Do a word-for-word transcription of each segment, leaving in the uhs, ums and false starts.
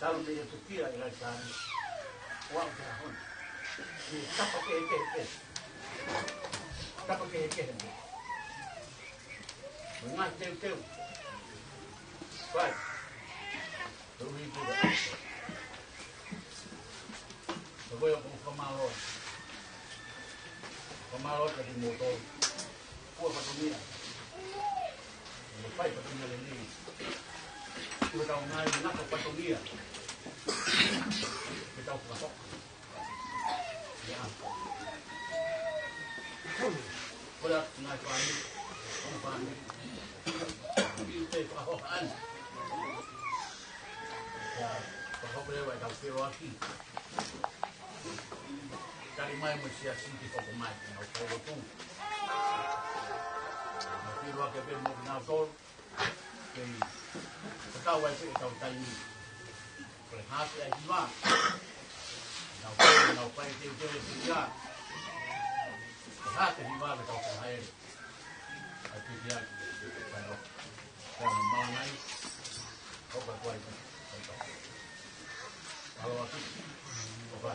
Talu mei he tukia ʻi Laitani. ʻOku ʻi ai hona. Ni tapa kehekehe. Tapa kehekehe. Mo e ngaahi teuteu. Fai. Tau hiki. Ko ia ʻoku ou fakamālō. Fakamālō atu kiate kimoutolu. Fua fatongia. Mo fai fatongia lelei. Ko ʻetau ngaahi ngata fatongia. Ke tau fakahoko. ʻIa. Ko ia ngaahi fāmili. Ngaahi fāmili. Ke fakahoko ʻa e. ʻIa, fakahoko leva ʻetau feʻiloaki. Tali mai mo e siasi ke hoko mai, ʻenau kau lotu. Mau feʻiloaki pē mo kinautolu. Kei tatau ai pē ʻetau taimi. Ko e hake ʻa e hiva. Nau fai, nau fai teuteu e filia. Ko e hake hiva ke tau fakahaere. ʻA e filia, fai lotu. Fai mo malangai. Hoka kuai, fai lotu. Alo atu. Hoka.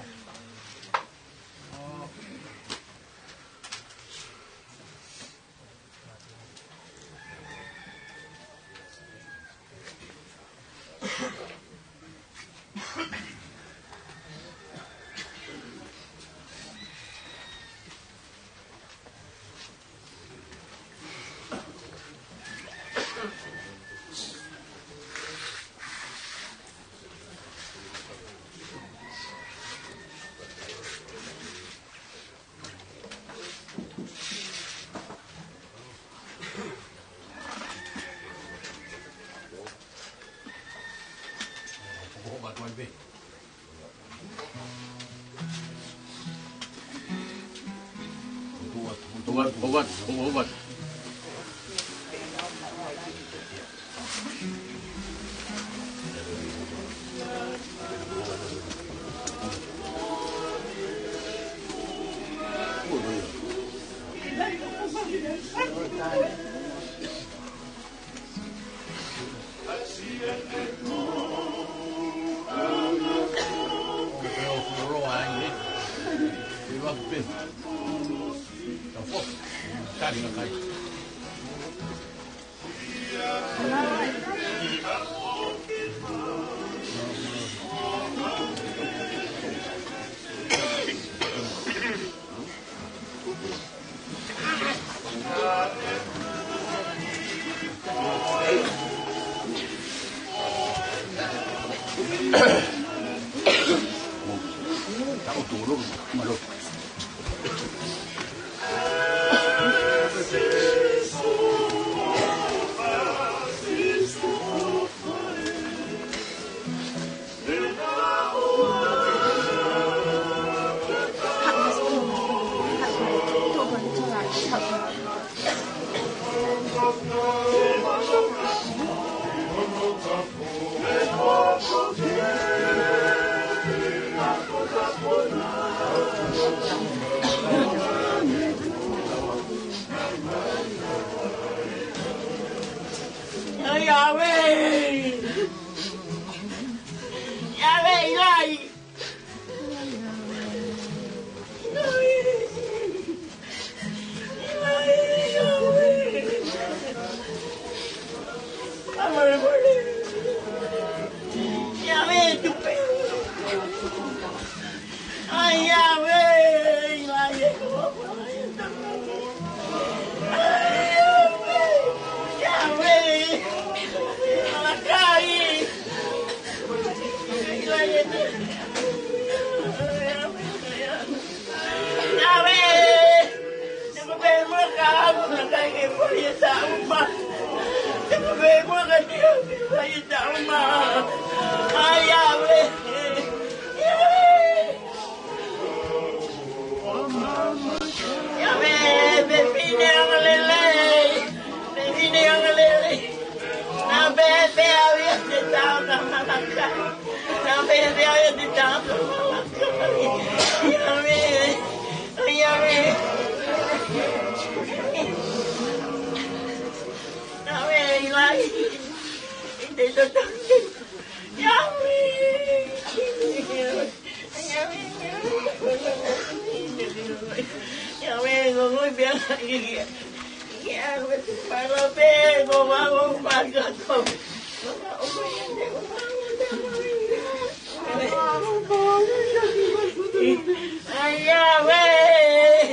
ʻAi Yahweh,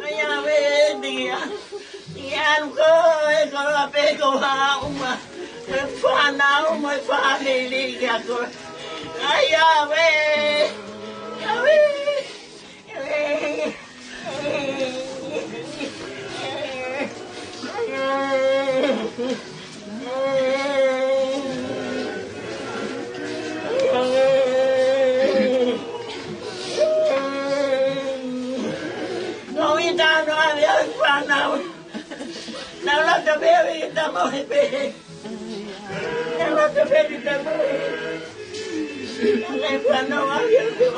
ʻai Yahweh, ʻia. ʻIa, ko e koloa pē ko haʻuma. Mo e fānau, mo e fāmili kia koe. ʻAi Yahweh, Yahweh, Yahweh. Nau ʻi tano ave ʻa e fānau. Nau lata pē ʻave ʻi tamo he pē. Nau lata pē ʻi tamo he. Nau lata pē ʻi tamo he.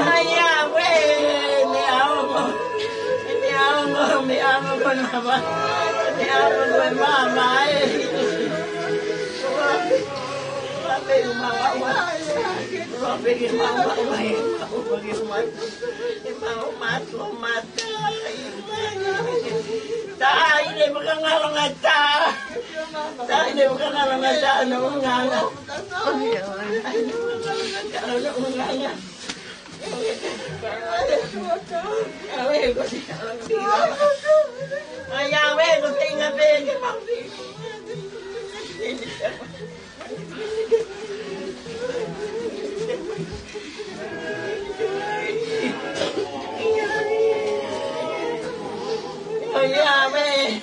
ʻAi Yahweh, meʻa ongo, meʻa ongo, meʻa ongo ko e māmā, meʻa ongo ko e māmā ē. Taʻahine makangalongata. Taʻahine makangalongata, no nganga. ʻAi Yahweh, ko te inga pē ke mau. ʻAi Yahweh.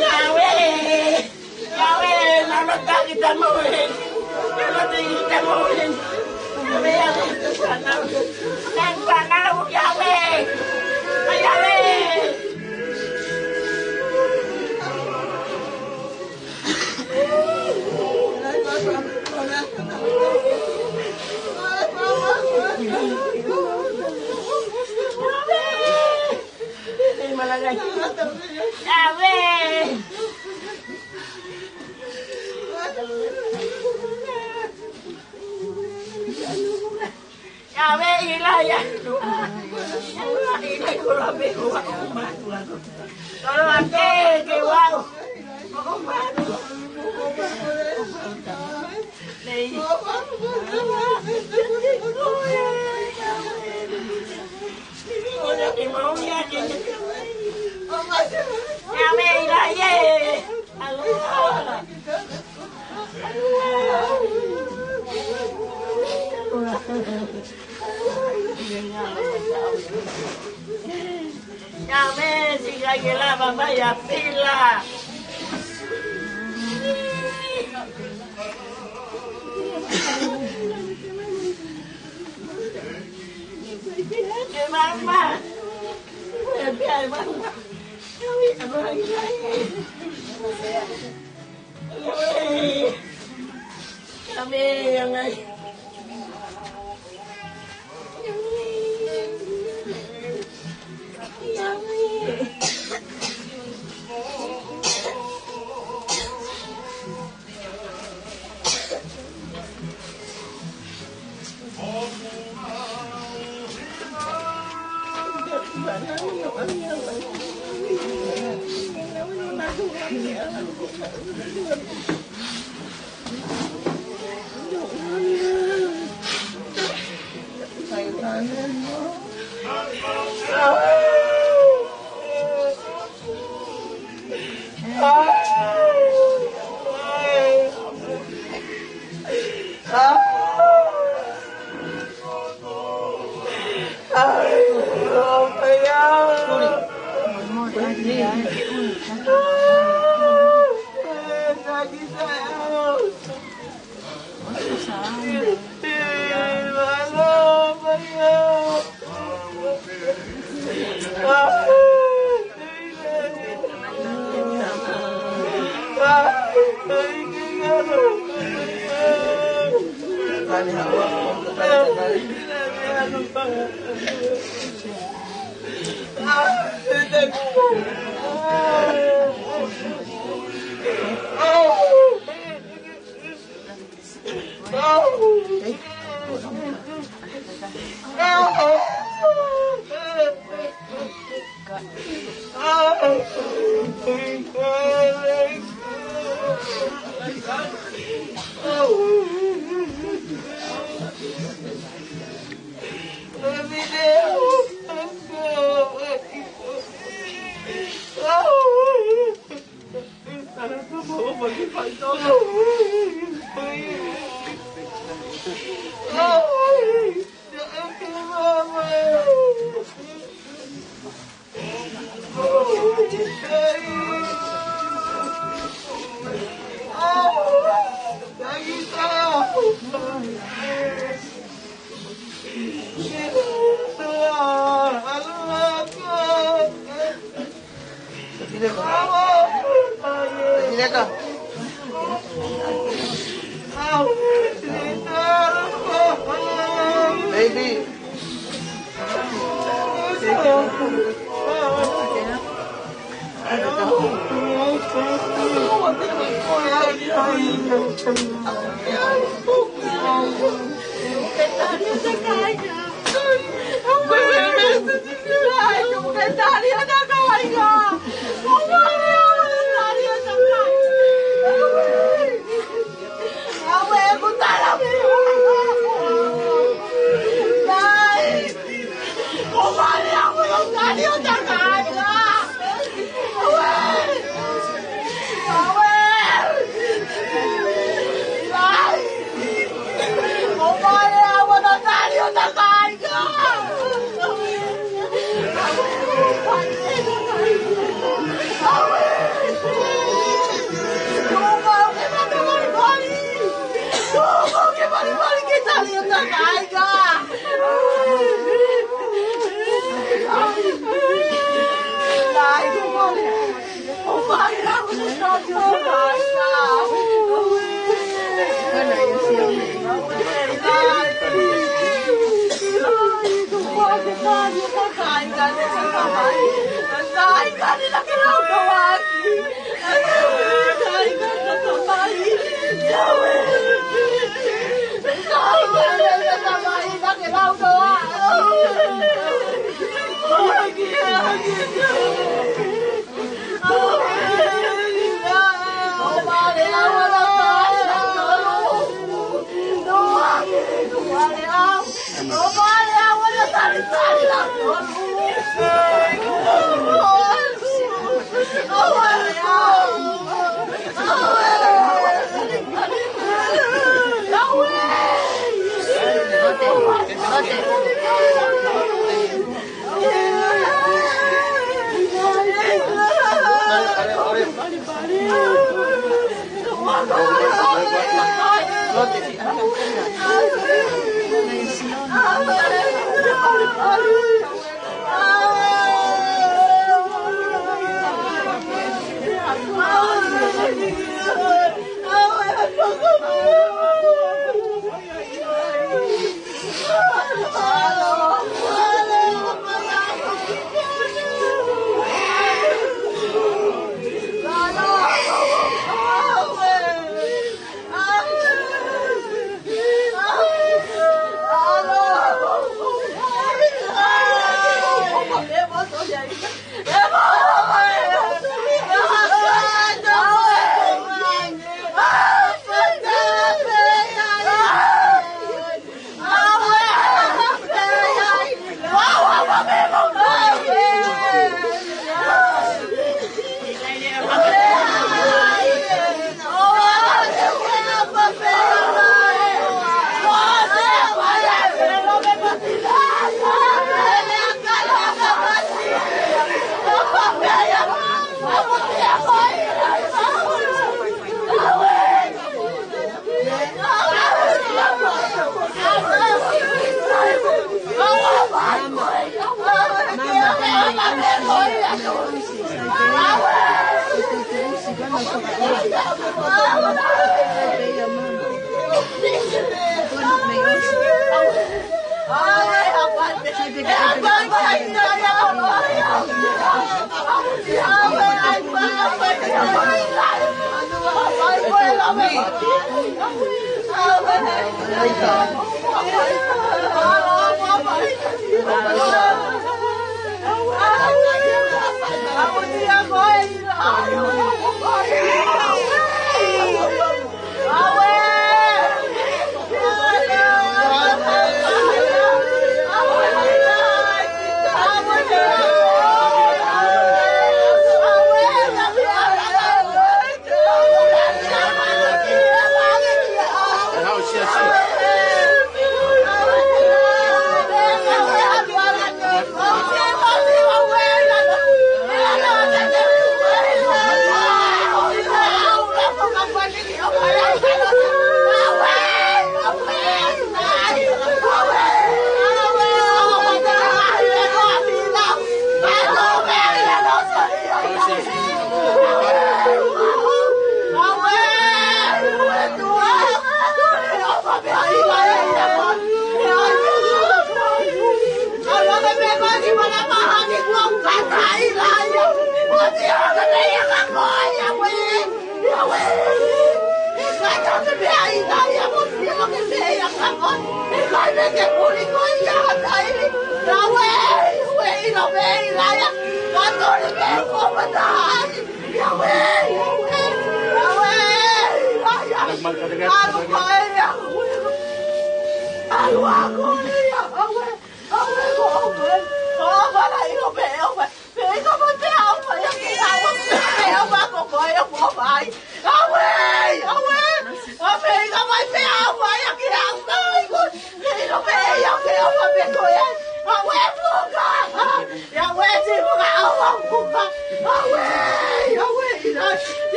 Yahweh, Yahweh, nana taki tamoe. Nana taki tamoe. Yahweh, Yahweh, fānau. Nana fānau, Yahweh. Yahweh. Yahweh. Yahweh, ʻi lai ā. ʻI lai koloa pē ko haʻo mātuʻa. Koloa ke, ke wau. Nei. Yahweh, ʻi lai ē. Yahweh, sika ke lava mai ʻa Pila. Ke mama. Ke mama. Baby.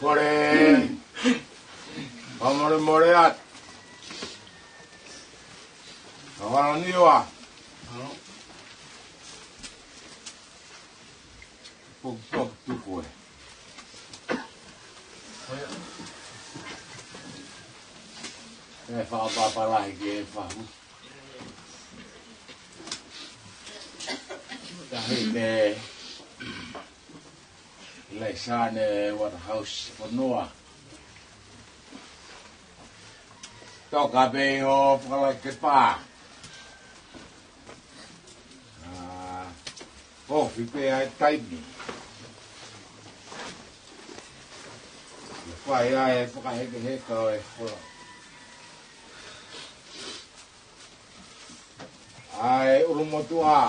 Kole, fakamolemole atu. Kawana niwa. Pok, pok, tuku e. E, fakapapalahi ke fahu. Tahi ne Laisane Waterhouse Fonua. Toka pē ʻo fakalake pā. ʻA, ofi pē ʻa e taimi. ʻE fai ai e fakahekeheka ʻo e fola. ʻA e ʻulumotuʻa.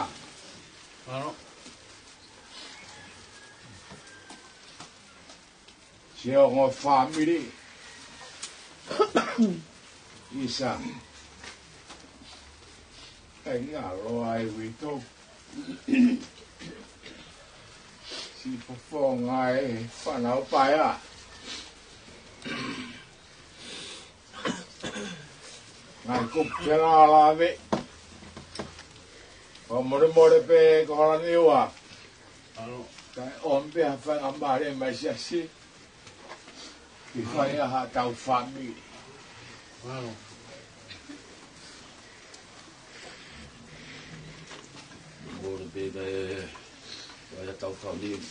Siʻi ongo fāmili. ʻIsa. ʻE ngalo ai vito. Siʻi fofonga e fānau paea. Ngaahi kupu ke lālave. Fakamolemole pē ko hola niwa. Kae ʻomi pē ha faingamālie mai siasi. Ke fai ʻa haʻatau fāmili. Molemole pē kae fai haʻatau fāmili.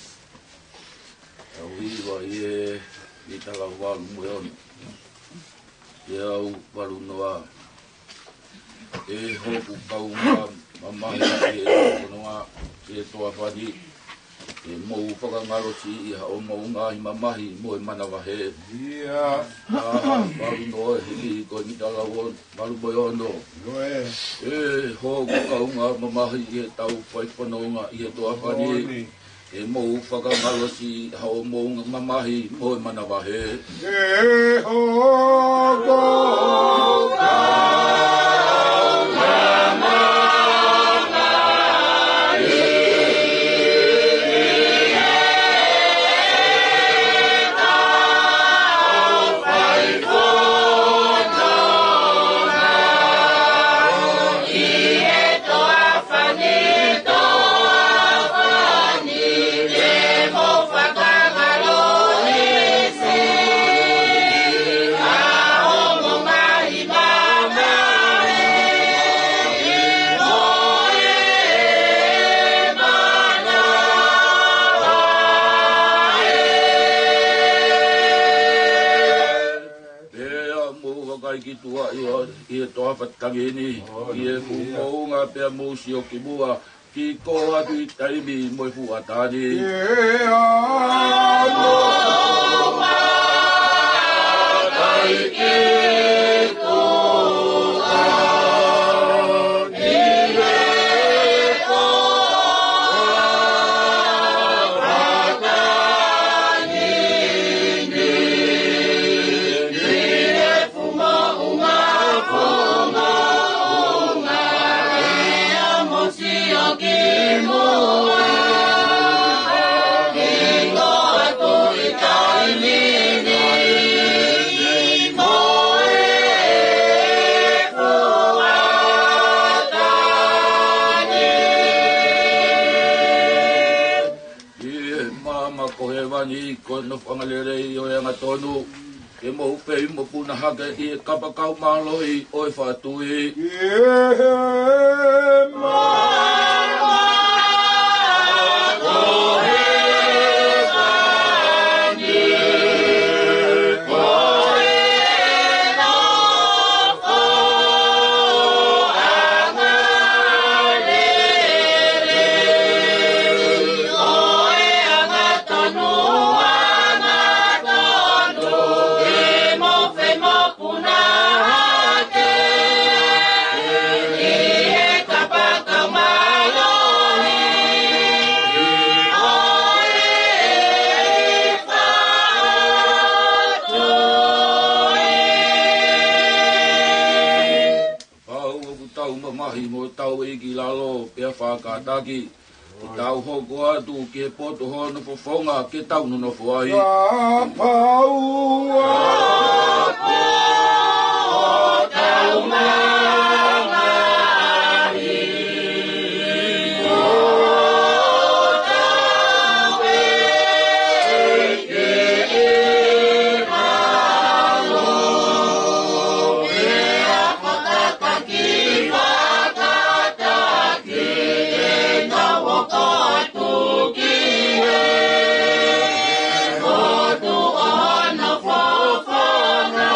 Au hiva ʻi he, ʻi he tala valu mo e ono. ʻE au valu noa. ʻE hoku kaungā mamahi ʻi he toa fani. ke mou fakangalosi ʻi haʻo mou ngaahi mamahi mo e manavahē. ʻIo. ʻA, malu noa hili ko e mita lau on-, malu mo e ono. ʻIo ē. ʻE hoku kaungā mamahi ʻi heʻetau fai fononga ʻi he toafa ni. Moʻoni. Ke mou fakangalosi ʻi haʻo mou mamahi mo e manavahē. ʻE hoku kaungā mamahi. Pea mou vakai ki tuʻa ʻi he toafa tangi ni, ʻi he fuʻu moʻunga pea mou sio ki muʻa, ki ko atu ʻi taimi mo e fuʻu ʻatā ni. Pea mou vakai ki tuʻa ʻi he toafa tangi ni, ʻi he fuʻu moʻunga, fuʻu moʻunga, pea mou sio ki muʻa, ki ko atu ʻi taimi ni, mo e fuʻu ʻatā ni. ʻI he maama ko hēvani, ko e nofoʻanga lelei ʻo e angatonu, ke mou fei mopuna hake ʻi he kapakau mālohi ʻo e faʻa tui. ʻI he maama ko hēvani, ko e nofoʻanga lelei ʻo e angatonu, angatonu, ke mou fei mopuna hake ʻi he kapakau mālohi ʻo e faʻa tui. Pau ʻoku tau mamahi mo tau ʻi ki lalo pea fakataki, ʻo tau hoko atu ki he potu hono fofonga ke tau nonofo ai. Kapau ʻoku tau mamahi mo tau ʻi ki lalo, pea fakataki, fakataki, ke tau hoko atu ki he potu hono fofonga,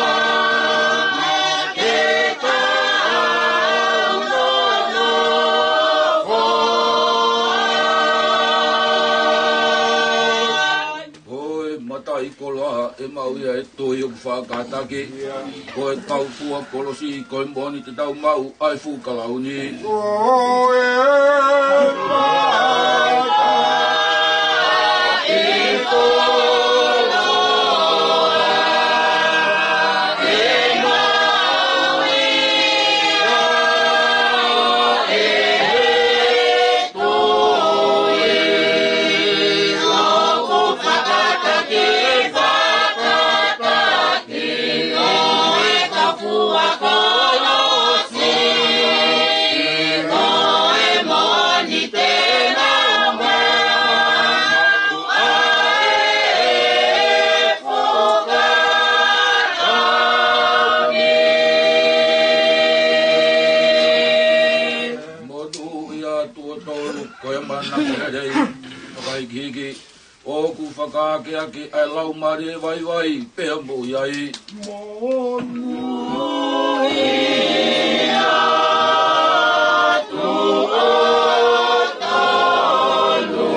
ke tau nonofo ai. Ko e mataʻikoloa ʻe maʻu ia ʻe he tui ʻoku fakataki. Ko e kau fua kolosi, ko e moʻoni te tau maʻu ʻa e fuʻu kalauni. Ko e mataʻikoloa ʻe maʻu ia ʻe he tui ʻoku fakataki, fakataki, ko e kau fua kolosi, ko e moʻoni te nau maʻu ʻa e fuʻu kalauni. Monūʻia tuʻo tolu, ko e manako lelei, fakahikihiki, ʻoku fakaakeake ʻa e laumālie vaivai pea moʻui ai. Monūʻia tuʻo tolu.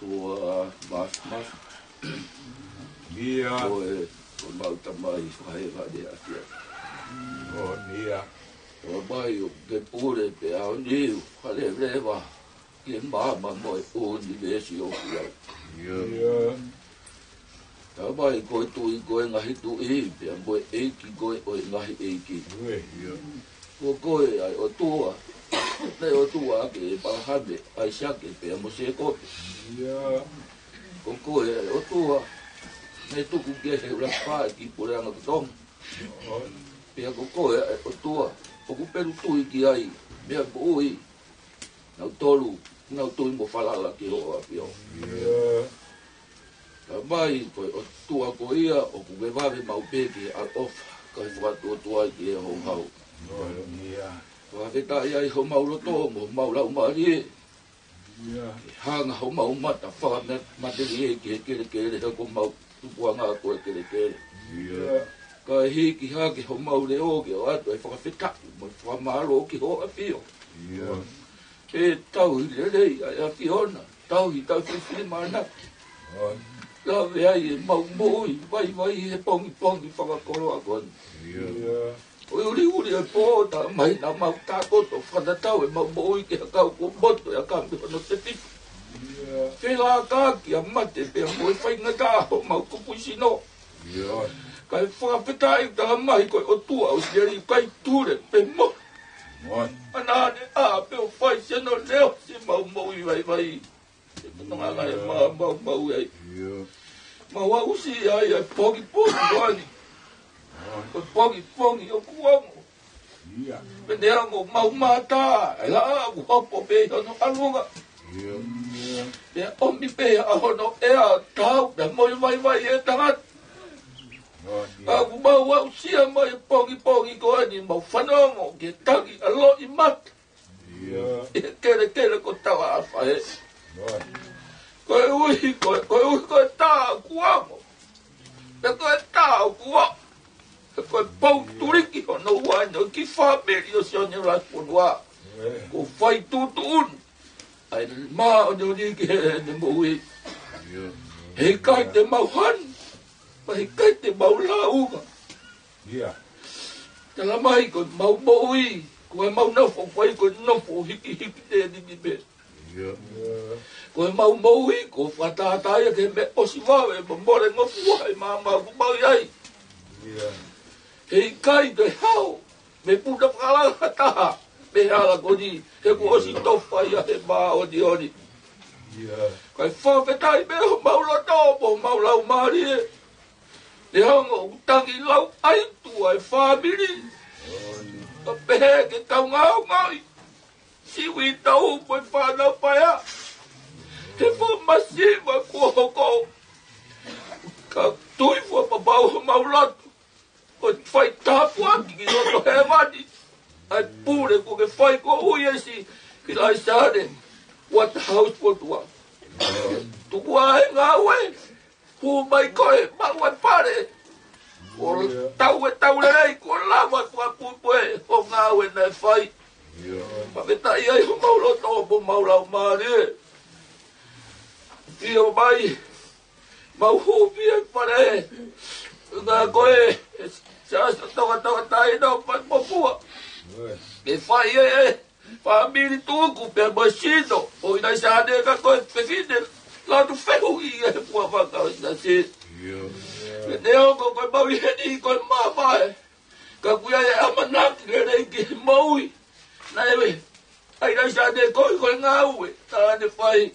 ʻOtua Māfimafi. ʻIo. Ko e, ko ʻemau Tamai fakahēvani ʻa e ʻAfiona. ʻIo. ʻOku mai ʻoku ke pule pea ʻaoniu fakaleveleva ki he maama mo e ʻunivēsi ʻoku lau. ʻIo. Tamai, ko e Tuʻi ko e ngaahi tuʻi, pea mo e ʻEiki ko e ʻo e ngaahi ʻeiki. ʻIo. Ko koe ʻa e ʻOtua naʻe ʻOtua ʻaki ʻe ʻĒpalahame, ʻAisake, pea mo Sēkope. ʻIo. Ko koe ʻa e ʻOtua naʻe tuku ki he ʻuluaki fā ʻo e kiʻi puleʻanga ʻo Tonga. Pea ko koe ʻa e ʻOtua ʻoku pelu tui ki ai mei he moʻui, naʻa nau tui mo falala ki hoʻo ʻAfio. ʻIo. Tamai, ko e ʻOtua ko ia ʻoku ke vave maʻu pē ki he ʻaloʻofa, kae fakatuotuai ki he houhau. ʻIo. Fakafetaʻi ai homau loto mo homau laumālie. ʻIo. Ke hanga homau mata fakamatelie ki he kelekele, he ko homau tupuʻanga ko e kelekele. ʻIo. Kae hiki hake homau leʻo ke ʻoatu e fakafetaʻi mo e fakamālō ki hoʻo ʻAfio. ʻIo. ʻE tauhi lelei ʻa e ʻAfiona, tauhi, tauhi fiefia maʻana. ʻIo. Lave ai ʻemau moʻui vaivai he pongipongi fakakoloa ko eni. ʻIo. ʻIo. ʻOku uliuli e pō, Tamai, naʻa mau tākoto fakatatau ʻemau moʻui ki he ʻakau kuo motu ʻi he ʻakau mei hono tefito. ʻIo. Felākaki ʻa mate pea mo e faingataʻa homau kupuʻi sino. ʻIo. Kae fakafetaʻi, Tamai, ko e ʻOtua ʻoku ʻikai tule pe mohe. ʻIo. ʻAna ʻanenai pē ʻo fai siʻono leʻo siʻemau moʻui vaivai. He ko hono ʻuhinga ia ʻemau maumau ai. ʻIo. Mau aʻusia ai ʻa e pongipongi ko eni. Ko e pongipongi ʻoku ongo. ʻIo. Pea neongo ʻemau mata, ʻa e laʻā ʻoku hopo pē ʻi hono ʻalunga. ʻIo. Pea ʻomi pē ʻa hono ʻea, tau, pea mo e vaivai ʻa e tangata. ʻIo. Ka ʻoku mau aʻusia mai e pongipongi ko eni, mau fanongo ki he tangi ʻa Loʻimata. ʻIo. ʻI he kelekele ko Tauaʻafa ē. ʻIo. Koeʻuhi ko e, koeʻuhi ko e tā ʻoku ongo. Pea ko e tā ʻoku ongo. He ko e pou tuliki hono ua eni ʻo e kiʻi fāmili ʻo Sione Lasifonua. ʻIo. Kuo fai tuʻutuʻuni ʻa e māʻoniʻoni ki heʻene moʻui. ʻIo. Heʻikai te mau hanu. Pea heʻikai te mau lāunga. ʻIo. Talamai ko ʻemau moʻui, ko ʻemau nofo, ko e nofo hikihiki te nini pē. ʻIo. Ko ʻemau moʻui, ko e fakatātā ia ki he meʻa ʻosi vave mo molengofua ʻi he maama ʻoku mau ʻi ai. ʻIo. Heʻikai te hao, mei puta fakalanga ha taha mei he hala ko eni, he kuo ʻosi tofa ia he māʻoniʻoni. ʻIo. Kae fakafetaʻi pē homau loto mo homau laumālie. Neongo ʻoku tangi lauʻaitu ʻa e fāmili, ka pehē ke tau ngaungaui, sivi tau mo e fānau paea. He fakamasiva kuo hoko, ka tui fakapapau homau lotu ʻoku fai tāpuaki ki loto hēvani ʻa e pule kuo ke fai ko ui esi ki Laisale Waterhouse Motuʻa. Tuku ā e ngāue, hū mai koe, maʻu e pale. ʻO tau e tau lelei, kuo lava e fakapuepue ʻo e ngāue naʻe fai. Fakafetaʻi ai homau loto mo homau laumālie. Sio mai, mau hū pē ʻi he pale. Ka ko e, sa, sa, toka, toka, tai, no, pa, mo pua. Ke fai e, e, fāmili tuku pē mo e sino ʻo ʻIlaisāne ka ko e fefine lanu fehuʻi ʻi he puafanga ʻo ʻInasi. ʻIo. Neongo ko e mau ʻi heni ko e mamae, ka ʻoku ʻi ai e ʻamanaki lelei ki he moʻui. Naʻe ʻi ai ʻa ʻIlaisāne ko e, ko e ngāue naʻa ne fai.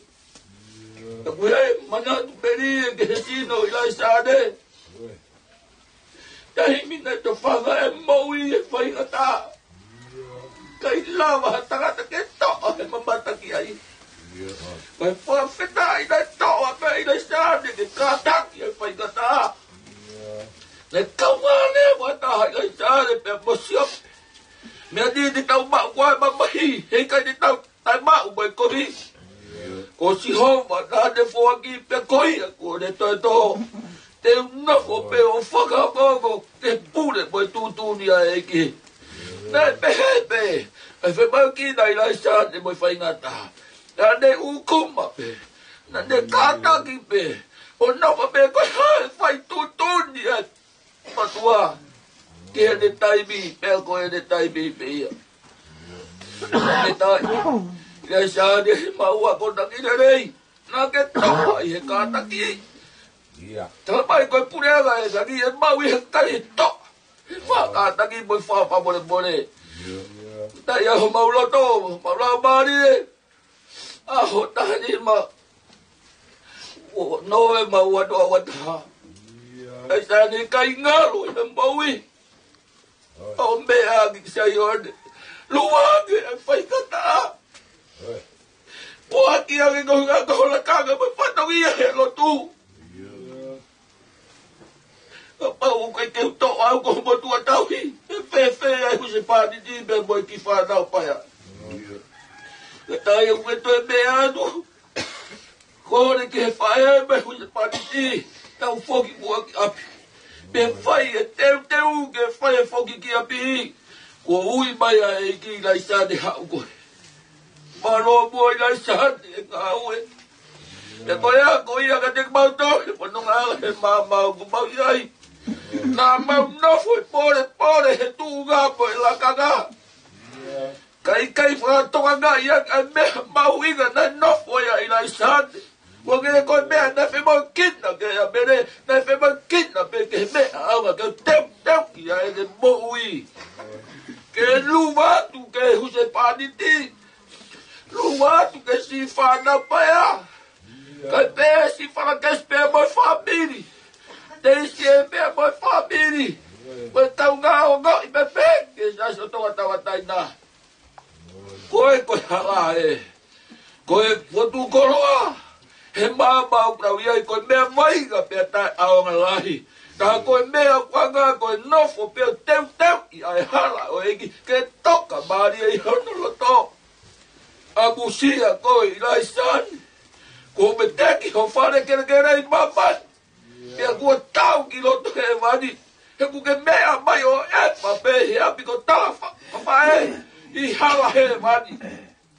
Ka ʻoku ʻi ai e manatu melie ki he sino ʻo ʻIlaisāne. Taimi naʻe tofanga e moʻui he faingataʻa, ʻikai lava ha tangata ke toʻo he mamata ki ai. Kae fakafetaʻi naʻe toʻo pē ʻa ʻIlaisāne ke kātaki e faingataʻa. Naʻe kaungā leva taha ʻa ʻIlaisāne pea mo Siope. Meʻa ni te tau maʻu ko e mamahi, heʻikai te tau taʻemaʻu mo e kovi. Ko Sihova naʻa ne foaki pea ko ia kuo ne toeto. Te u nofo pē ʻo fakaongoongo ki he pule mo e tuʻutuʻuni ʻa e ʻEiki. Naʻe pehē pē ʻa e femahinoʻaki ʻa ʻIlaisāne mo e faingataʻa. Naʻa ne ʻūkuma pē Naʻa ne kātaki pē ʻo nofo pē ko e hā e fai tuʻutuʻuni ʻa e mātuʻa ki heʻene taimi, pea ko ʻene taimi pē ia. Pea tā ʻIlaisiane he maʻu akonaki lelei, naʻa ke toʻa ʻi he kātaki. Ia. Talamai ko e puleʻanga ʻe tangi e maʻu ʻi he kai toʻa. He fakakātaki mo e fakamolemole. Ia. Naʻe ʻi ai homau loto, homau laumālie. ʻAho taha nima ʻo Nōvema ua noa ua taha. ʻIlaisiane ʻikai ngalo ʻi he moʻui. ʻO meʻa ange ki Saione. Lua ange e faingataʻa. Poaki ange ko e ngaahi lakanga mo e fatongia he lotu. Kapau ʻoku ʻikai ke u toʻa au ko ho motuʻa tauhi, ʻe fēfē ai husepāniti pea mo e kiʻi fānau paea? Ka taimi ʻoku ke toe meʻa atu, kole ki he faʻē mo e husepāniti, tau foki muʻa ki ʻapi. Pea fai e teuteu ke fai e foki ki ʻapi. Kuo ui mai ʻa e ʻEiki ʻIlaisiane haʻu koe. Mālō muʻa ʻIlaisiane e ngāue. Pea ko e ako ia kiate kimautolu he fononga he maama ʻoku mau ʻi ai. Naʻa mau nofo ʻi he polepole he tuʻunga mo e lakanga. Ka ʻikai fakatokangaʻi ange ʻa e meʻa mahuʻinga naʻe nofo ai ʻa ʻIlaisiane. Ko e ngaahi ko e meʻa naʻe femoʻuekina ki ai ʻa Mele, naʻe femoʻuekina pē ki he meʻa ʻaonga ke teuteu ki ai ʻene moʻui. Ke lua atu ki he husepāniti, lua atu ki he siʻi fānau paea. Kae pehē siʻi Falakesi pea mo e fāmili. Teisi ē pea mo e fāmili. Ko e taunga ongoʻi pē pē ke sa soto ʻa tauʻatāina. Ko e, ko e hala ē. Ko e potu koloa. He maama ʻoku tau ʻi ai ko e meʻa vaivai pea taʻeʻaonga lahi. Ka ko e meʻa ʻoku anga ko e nofo pea teuteu ʻi ai e hala ʻo e ʻEiki ke toka mālie ʻi hono loto. ʻAmusia koe ʻIlaisiane. Kuo veteki ho fale kelekele ʻi māmani. Pea kuo tau ki loto hēvani. He ʻoku ke meʻa mai ʻo ʻepa pē he ʻapi ko Talafa, faʻē, ʻi hala hēvani.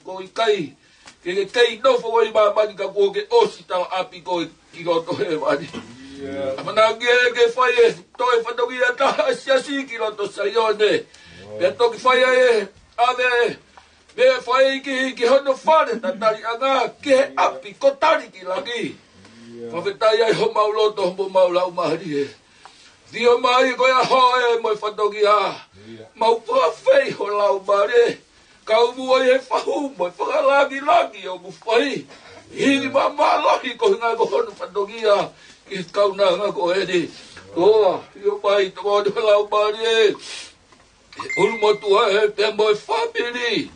Ko e ʻikai ke ke kei nofo ʻi māmani ka kuo ke ʻosi tala ʻapi koe ki loto hēvani. ʻAmanaki ē ke fai e toe fatongia taha ʻa e siasi ki loto Saione. Pea toki fai e ʻave mei he fai ki, ki hono fale tataliʻanga ki he ʻapi ko Tali ki Langi. Fakafetaʻi ai homau loto, homau laumālie. Sio mai ko e ʻaho ē mo e fatongia. Mau fakafeʻao ho laumālie. Kau muʻa ʻi he fahu mo e fakalāngilangi ʻoku fai. Hili māmālohi ko e ngaahi ko hono fatongia ki he kaunanga ko eni. ʻOa, sio mai toko atu ho laumālie. ʻUlumotuʻa ē pea mo e fāmili.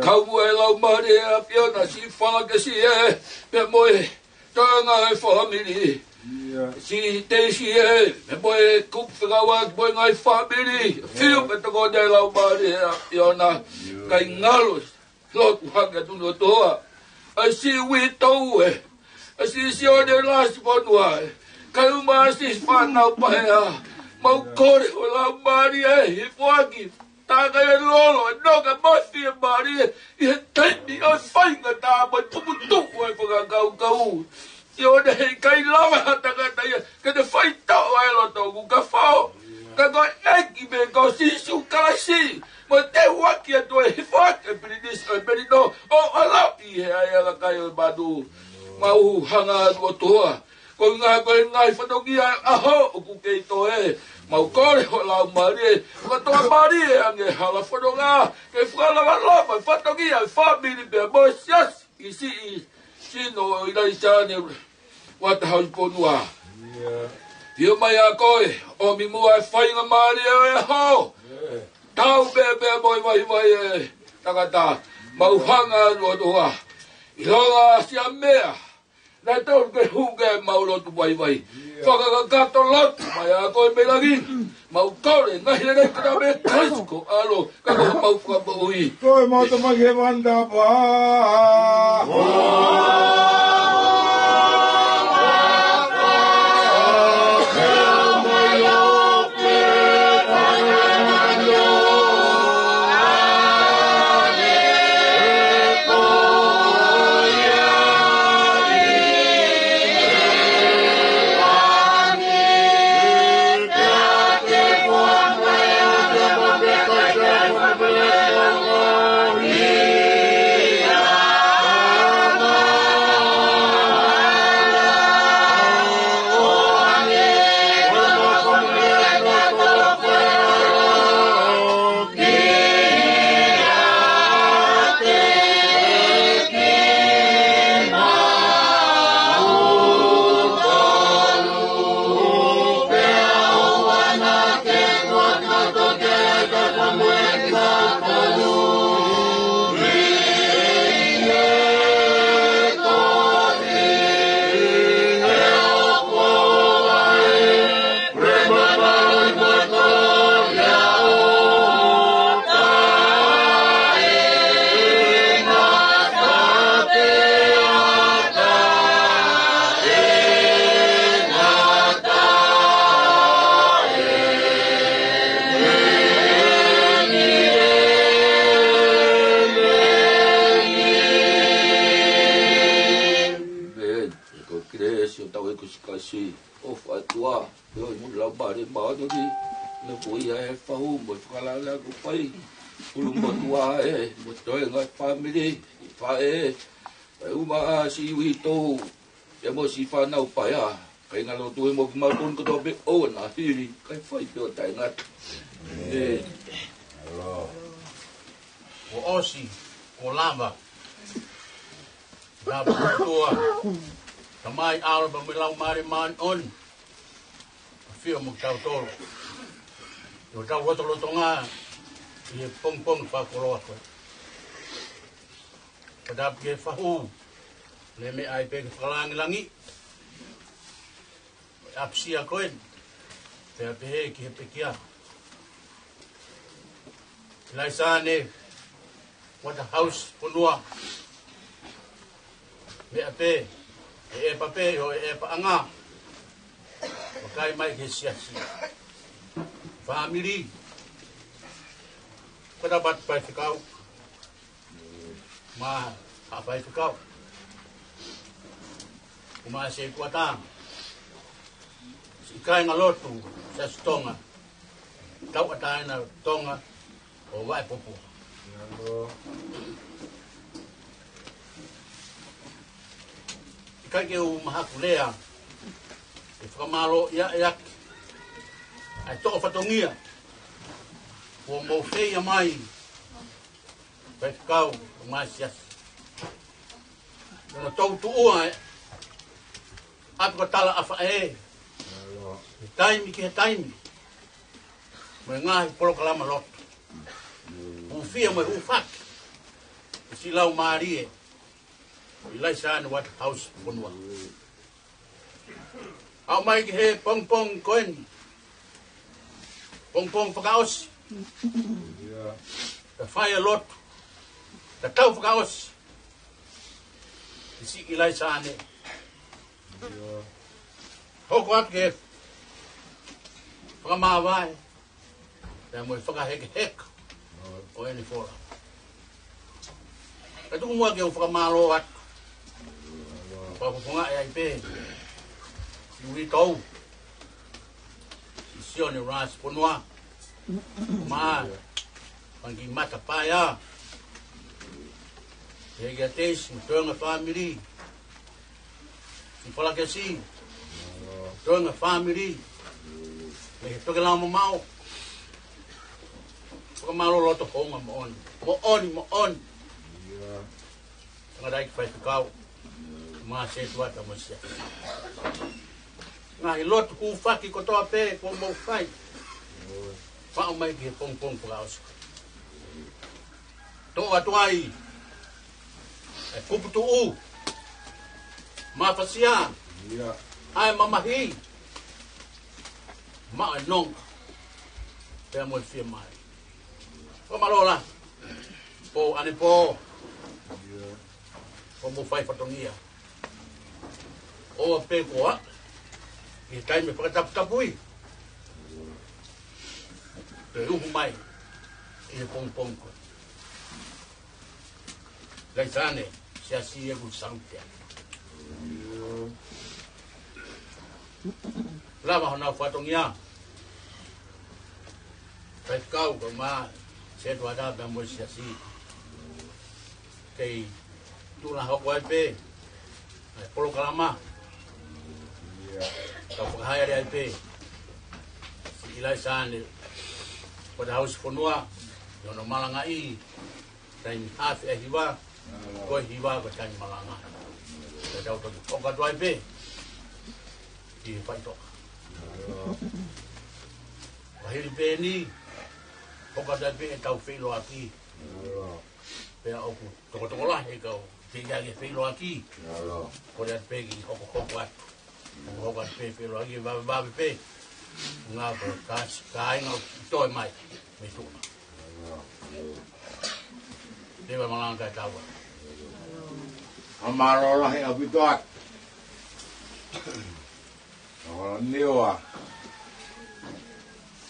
Kau muʻa e laumālie ʻa e ʻAfiona, siʻi Falakesi ē pea mo e toenga e fāmili. Siʻi Teisi ē pea mo e kupu fekauʻaki mo e ngaahi fāmili. Fiu pē toko atu e laumālie ʻa e ʻAfiona. Kae ngalo lotu hake atu ni ʻOtua. ʻAi siʻi uitou ē. ʻAi siʻi Sione Lasifonua ē. Kae ʻumaʻā siʻi fānau paea. Mau kole ho laumālie ʻi he foaki. Tākai e lolo, e noka mo e fiemālie. ʻI he taimi ʻo e faingataʻa mo e puputuʻu ʻo e fakakaukau. Sione heʻikai lava ha tangata ia ke ne faitoʻo ʻa e loto ʻoku ka fao. Ka ko e ʻEiki pē ko Sīsū Kalaisi, mo e teuaki atu ʻe he foaki e pilinisi ʻo e melino ʻo ʻaloʻi he ʻaiʻanga kai ʻo e manu. Mau hanga atu ʻOtua, ko e ngaahi, ko e ngaahi fatongia ʻaho ʻoku kei toe. Mau kole ho laumālie, fakatoa mālie ange hala fononga, ke fakalavalava fatongia fāmili pea mo e siasi. Ki siʻi sino ʻo ʻIlaisiane Uatahausiponua. Sio mai ʻa koe, ʻomi muʻa e faingamālie ʻo e ʻaho. Tau pē pea mo e vaivai e tangata, mau hanga atu ʻOtua. ʻIlonga siʻa meʻa naʻe tolu ke hū ke mau lotu vaivai. Fakakakato lotu mai ʻa koe mei langi. Mau kole ngaahi lelei kona me Kalaisi ko ʻAlo, ka ko homau Fakamoʻui. Ko e mau tamaki he vanda pā. ʻE siʻotau ʻEiki Sīsū Kalaisi, ʻofa ʻa e ʻOtua, ʻio, mo e Laumālie Māʻoniʻoni, nofoʻia e fahu mo e fakalāngilangi ʻoku fai. Ulu mo tua e, mo e toenga e fāmili, ʻi faʻē, ʻa e uma ʻa siʻi uitou, ʻe mo siʻi fānau paea, kāinga lotu ʻe mo kimautolu kotoa pē ʻoua naʻa hili, kae fai pē ʻo taʻengata. ʻĒmeni. Kuo ʻosi, kuo lava. Tāpuaki ʻa e ʻOtua, Tamai, ʻAlo pea mo e Laumālie Māʻoniʻoni. ʻAfio mo kitautolu. ʻI hotau lotolotonga ʻi he pongipongi fakakoloa ko eni. Pea tāpuaki e fahu, ne meʻa ai pē ke fakalāngilangi ʻapasia ko eni, pea pehē ki he pekia. ʻIlaisaane Waterhouse Fonua, meʻa pē, ʻe ʻepa pē, ʻo ʻe ʻepaʻanga, vakai mai ki he siasi. Fāmili, ko e tāpuaki faifekau, mo e faifekau, mo e setuata, siʻi kāinga lotu, Siasi Tonga, tauʻatāina Tonga ʻo Vaʻe Popua. ʻIkai ke u mahakulea, ʻe fakamālō ia ʻe aki ʻa e toʻo fatongia kuo mou feia mai, faifekau mo e siasi. Naʻa nau toutuʻua e ʻapi ko Talaʻafaʻē, he taimi ki he taimi, mo e ngaahi polokalama lotu, hūfia mo e hūfaki ʻi he laumālie ʻo ʻIlaisaane Waterhouse Fonua. Aʻu mai ki he pongipongi ko eni, pongipongi fakaʻosi, ta fai e lotu, ta tau fakaʻosi ʻi siʻi ʻIlaisaane. Hoko atu ke fakamāvae pea mo e fakahekeheka ʻo ʻene folau. Ka tuku muʻa ke u fakamālō atu, fakafofongaʻi ai pē siʻi uitou, siʻi Sione Rasi Fonua, mo e fanga kiʻi mata paea, ʻEiki ʻa Teisi mo e toenga fāmili, siʻi Falakesi, toenga fāmili, mei he tokelau mamaʻo. Fakamālō loto houngaʻia moʻoni, moʻoni, moʻoni. Tangataʻeiki faifekau, mo e setuata mo e siasi. Ngaahi lotu hūfaki kotoa pē kuo mou fai, faʻu mai ki he pongipongi fakaʻosi. Toʻo atu ai e kupu tuʻu, mafasia, ʻa e mamahi, maʻu e nonga pea mo e fiemālie. Fakamālō lahi. Pō ʻanepō, kuo mou fai fatongia. ʻOua pē kuo aʻu ki he taimi fakataputapui, pea uhu mai ʻi he pongipongi ko eni. ʻIlaisaane, siasi ʻeku salute. Lava honau fatongia, faifekau, kae ʻumaʻā e setuata pea mo e siasi. Kei tuʻu hoko ai pē ʻa e polokalama, ka fakahā ai pē siʻi ʻIlaisaane Waterhouse Fonua ʻi hono malangaʻi taimi haafe ʻa e hiva, ko e hiva ko e taimi malanga. Pea tau toki hoko atu ai pē ki he faʻitoka. Ka hili pē eni, hoko atu ai pē ʻetau feʻiloaki. Pea ʻoku tokotokolahi e kau teʻeki ai ke feʻiloaki. Kole atu pē ke hokohoko atu. Hokohoko atu pē feʻiloaki, vavevave pē. Ngā ko e kāinga ʻoku toe mai mei tuʻa. Leva malanga kae tau ā. Fakamālō lahi ʻaupito atu. Holo niua.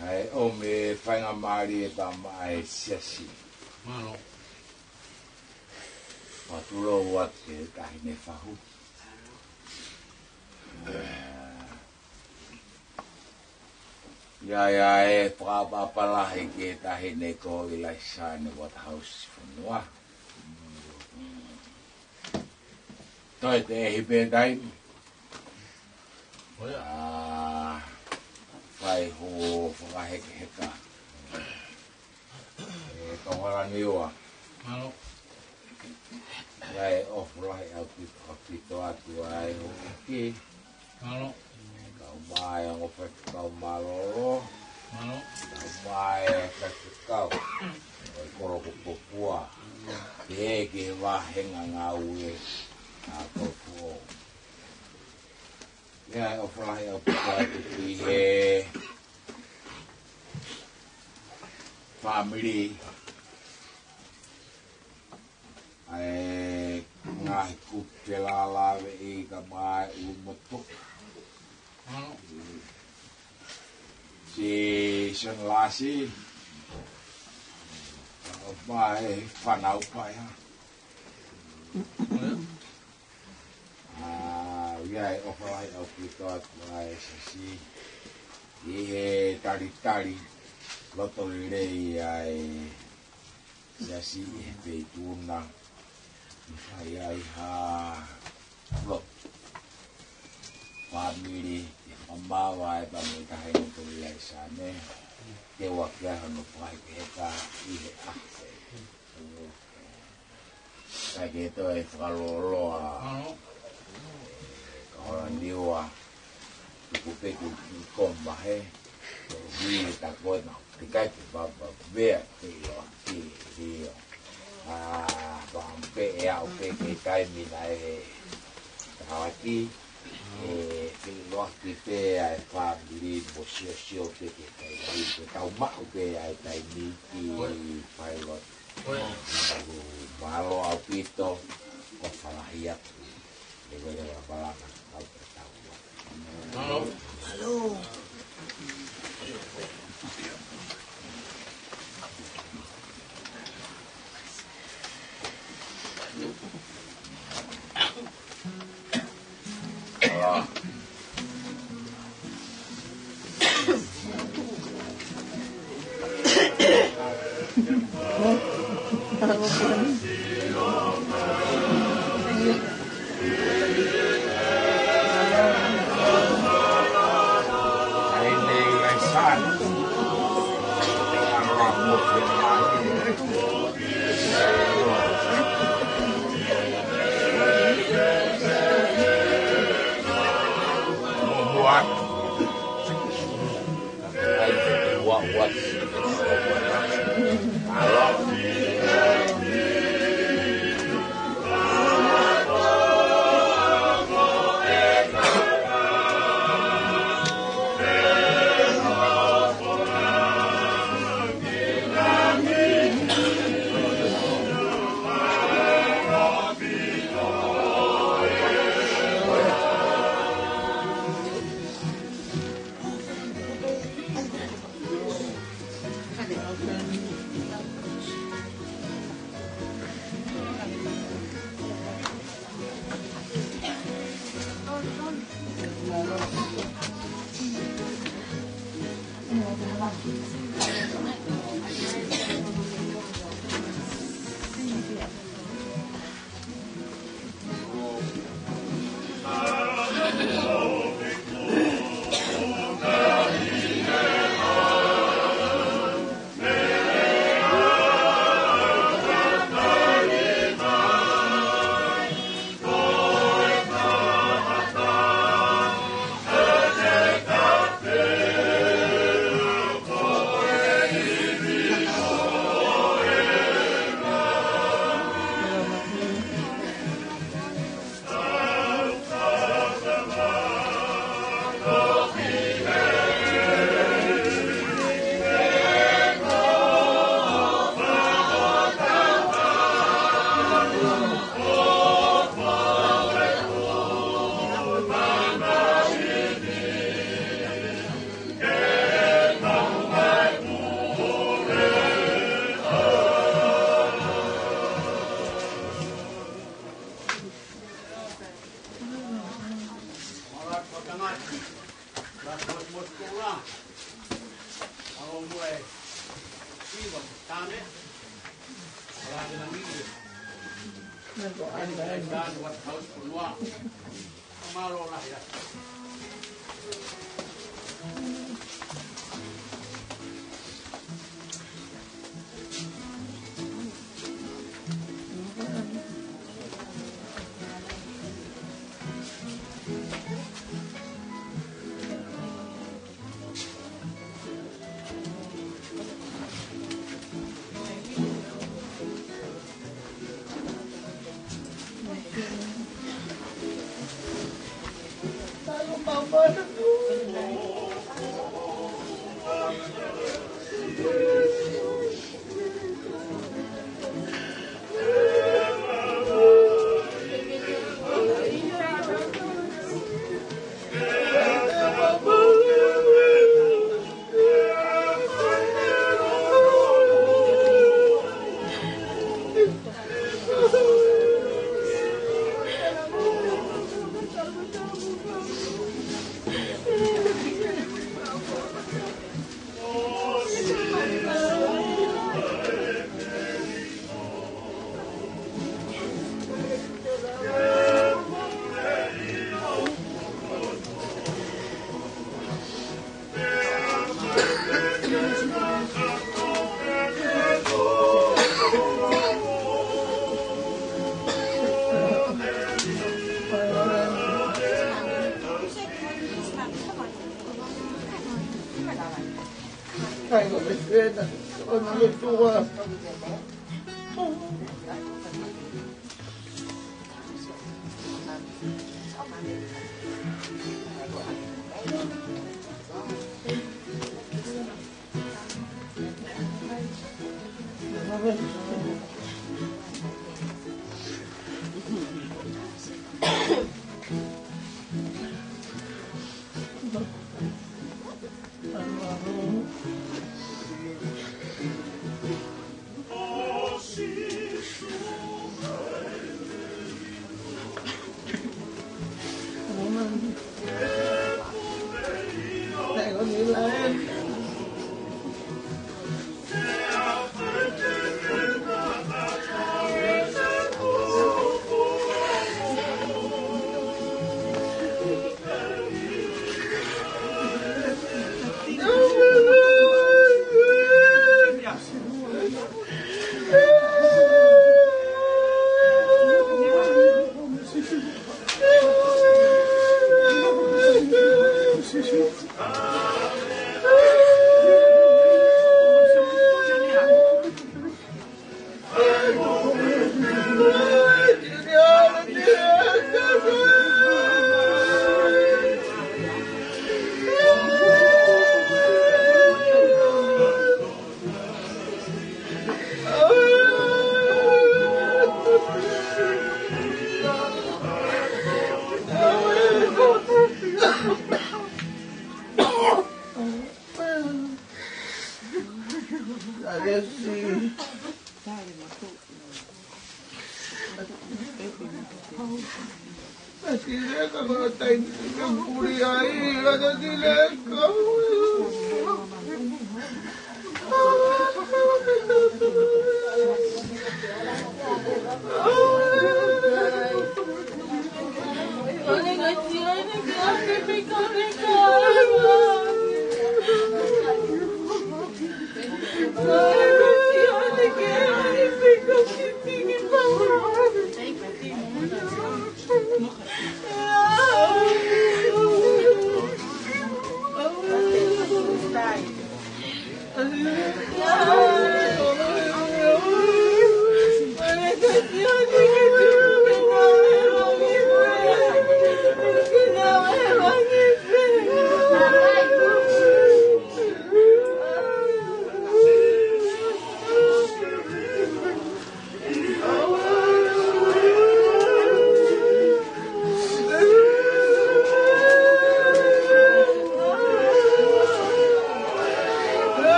ʻA e ʻomi e faingamālie pea maʻa e siasi. Mālō. Ua tulou atu ki he taʻahine fahu. ʻIo, ʻio, ʻe fakaʻapaʻapa lahi ki he taʻahine ko ʻIlaisiane Waterhouse Fonua. Toe teʻehi pē taimi. ʻA, fai hoʻo fakahekeheka. ʻE, Kahola Niua. Mālō. ʻIo, ʻofa lahi ʻaupito, ʻaupito atu ai hoʻo ʻeke. Mālō. Kau mai, ongo faifekau mālōlō. Mālō. Kau mai, faifekau. ʻO e kolo ko Popua. Ke, ke vahenga ngāue. ʻA, ko ko. ʻIo, ʻofa lahi ʻaupito atu ki he fāmili ʻa e ngaahi kupu felālāveʻi kae ʻumaʻā ʻUlumotuʻa. Siaosi Lasi, ʻa e fānau paea. ʻA, ʻio, ʻofa lahi ʻaupito atu ʻa e Siasi ʻi he talitali loto lelei ʻa e Siasi ʻi he feituʻu na. ʻI fai ai ha lotu fāmili, ʻi he fakamaau ʻa e fāmili taʻahine ko ʻIlaisiane. Ke ʻoua ke ʻi ai hano fakahekeheka ʻi he ʻaho. Kae ke toe fakalōloa. Kahola Niua. Tuku pē ki he koma he. Ko hui e tako na. Ke kai ke vavavea ke ʻilo ke ʻilo. ʻA, vā pē ʻe aʻu pē ki he taimi naʻe tauaki. ʻE, ke ʻiloa ke pē ʻa e fāmili mo siosio pē ke kai ai. Ke tau maʻu pē ʻa e taimi ki fai lotu. Mālō, mālō ʻaupito, ʻofa lahi atu. Leveleva palana, ʻaupito tau. Mālō.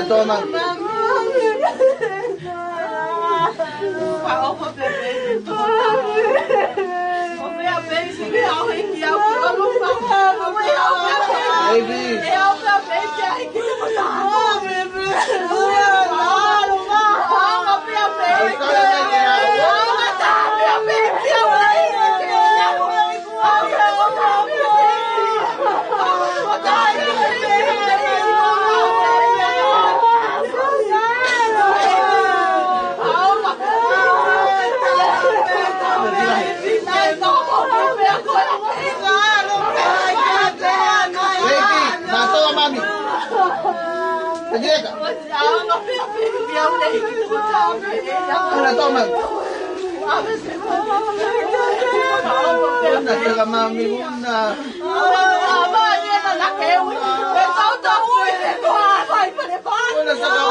Toma. Baby. Baby, matoa mami. Ka jeka. Ana toma. Una kela mami, una. Una saka.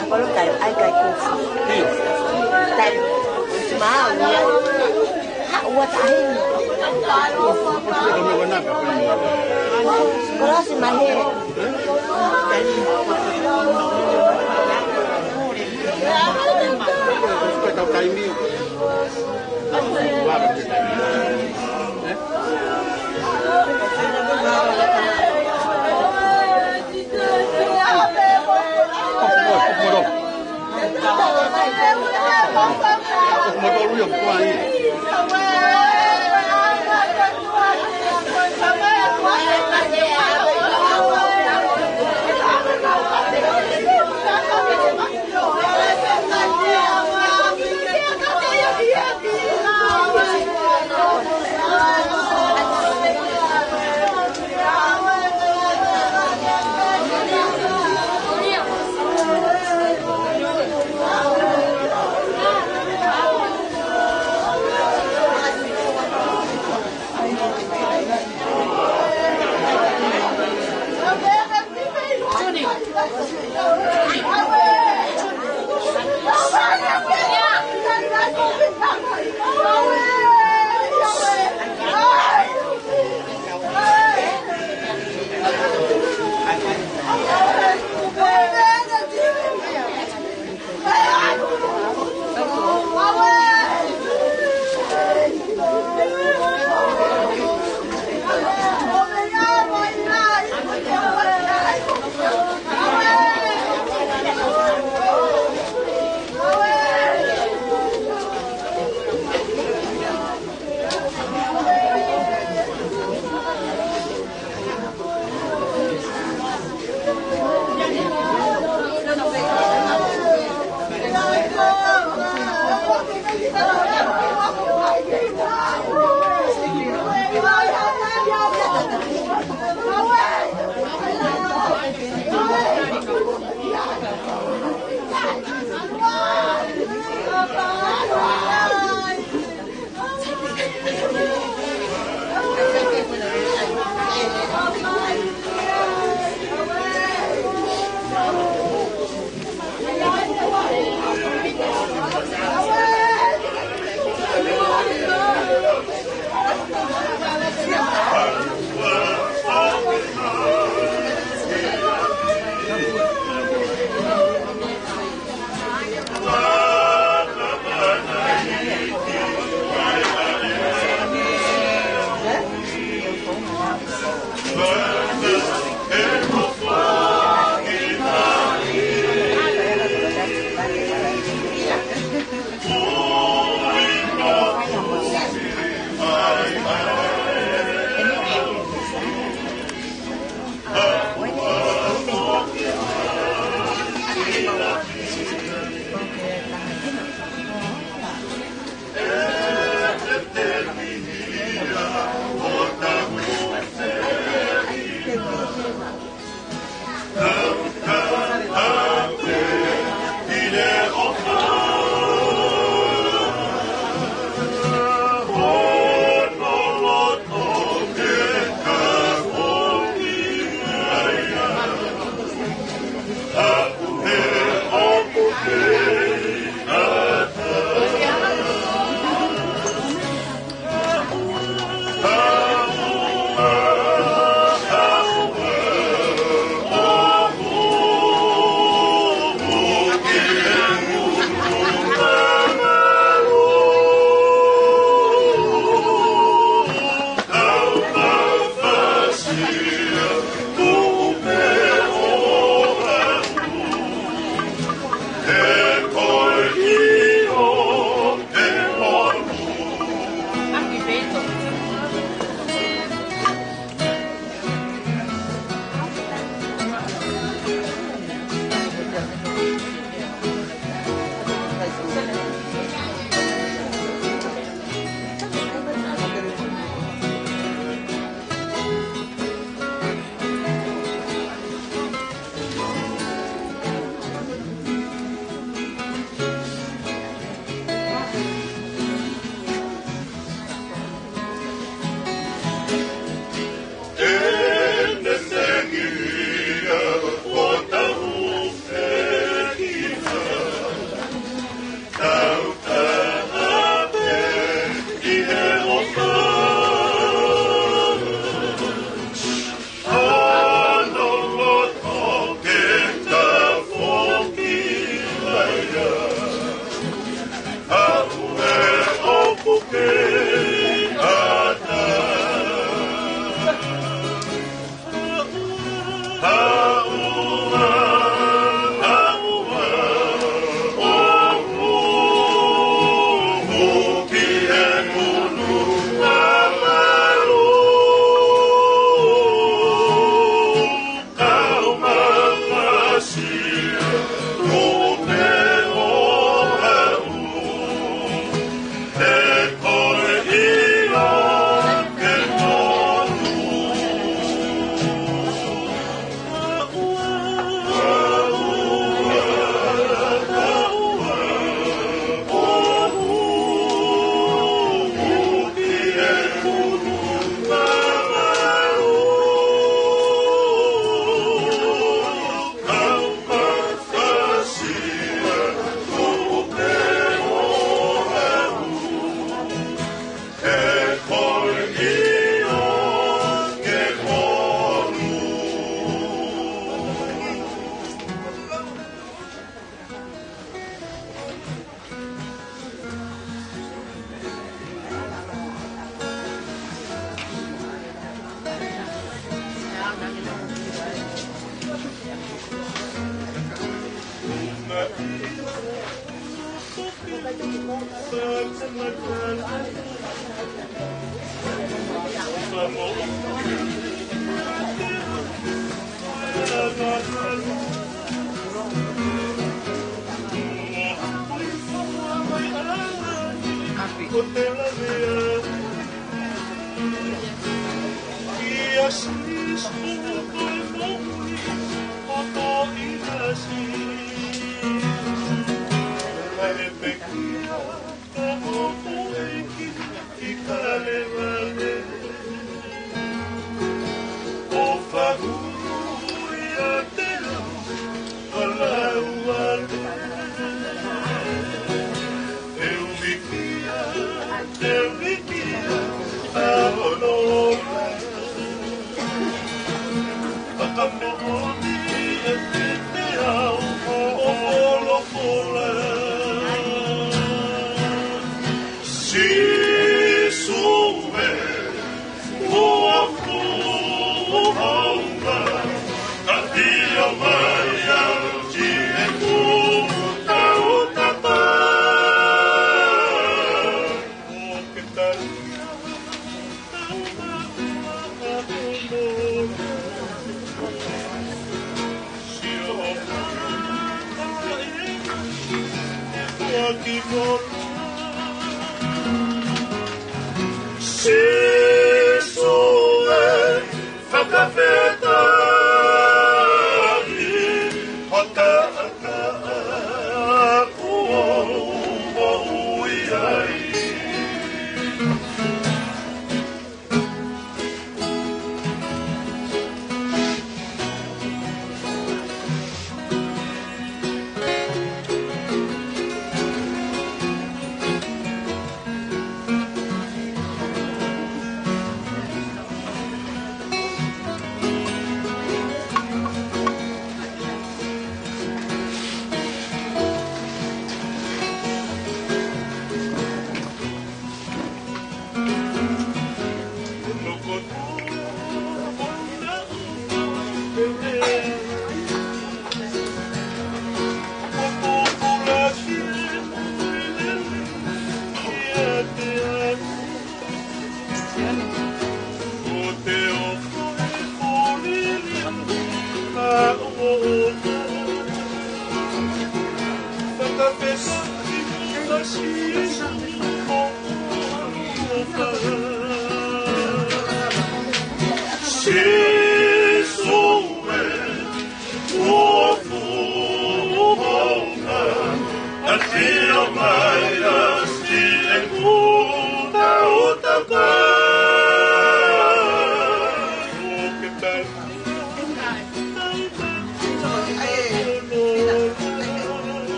Ako lo kai, ai kai kofi. Tai, mau ia. Ha, ua tahi. Kolosi mahe.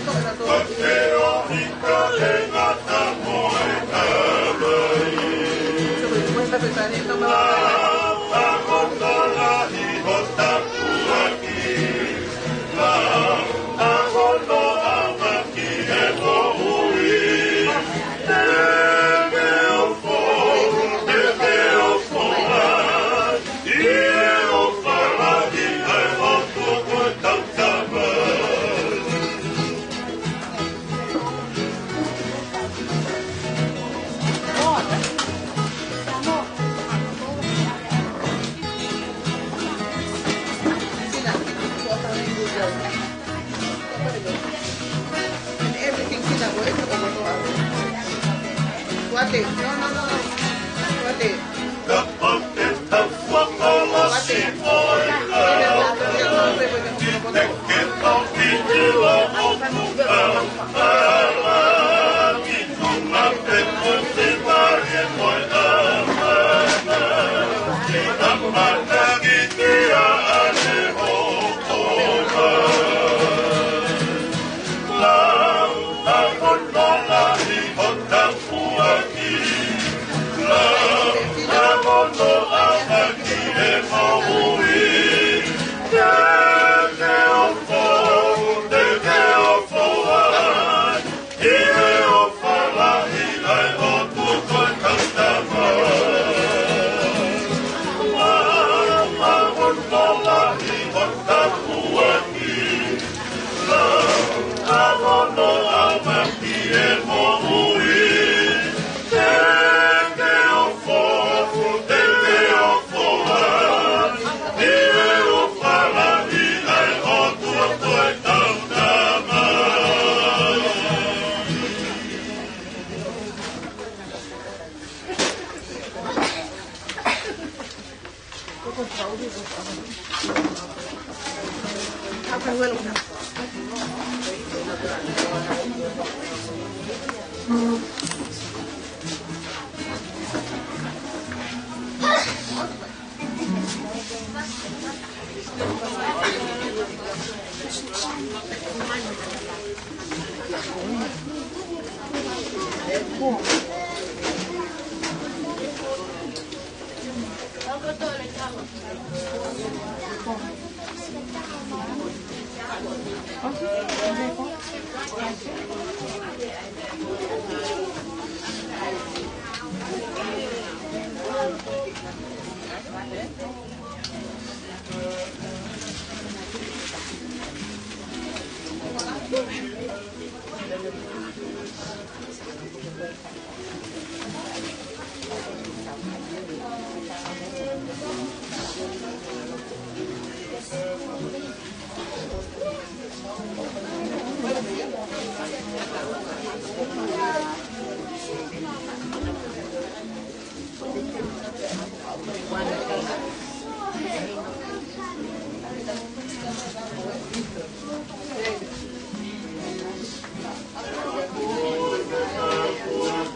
And everything, see that way. What is? No, no, no, no. What is? What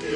is?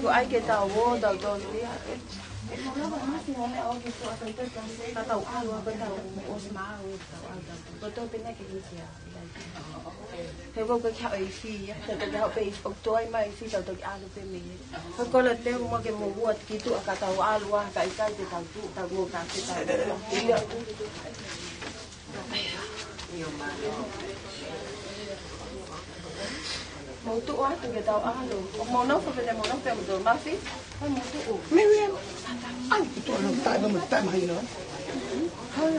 Ko ai ke tau ō, tau tonu ia. Ka tau ʻalu, ka tau ʻosi maʻu, tau ʻalu, tau. Ko tau pehē ke hiki ia. He ko ke kia ʻo e ifi ia. Tau toki haʻu pē ʻo toe mai ifi, tau toki ʻalu pē mei ai. Ko e kole te u mo ke mo ua ki tuʻa ka tau ʻalu ā, ka ʻikai te tau tuʻu, tau mo ka ke tau. Ia. Mou tuʻu atu ke tau ʻalu. ʻOku mou nofo pē, mou nofo pē, mou tuʻu mafi. ʻAi mou tuʻu. Miriam. ʻAi, tuʻu ʻalu, taʻe, mou taʻe mai ʻilo. Hai.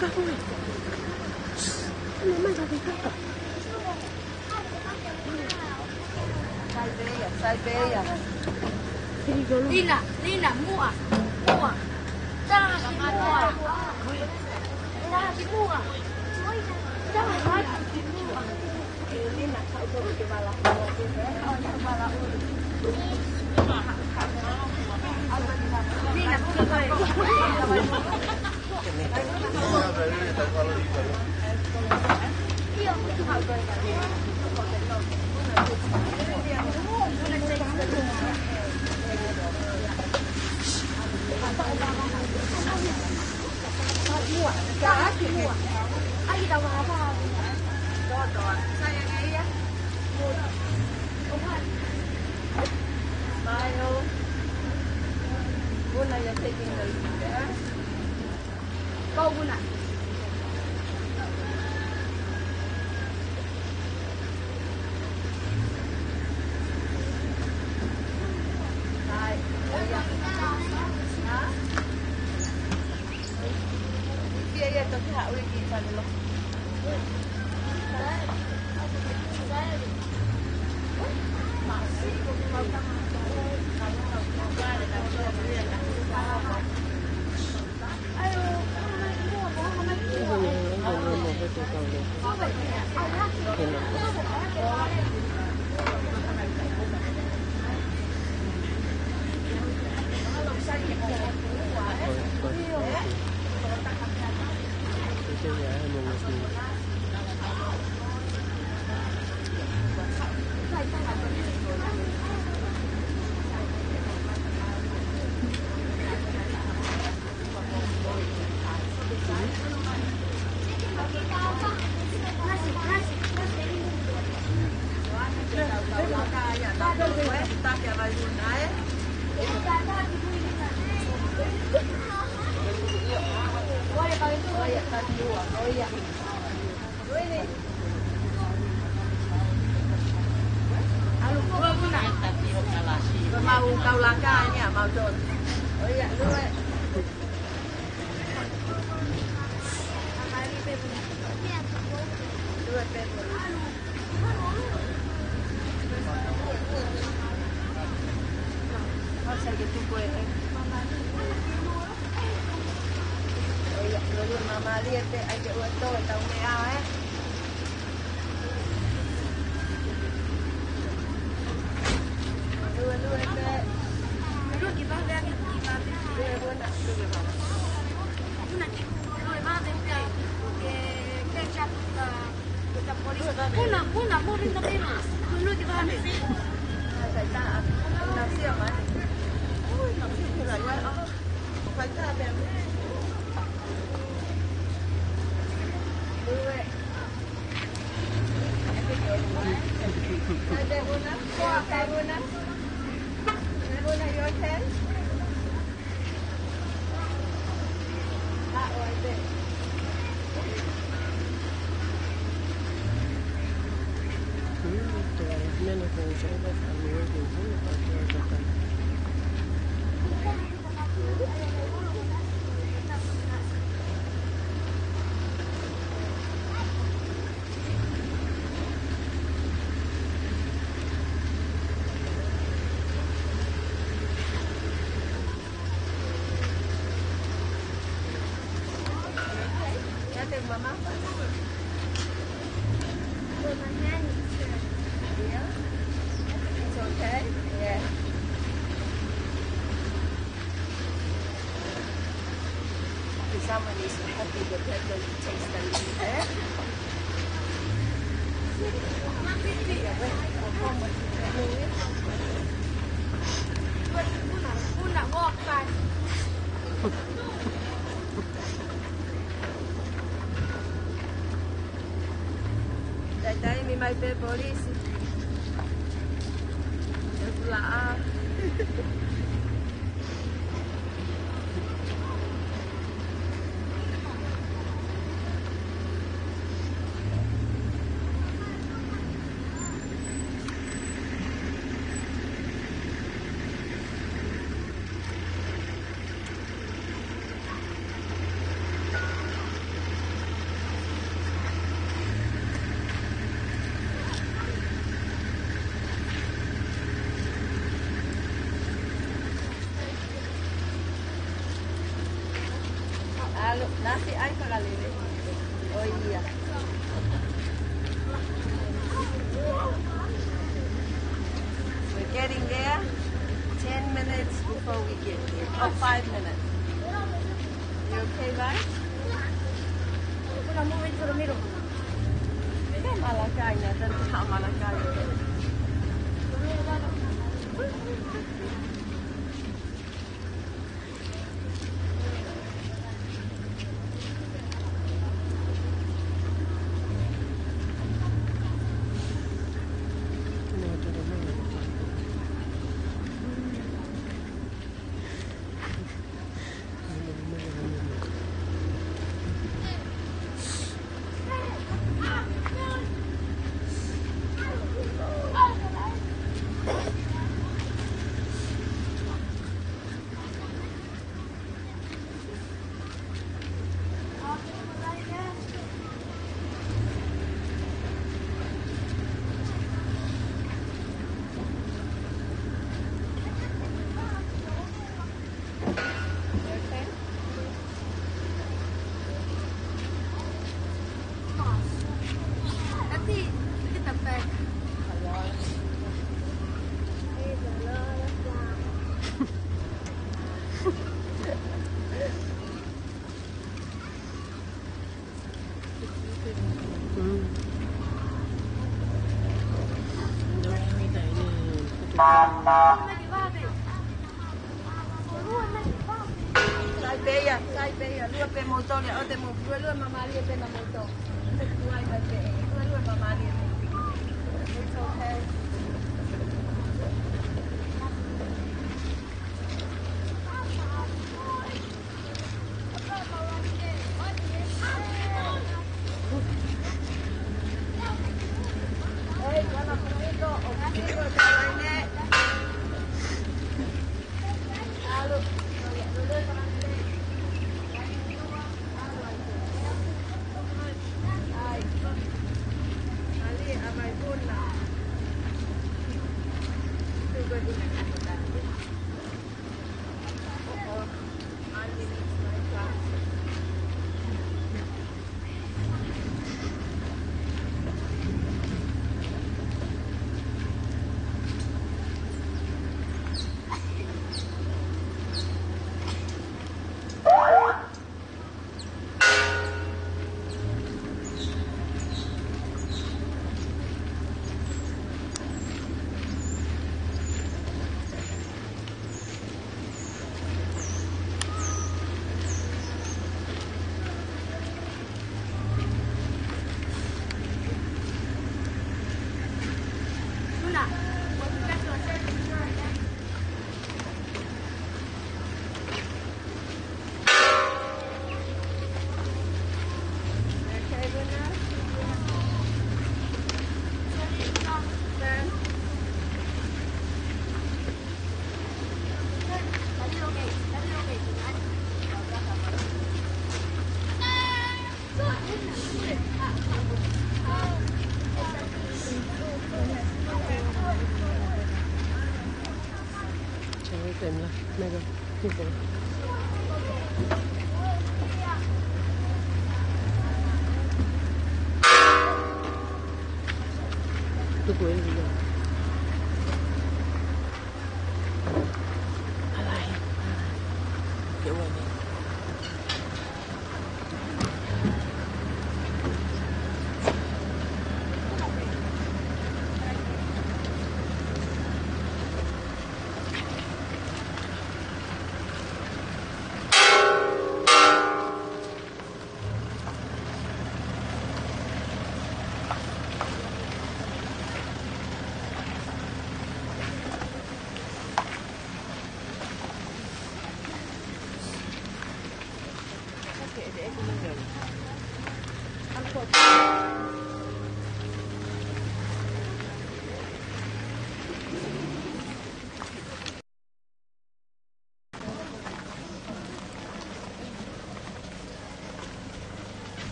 Ka koe. Ana mai ka te kaka. Sai pē ia, sai pē ia. Lina, Lina, muʻa, muʻa. Tala ki muʻa. Tala ki muʻa. Tala ki muʻa. Smile. Una, you're taking the lead, eh? Go, Una. Hai. Ia, ia, toki haʻu ki fale loki. Mau kau laka ni a mau tonu. ʻO ia, lue. Lue pē. ʻOsi ke tuku e. ʻO ia, lue, lue, mamalie pē, ʻai ke ʻoua toe tau meʻa, ē. Una, una, more in the famous. Ate mama. Well, my hand is here. Yeah? It's okay? Yeah. Someone is happy that they don't taste the leaf, eh? Una, una, walk by. Taimi mai pē polisi. E pula a. Nasi ai fakalele. Oh, yeah. We're getting there. Ten minutes before we get there. Oh, five minutes. You okay, bye? We're gonna move into the middle. Kei Malakai na, tau ki Malakai. Sai pē ia, sai pē ia. Lue pē moutolu ia, ʻoua te mou, lue, lue māmālie pē naʻa moutolu. Lue, lue, lue māmālie pē. It's okay.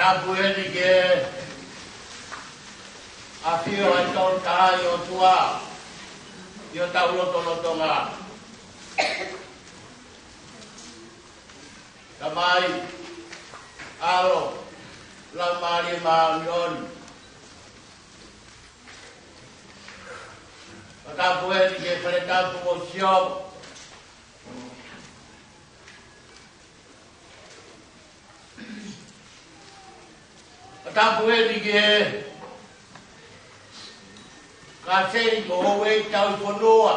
Tapu eni ki he ʻafio ʻa e Tolu Tahaʻi ʻOtua ʻi hotau lotolotonga. Tamai, ʻAlo, Laumālie Māʻoniʻoni. Fakatapu eni ki he Fale Tapu ʻo Sio. Fakatapu eni ki he kau sēniti mo e houʻeiki tauhi fonua.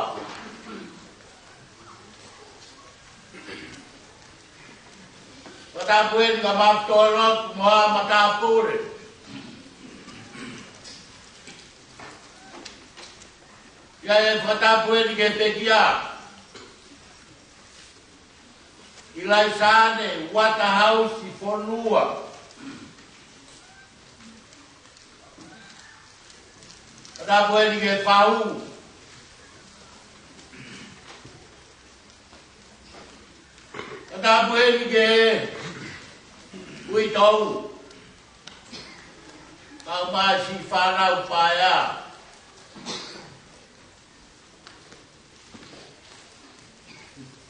Fakatapu eni ki he maʻu tō lotu mo e matāpule. ʻIo, ʻe fakatapu eni ki he pekia ʻi Laisane, Waterhouse, fonua. Fakatapu eni ki he fau. Fakatapu eni ki he uitou, kae ʻumaʻā siʻi fānau paea.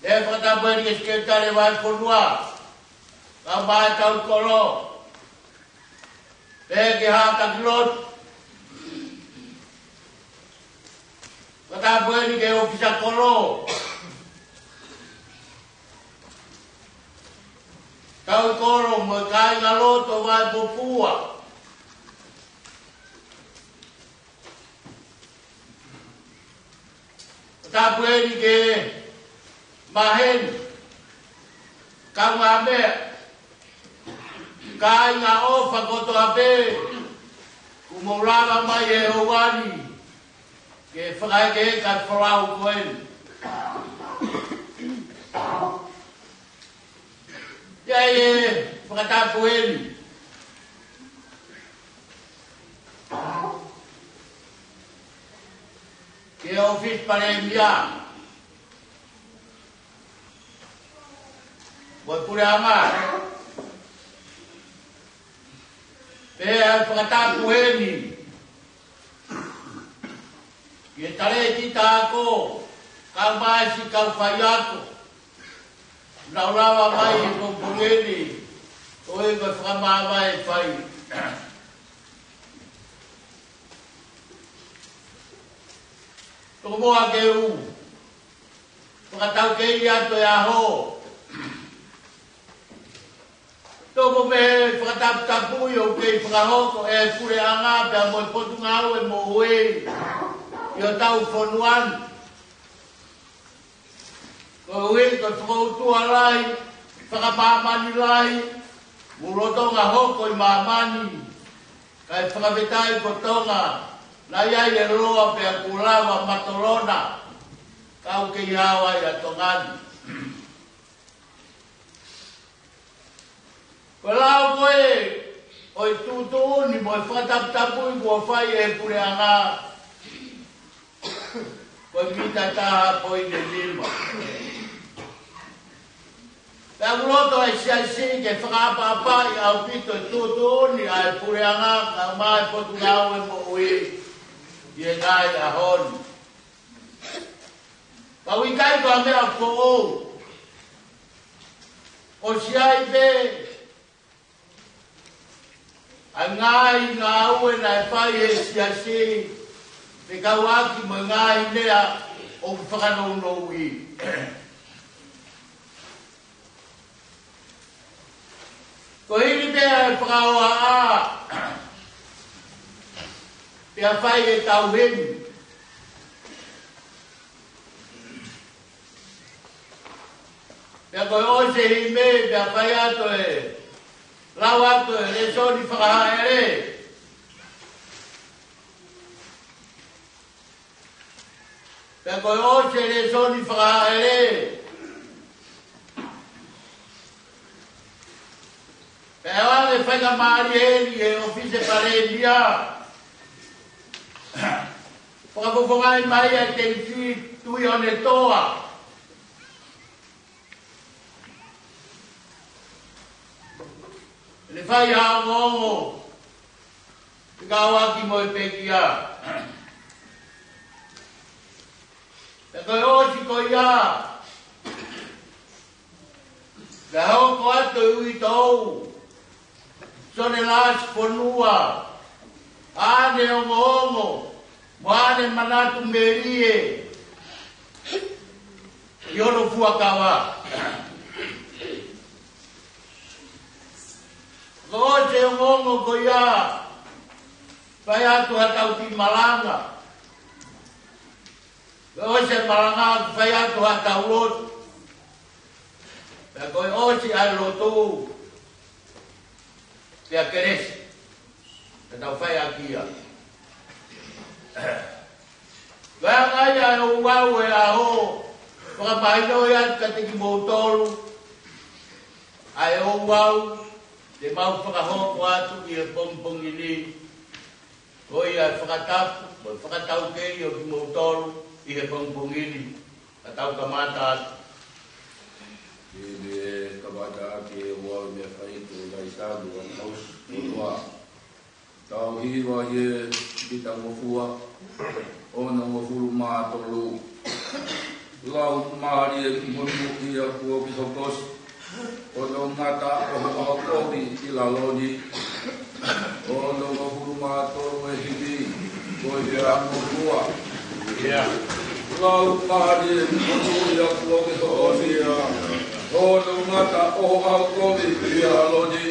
ʻE fakatapu eni ki he Sekelitali Vahefonua, kae ʻumaʻā e kau kolo, pehē ki he haʻa taki lotu. Fakatapu eni ki he ʻōfisa kolo, kau kolo mo e kāingalotu ʻo Vaipopua. Fakatapu eni ki he maheni, kaungāmeʻa, kāinga ʻofa kotoa pē, kuo mou lava mai he ʻaho ni ke fakahekeheka e folau ko eni. ʻIo, ʻe fakatapu eni ki he ʻōfisi Palēmia mo e puleʻanga. Pea ʻe fakatapu eni ki he talēkita ako, kae ʻumaʻā siʻi kau faiako naʻa nau lava mai he pongipongi ni, ʻo e ko e fakamāvae fai. Tomuʻa ke u fakataukei atu e ʻaho, tomuʻa mo e fakataputapui ʻoku kei fakahoko ʻe he puleʻanga pea mo e Potungāue Moʻui ʻi hotau fonua ni. Koeʻuhi ko e fakautuutu lahi, fakamāmani lahi, mo e lolotonga hoko ʻi māmani, kae fakafetaʻi ko Tonga, naʻe ʻi ai e loa pea kuo lava matolona, ka ʻoku kei hao ai ʻa Tonga ni. Ko e lao ko ē ʻo e tuʻutuʻuni mo e fakataputapui kuo fai ʻe he puleʻanga, ko e mita taha poini nima. Pea ʻoku loto ʻa e siasi ke fakaʻapaʻapaʻi ʻaupito e tuʻutuʻuni ʻa e puleʻanga kae ʻumaʻā e Potungāue Moʻui ʻi he ngaahi ʻaho ni. Pea ʻoku ʻikai ko ha meʻa foʻou. ʻOsi ʻi ai pē ʻa e ngaahi ngāue naʻe fai ʻe he siasi, fekauʻaki mo e ngaahi meʻa ʻoku fakanounouʻi. Ko e hili pē ʻa e fakahohaʻa, pea fai e tauheni. Pea ko e ʻosi e himi, pea fai atu e, lau atu e lēsoni fakahaʻele. Pea ko e ʻosi e lēsoni fakahaʻele, pea ʻoange faingamālie eni ʻe he ʻōfisi Palēmia, fakafofongaʻi mai ʻa e Tēvita Tuʻiʻonetoa. Ne fai ha ongoongo fekauʻaki mo e pekia. Pea ko e ʻosi ko ia, pea hoko atu e uitou, Sione Lasifonua, ʻa ʻene ongoongo mo ʻene manatu melie ʻi hono fuakava. Ko e ʻosi e ongoongo ko ia, fai atu haʻatau kiʻi malanga. Ko e ʻosi e malanga, fai atu haʻatau lotu. Pea ko e ʻosi ʻa e lotu, pea kelesi, pea tau fai ʻaki ia. Pea ʻa ia ʻe ouau e ʻaho, fakamahino ia kiate kimoutolu ʻa e ouau te mau fakahoko atu ʻi he pongipongi ni. Ko ia e fakatapu mo e fakataukei ʻo kimoutolu ʻi he pongipongi ni. Ka tau kamata atu. ʻI he kamata ʻaki e ouau, meʻa fai ko e ngaahi Saame ʻa e tau ua. Tau hiva ʻi he kitangofua, onongofulu mā tolu. Laumālie monūʻia kuo ke hokosi, hono ngata ʻo ho ʻaho kovi ʻi lalo ni. Onongofulu mā tolu e himi, ko e kitangofua. Ia. Laumālie monūʻia kuo ke hokosi, hono ngata ʻo ho ʻaho kovi ʻi lalo ni.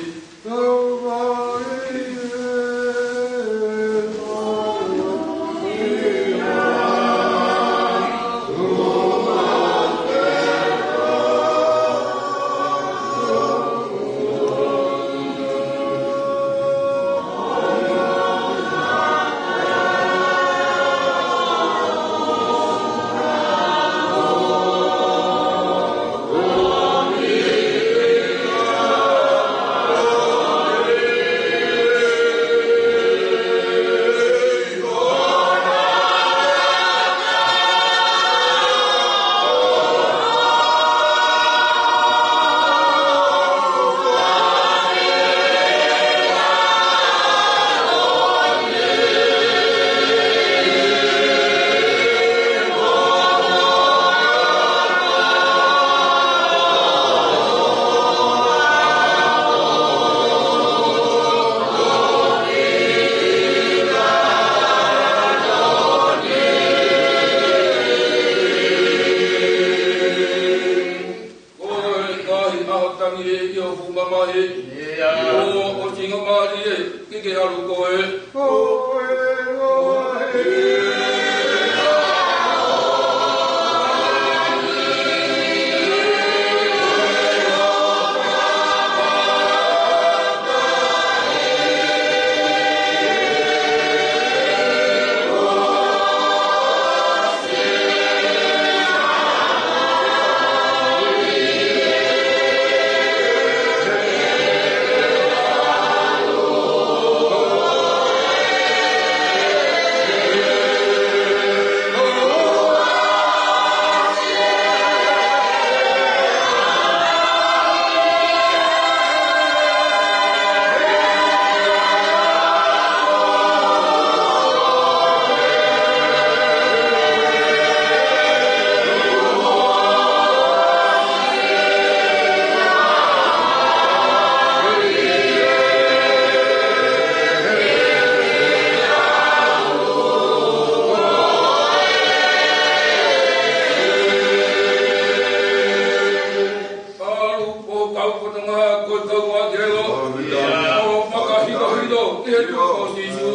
Ko e ngaahi ʻaho tangi ʻi hoʻo fuʻu mamahi. Ia. ʻO, ʻo singamālie ke ke ʻalu koe. Ko e ngaahi ʻAlu ʻo kau kotoa ko e kau ʻāngelo. ʻAmeni. ʻO fakahinohino ki he tuʻu ko Sīsū.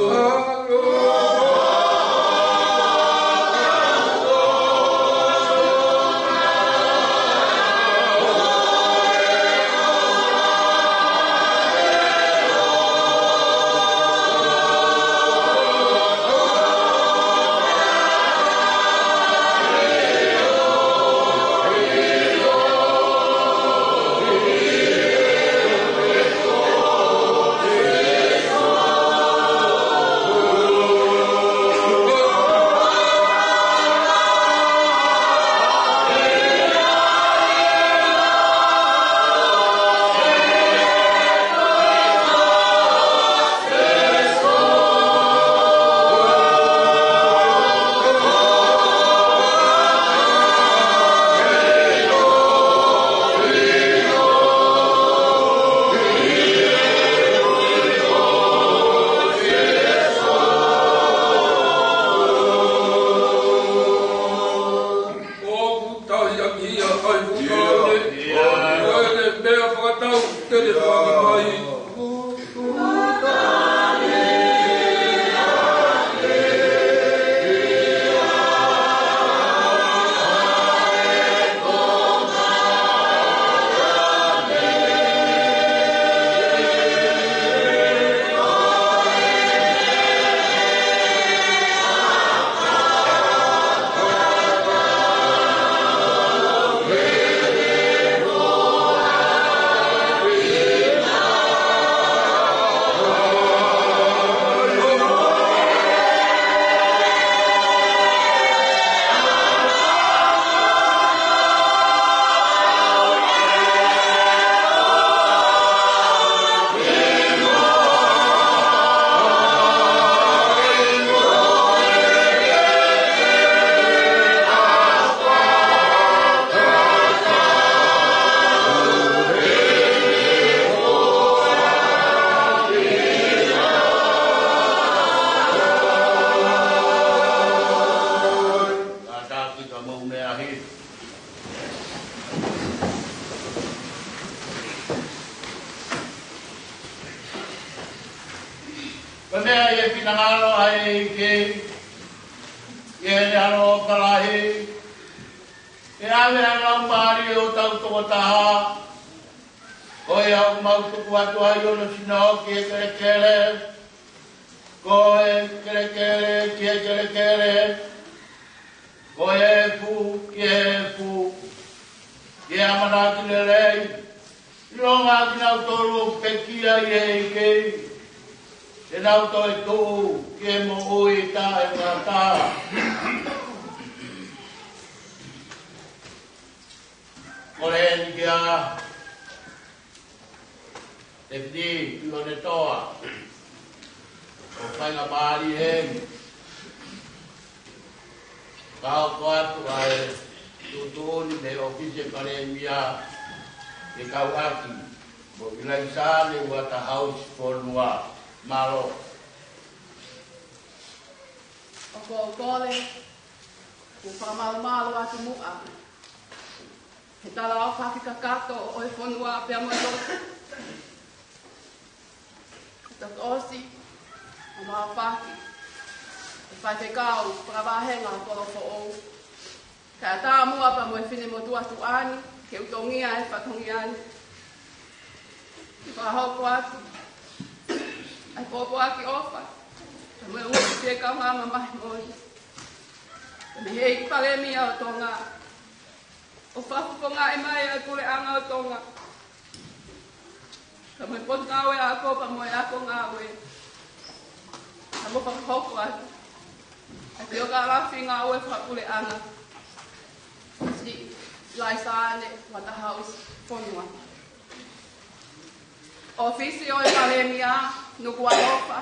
Ka taki ka mau mea hili. Ko e meʻa ʻi he finangalo ʻa e ʻEiki, ʻi heʻene ʻaloʻofa lahi, ke ʻave ʻa e laumālie ʻo hotau tokotaha, ko ia ʻoku mau tuku atu ai ʻo ne sino ki he kelekele, ko e kelekele ki he kelekele, ko e efu ki he efu, ki he ʻamanaki lelei, ʻilonga kinautolu ʻoku pekia ʻi he ʻEiki, te nau toetuʻu ki he moʻui taʻengata. Kole eni kia Tefiti Tuʻiʻonetoa ʻo fai ha mali heni. Ka hoko atu ʻa e tuʻutuʻuni mei he ʻŌfisi ʻo e Palēmia ke kau ʻaki mo ʻIlaisa ʻa e Uatahausi Fonua. Mālō. ʻOku ou kole ke u fakamalumalu atu muʻa he talaʻofa kakato ʻo e fonua pea mo e lotu. Kuo toki ʻosi ʻa e maʻu fakamaʻu ʻe he faifekau fakavahenga ʻo Kolofoʻou, kae ʻatā muʻa pea mo e finemotuʻa tuʻa ni ke u tongia e fatongia ni. Ke fakahoko atu ʻa e pōpoaki ʻofa pea mo e ʻū fiekaunga mamahi moʻoni mei he ʻEiki Palēmia ʻo Tonga, ʻo fakafofongaʻi mai ʻa e Puleʻanga ʻo Tonga, ka mo e Potungāue Ako pea mo e Ako Ngāue, ka mo fakahoko atu ʻa e tiokalafi ngāue fakapuleʻanga, Siʻi ʻIlaisa ʻa e Uatahausi Fonua. ʻŌfisi ʻo e Palēmia, Nukuʻalofa,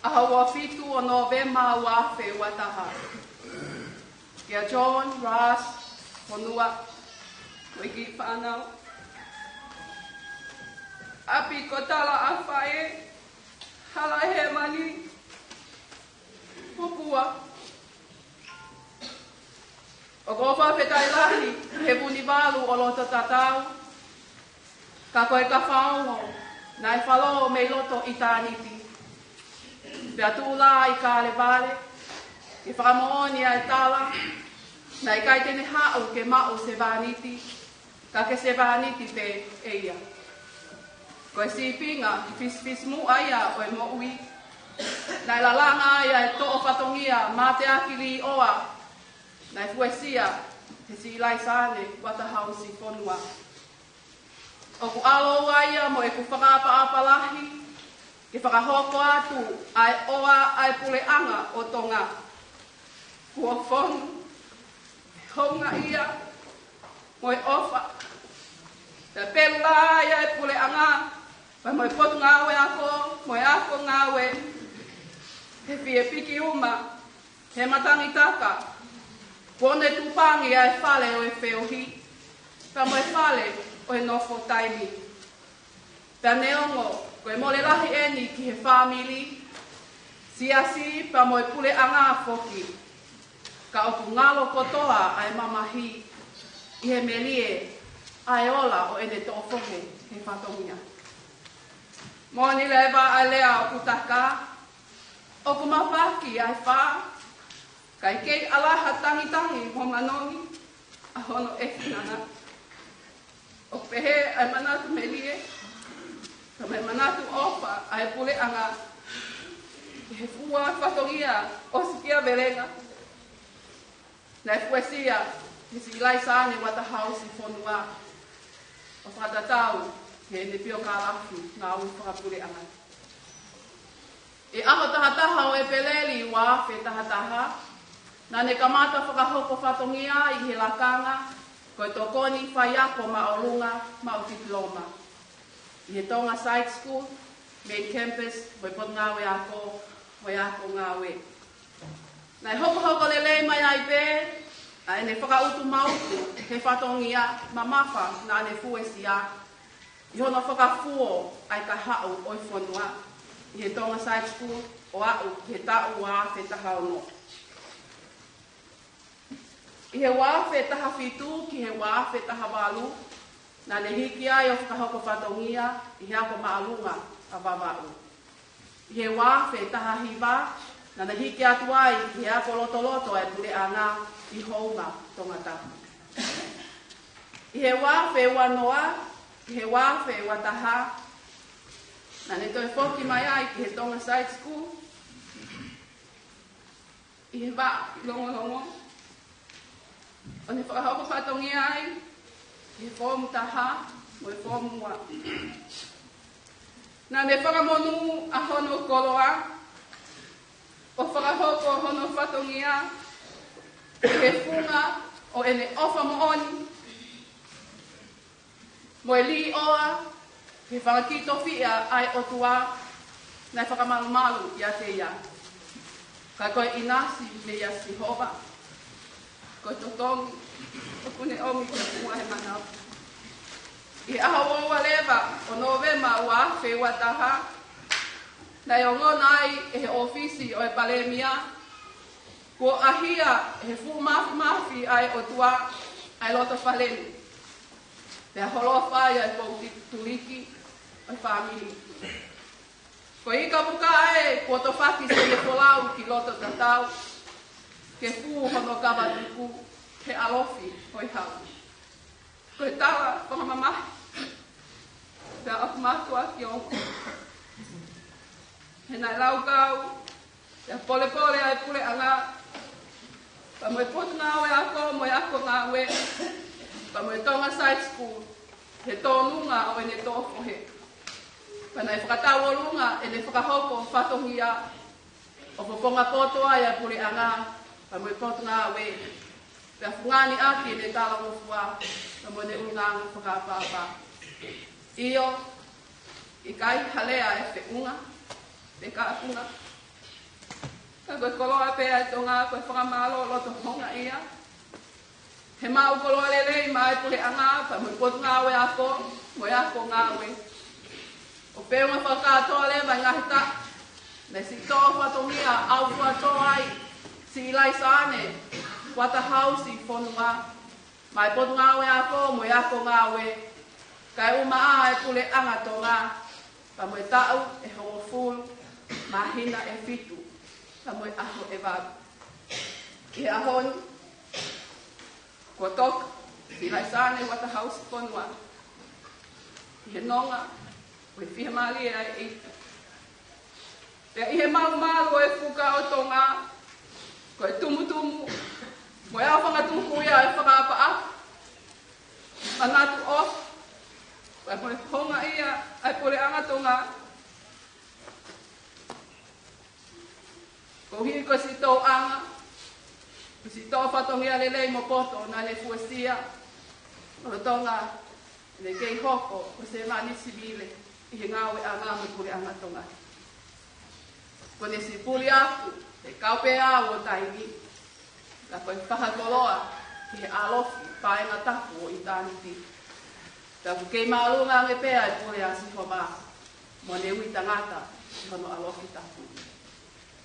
ʻaho ua fitu ʻo Nōvema ua afe ua taha. Kia John Ross Fonua mo e kiʻi fānau. ʻApi ko Tala ʻa Faʻē, Hala ʻe Hēmani, Popua. ʻOku ou fakafetaʻi lahi ki he Vunivalu ʻo loto tatau, ka ko e kafaongo naʻe falō mei loto ʻitāniti, pea tuʻulā ʻi Kalevale, ke fakamoʻoni ʻa e tala naʻe ʻikai te ne haʻu ke maʻu sevāniti, ka ke sevāniti pē ʻe ia. Ko e sīpinga fisifisimuʻa ia ʻo e moʻui, naʻe lalanga ai ʻa e toʻo fatongia mateaki līʻoa naʻe fuesia he Siʻi ʻIlaisa ʻa e Uatahausi Fonua. ʻOku ʻaloʻofa ia mo ʻeku fakaʻapaʻapa lahi ke fakahoko atu ʻa e ʻofa ʻa e Puleʻanga ʻo Tonga. Kuo fonu e houngaʻia mo e ʻofa, pea pelu lā ia ʻa e Puleʻanga pea mo e Potungāue Ako mo e Ako Ngāue, he fie piki uma he matangi taka kuo ne tupangi ʻa e Fale ʻo e Feohi pea mo e Fale ʻo e Nofo Taimi. Pea neongo ko e mole lahi eni ki he fāmili, siasi pea mo e puleʻanga foki, ka ʻoku ngalo kotoa ʻa e mamahi ʻi he melie ʻa e ola ʻo ʻene toʻo fohe he fatongia. Moʻoni leva ʻa e lea ʻoku taka, ʻoku mafaki ʻa e fā, kae kei ʻalaha tangitangi mo manongi ʻa hono ʻefinanga. ʻOku pehē ʻa e manatu melie, ka mo e manatu ʻofa ʻa e puleʻanga ki he fua fatongia ʻo Sikia Velenga, naʻe fuesia ʻe he Silaisane Uatahausi Fonua, ʻo fakatatau ki heʻene piokalafi ngāue fakapuleʻanga. ʻI he ʻaho taha taha ʻo ʻEpeleli ua afe taha taha, naʻa ne kamata fakahoko fatongia ʻi he lakanga ko e tokoni faiako māʻolunga maʻu tipiloma ʻi he Tonga Side School, Main Campus, mo e Potungāue Ako mo e Ako Ngāue. Naʻe hokohoko lelei mai ai pē ʻa ʻene fakaʻutumauku he fatongia mamafa naʻa ne fuesia ʻi hono fakafuo ʻa e kahaʻu ʻo e fonua ʻi he Tonga Side School ʻo aʻu ki he taʻu ua afe taha ono. ʻI he ua afe taha fitu ki he ua afe taha valu, naʻa ne hiki ai ʻo fakahoko fatongia ʻi he ako māʻolunga ʻa Vavaʻu. ʻI he ua afe taha hiva, naʻa ne hiki atu ai ki he ako lotoloto ʻa e puleʻanga ʻi Houma, Tongatapu. ʻI he ua afe ua noa ki he ua afe ua taha, naʻa ne toe foki mai ai ki he Tonga Side School ʻi he vaʻa ʻi Longolongo, ʻo ne fakahoko fatongia ai ʻi he foomu taha mo e foomu ua. Naʻa ne fakamonū ʻa hono koloa ʻo fakahoko hono fatongia ʻi he funga ʻo ʻene ʻofa moʻoni mo e līʻoa ki he fanga kiʻi tofiʻa ʻa e ʻOtua naʻe fakamalumalu ʻiate ia. Ka ko e ʻinasi meia Sihova, ko e totongi ʻoku ne ʻomi ki he funga he manava. ʻI he ʻaho ua ua leva ʻo Nōvema ua afe ua taha, naʻe ongona ai ʻe he ʻōfisi ʻo e Palēmia kuo ʻahia ʻe he fuʻu māfimafi ʻa e ʻOtua ʻa e loto fale ni, pea holofa ai ʻa e pou tuliki ʻo e fāmili. Ko e ika puka ē kuo tofaki seʻi folau ki loto tatau, ke fū hono kava tuku he ʻalofi ʻo e hau. Ko e tala fakamamahi, pea ʻoku mātuʻaki ongo. He naʻe laukau, pea polepole ʻa e puleʻanga, pea mo e Potungāue Ako mo e Ako Ngāue, pea mo e Tonga Side School, he tōnunga ʻo ʻene tō fohe. Pea naʻe fakatauʻolunga ʻene fakahoko fatongia ʻo fofonga poto ai ʻa e puleʻanga, pea mo e Potungāue, pea fungani ʻaki ʻene talangofua, pea mo ʻene ʻulungaanga fakaʻapaʻapa. ʻIo, ʻikai ha lea ʻe feʻunga pe kapunga, ka ko e koloa pē ʻa e Tonga, ko e fakamālō loto houngaʻia. He maʻu koloa lelei maʻa e puleʻanga, pea mo e Potungāue Ako mo e Ako Ngāue. ʻO feʻunga fakakātoa leva ʻi he ngaahi taʻu naʻe siʻi tō fatongia ʻaufuatō ai Silaisane Uatahausi Fonua maʻa e Potungāue Ako mo e Ako Ngāue, kae ʻumaʻā e puleʻanga Tonga, pea mo e taʻu ʻe hongofulu, māhina ʻe fitu, pea mo e ʻaho ʻe valu. ʻI he ʻaho ni, kuo toka Silaisane Uatahausi Fonua ʻi he nonga ʻo e fiemālie ʻa e ʻEiki. Pea ʻi he malumalu ʻo e fuka ʻo Tonga, ko e tumutumu mo e ʻaofangatuku ia ʻo e fakaʻapaʻapa, manatu ʻofa, pea mo e houngaʻia ʻa e puleʻanga Tonga. Koeʻuhi ko e siʻi tōʻanga, ko e siʻi tō fatongia lelei mo poto naʻa ne fuesia, lolotonga ʻene kei hoko ko e sevāniti sivile ʻi he ngāueʻanga mo e puleʻanga Tonga. Kuo ne siʻi puli atu he kau pē ʻa e taimi, ka ko e fakakoloa ki he ʻalofi paenga tapu ʻo ʻitāniti. Ka ʻoku kei māʻolunga ange pē ʻa e pule ʻa Sihova mo ʻene ui tangata ʻi hono ʻalofi tapu.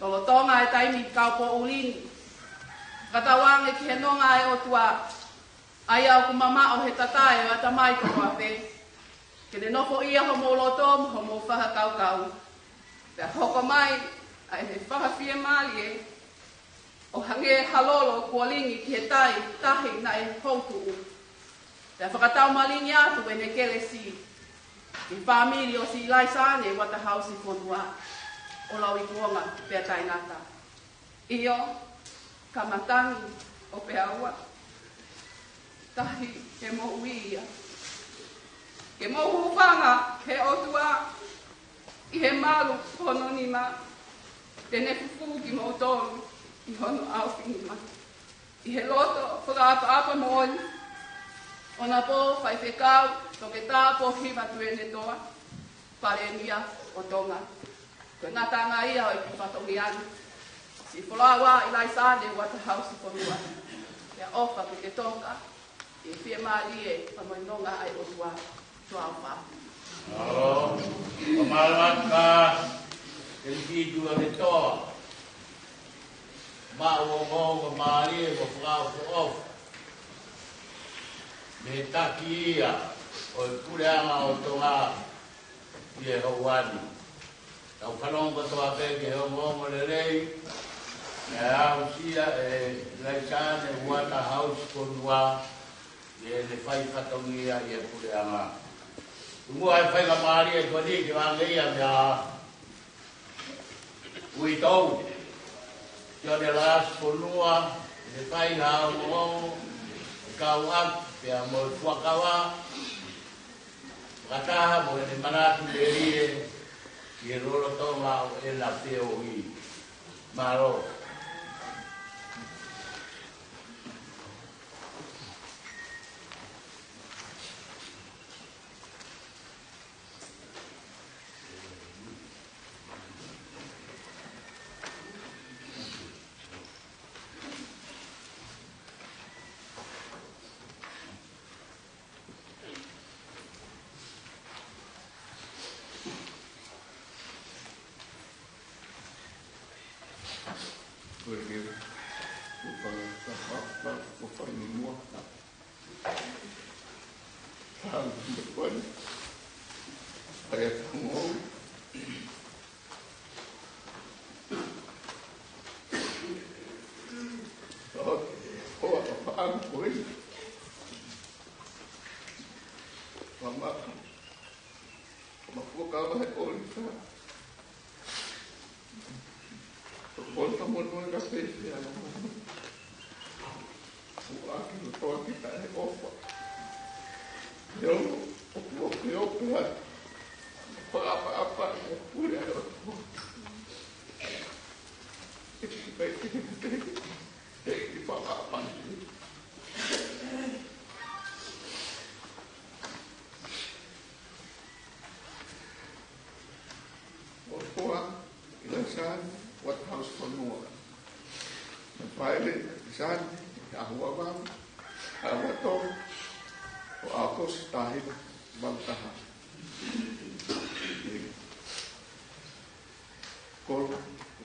Lolotonga e taimi kaupōʻuli ni, fakatauange ki he nonga ʻa e ʻOtua, ʻa ia ʻoku mamaʻo he tatae ʻo e ʻatamai kotoa pē. Ke ne nofoʻia homou loto mo homou fakakaukau. Pea hoko mai ʻa e fakafiemālie ʻo hangē ha lolo kuo lingi ki he tai tahi naʻe houtuʻu. Pea fakatau malingi atu ʻene kelesi ki he fāmili ʻo Silaisane Uatahausi Fonua ʻo Lauikuonga pea taʻengata. ʻIo, ka matangi ʻo Peaua, tahi he moʻui ia. Ke mou hūfanga he ʻOtua ʻi he malu hono nima, te ne fufū kimoutolu ʻi hono ʻaofinima. ʻI he loto fakaʻapaʻapa moʻoni, ʻonapo Faifekau Toketā Pōhiva Tuʻiʻonetoa, Palēmia ʻo Tonga. Ko e ngataʻanga ia ʻo e kiʻi fatongia ni. Siʻi Folaua Ilaisane Uatahausi Fonua. Pea ʻofa ke ke toka ʻi he fiemālie ʻa e nonga ʻa e ʻOtua. Tuʻa ʻofa. ʻAlo, ʻo mālō atu ka, ʻEiki Tuʻiʻonetoa. Maʻu ongoongo mālie mo fakaʻofoʻofa mei he taki ia ʻo e Puleʻanga ʻo Tonga ʻi he houa ni. Tau fanongo kotoa pē ki he ongoongo lelei naʻe aʻusia ʻe Laisane Uatahausi Fonua ʻi heʻene fai fatongia ʻi he Puleʻanga. Tuku ai e faingamālie ko eni ke u hangē ia meia Uitou Sione Laasi Fonua, ʻi he fai ha ongoongo ʻe kau atu pea mo e fuakava, fakataha mo ʻene manatu melie ʻi he lolotonga ʻo ʻena feohi. Mālō. Mafua kava he ʻolifa. Ko e ʻolifa monū ka pehē ʻa e ʻolifa. Kuo ʻaki loto ʻaki taʻeʻofa. He ʻoku, ʻoku, ʻoku, ʻoku, ʻoku, fakaʻapaʻapa ʻe pule ʻa e ʻOtua. ʻE, ʻe, ʻe, ʻe, ʻe, fakaʻapaʻapa. ʻOtua, Ilaisane Uatahausi Fonua. Naʻe fāʻele ʻe Ilaisane ʻi he ʻaho uavalu ʻo e ʻaho tolu ʻo ʻAokosi taha hiva valu taha. Kolo, ko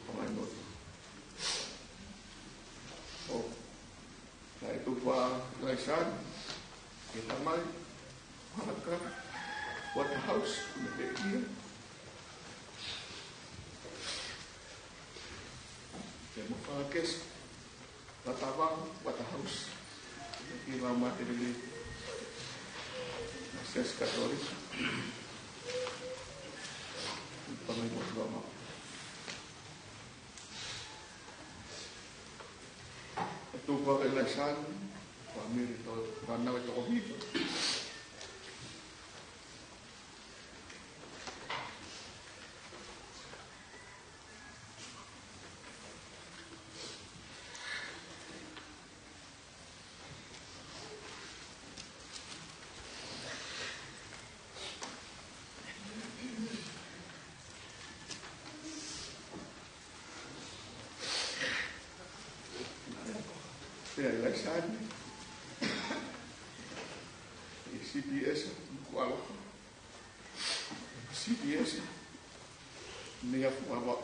Pangailoto. ʻO naʻe tupu ʻa Ilaisane ki he tamai, Malaka Uatahausi, ko e meʻa ia. Pea mo Fakakesi Latavao Uatahausi, ko e meʻa ia ʻa e Siasi Katolika. Pangailoto. Tupu ʻa Ilaisane, fāmili, fānau ʻe toko hiva. Pea Ilaisane, ʻi he C P S, ko e ʻaloʻofa. C P S, meʻa fuava.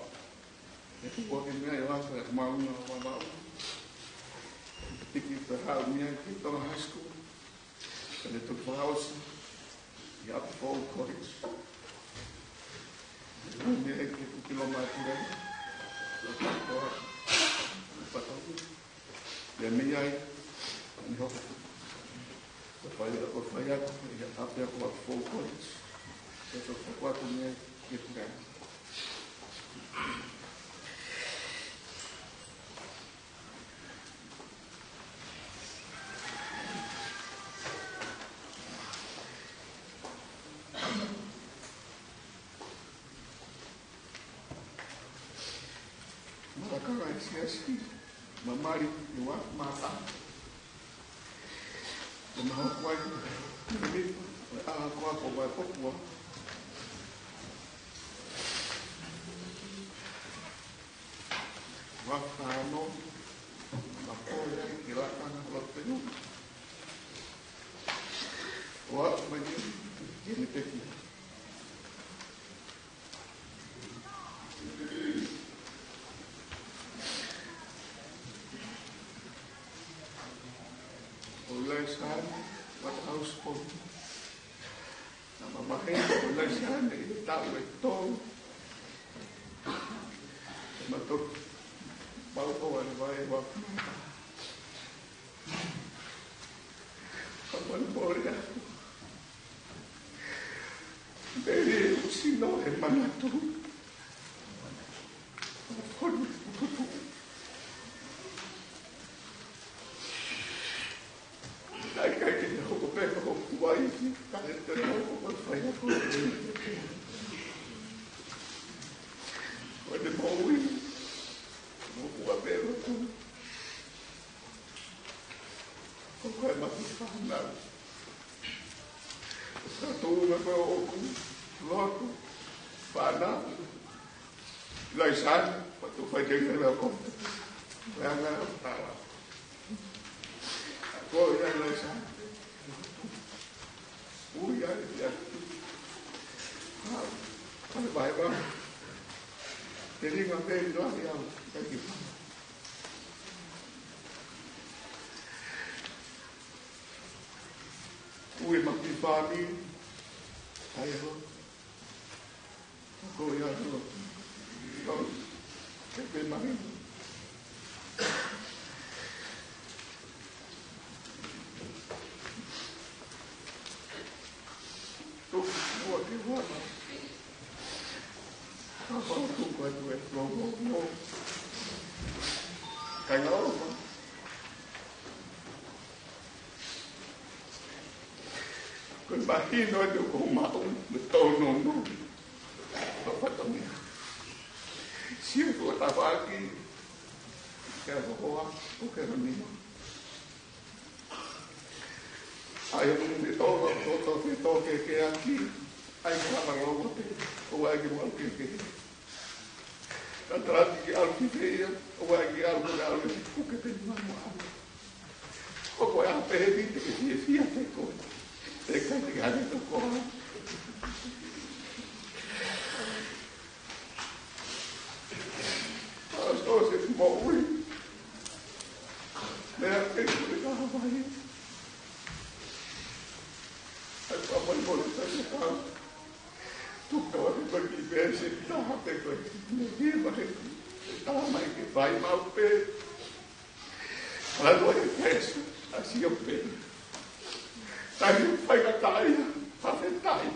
ʻE tupu ʻaki meʻa ʻi he lasa e maunga fuava. Tiki pē haʻu meʻa ki Tonga High School. Pea ne tuku fakaʻosi ʻi Upper Falls College. Mei ai ke kuki loma atu leva. Pea mei ai, ʻi hoku fai, ʻo fai atu ʻi he ʻapiako Upper Falls College, ʻo fai atu mei ai ki he puleʻanga. Malakala e siasi, ma mali ʻi Wharf Mata. Ko ma hoko ai, ko e mipa, ko e ʻaho ko ē ko Vaipopua. Wharf Taʻanoa, ma pole ai ki Lakanga Lotu Penua. ʻO aʻu mai ki he pekia. ʻO Laisani, Waterhouse Point. Naʻa ma maheni ko Laisani ʻi he taʻu ʻe tolu. ʻE ma toki mau ko ane vai ua. Ka mani pole atu. Mei he ʻusi no e manatu. Konu kuku. Naʻe ʻikai ke ne hoko pē ko hoku uaifi, ka ne toe hoko ko e faiako. Ko ʻene moʻui, moʻua pē lotu. Ko e maʻu fānau. Sa tu me ko ʻoku lotu fānau. Laisani, patu fai ke ngela ko. Ngela tala. Ko ia Laisani. Ui ai ia. Pale vai vai. Te ringa pē ʻi lahi au. Thank you. Ui ma ki fāmi. Ai ho. Ko ia ho. Ko. Ke pe mahi. Tuku mua ki huama. Ka pau tuku atu e logo mo. Kai na oma. Ko e mahino atu ko maʻu me tau nono. Ko fakamea. Siu ko tafaʻaki. Ke ko hoa, ko ke nonima. ʻAi, ʻo mune tō, tō, tō, tō, ke, ke aki. ʻAi, ke lava loa te, ʻo ʻai ke mau ke, ke. Ka tala ki ʻalu ki fē ia, ʻo ʻai ke ʻalu, ke ʻalu, ke puke pe ni mau ʻalu. ʻO ko e ʻape he ni, te ke fie, fie, te ko. Te kai, te kai, te ko. ʻOsi, ʻosi, moʻui. Meʻa ke kule ka Hawaiʻi. ʻAi, papa, i mole, sa ke tau. Tuka wa ke kole ki pē se taha pe ko. Ne ki ma ke. Tala mai ke fai mau pē. Ala lua ke pēsi. A si o pē. Tahi fai ka taia. Fafetai.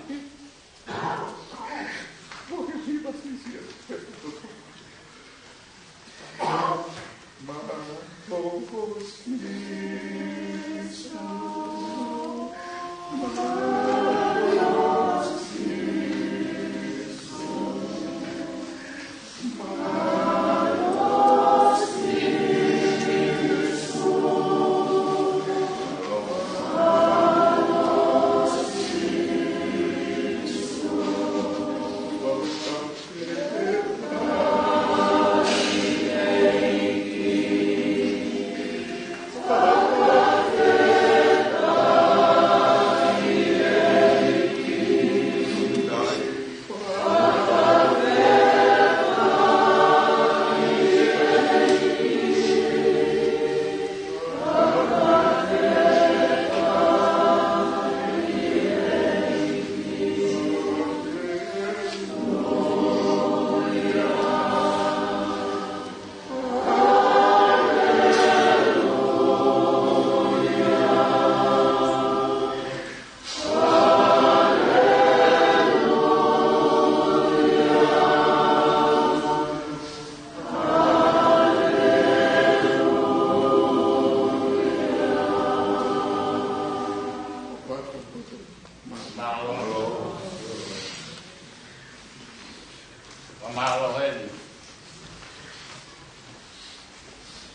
Mālō heni.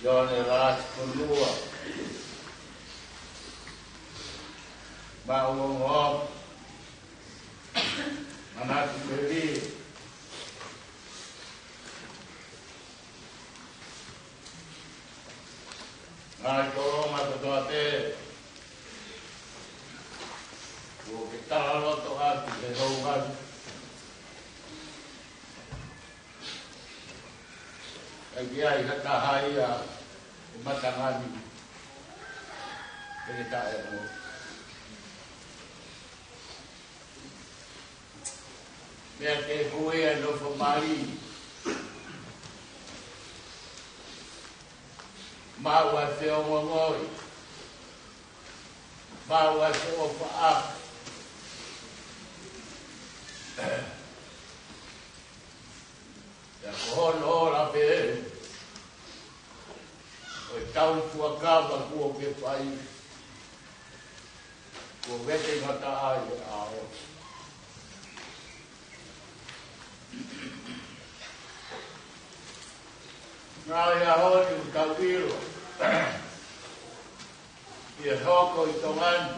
Sione Lasi Konua. Maʻuongo. Manatu Peli. Ngaahi tolonga kotoa pē. Kuo ke talaloto atu he houa ni. ʻIkai ke ʻi ai ha taha ia ʻo matangani. Pele taʻe mo. Meʻa ke hui e nofo mali. Maʻu ʻa e feongoongoi. Maʻu ʻa e feʻofaʻaki. Pea ko hono ola pē ʻo e tau fuakava kuo ke fai. Kuo vete ngata ai e ʻao. Ngaahi ʻaho ni ʻoku tau ʻilo ʻi he hoko ʻi Tonga ni,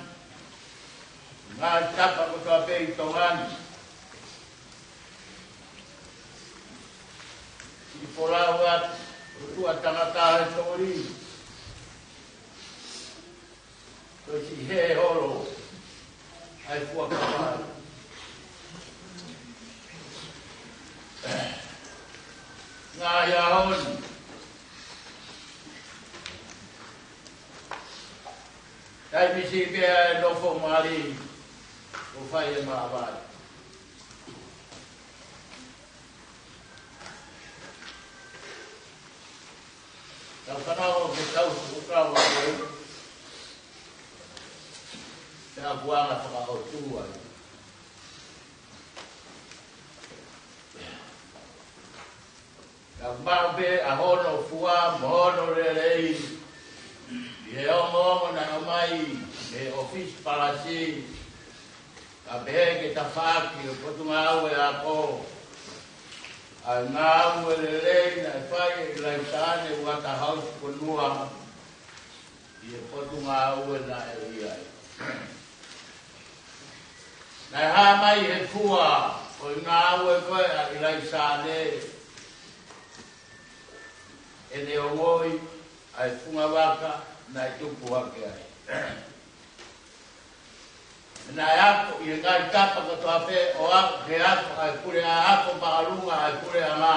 ngaahi tapa kotoa pē ʻi Tonga ni, ʻi folau atu ʻo tuʻa tangata he toli. Ko e siʻi hē holo ʻa e fuakava. Ngaahi ʻaho ni, taimi siʻi pē ʻa e nofo mali ʻo fai e māvae. Tau fanongo ki he tau fuakava ko e fuakava fakaʻotua. Tau maʻu pē ʻa hono fua mo hono lelei ʻi he ongoongo naʻe ʻomai mei he ʻōfisi palasi. Ka pehē ki he tafaʻaki ʻo e Potungāue Ako, ʻa e ngāue lelei naʻe fai ʻe ʻIlaisiane Uatahausi Konua ʻi he Potungāue naʻe ʻi ai. Naʻe hā mai he fua ʻo e ngāue ko ē ʻa ʻIlaisiane, ʻene ongoʻi ʻa e fungavaka naʻe tupu hake ai. Naʻe ako ʻi he ngaahi tapa kotoa pē ʻo ako, he ako ʻa e puleako māʻolunga ʻa e puleʻanga.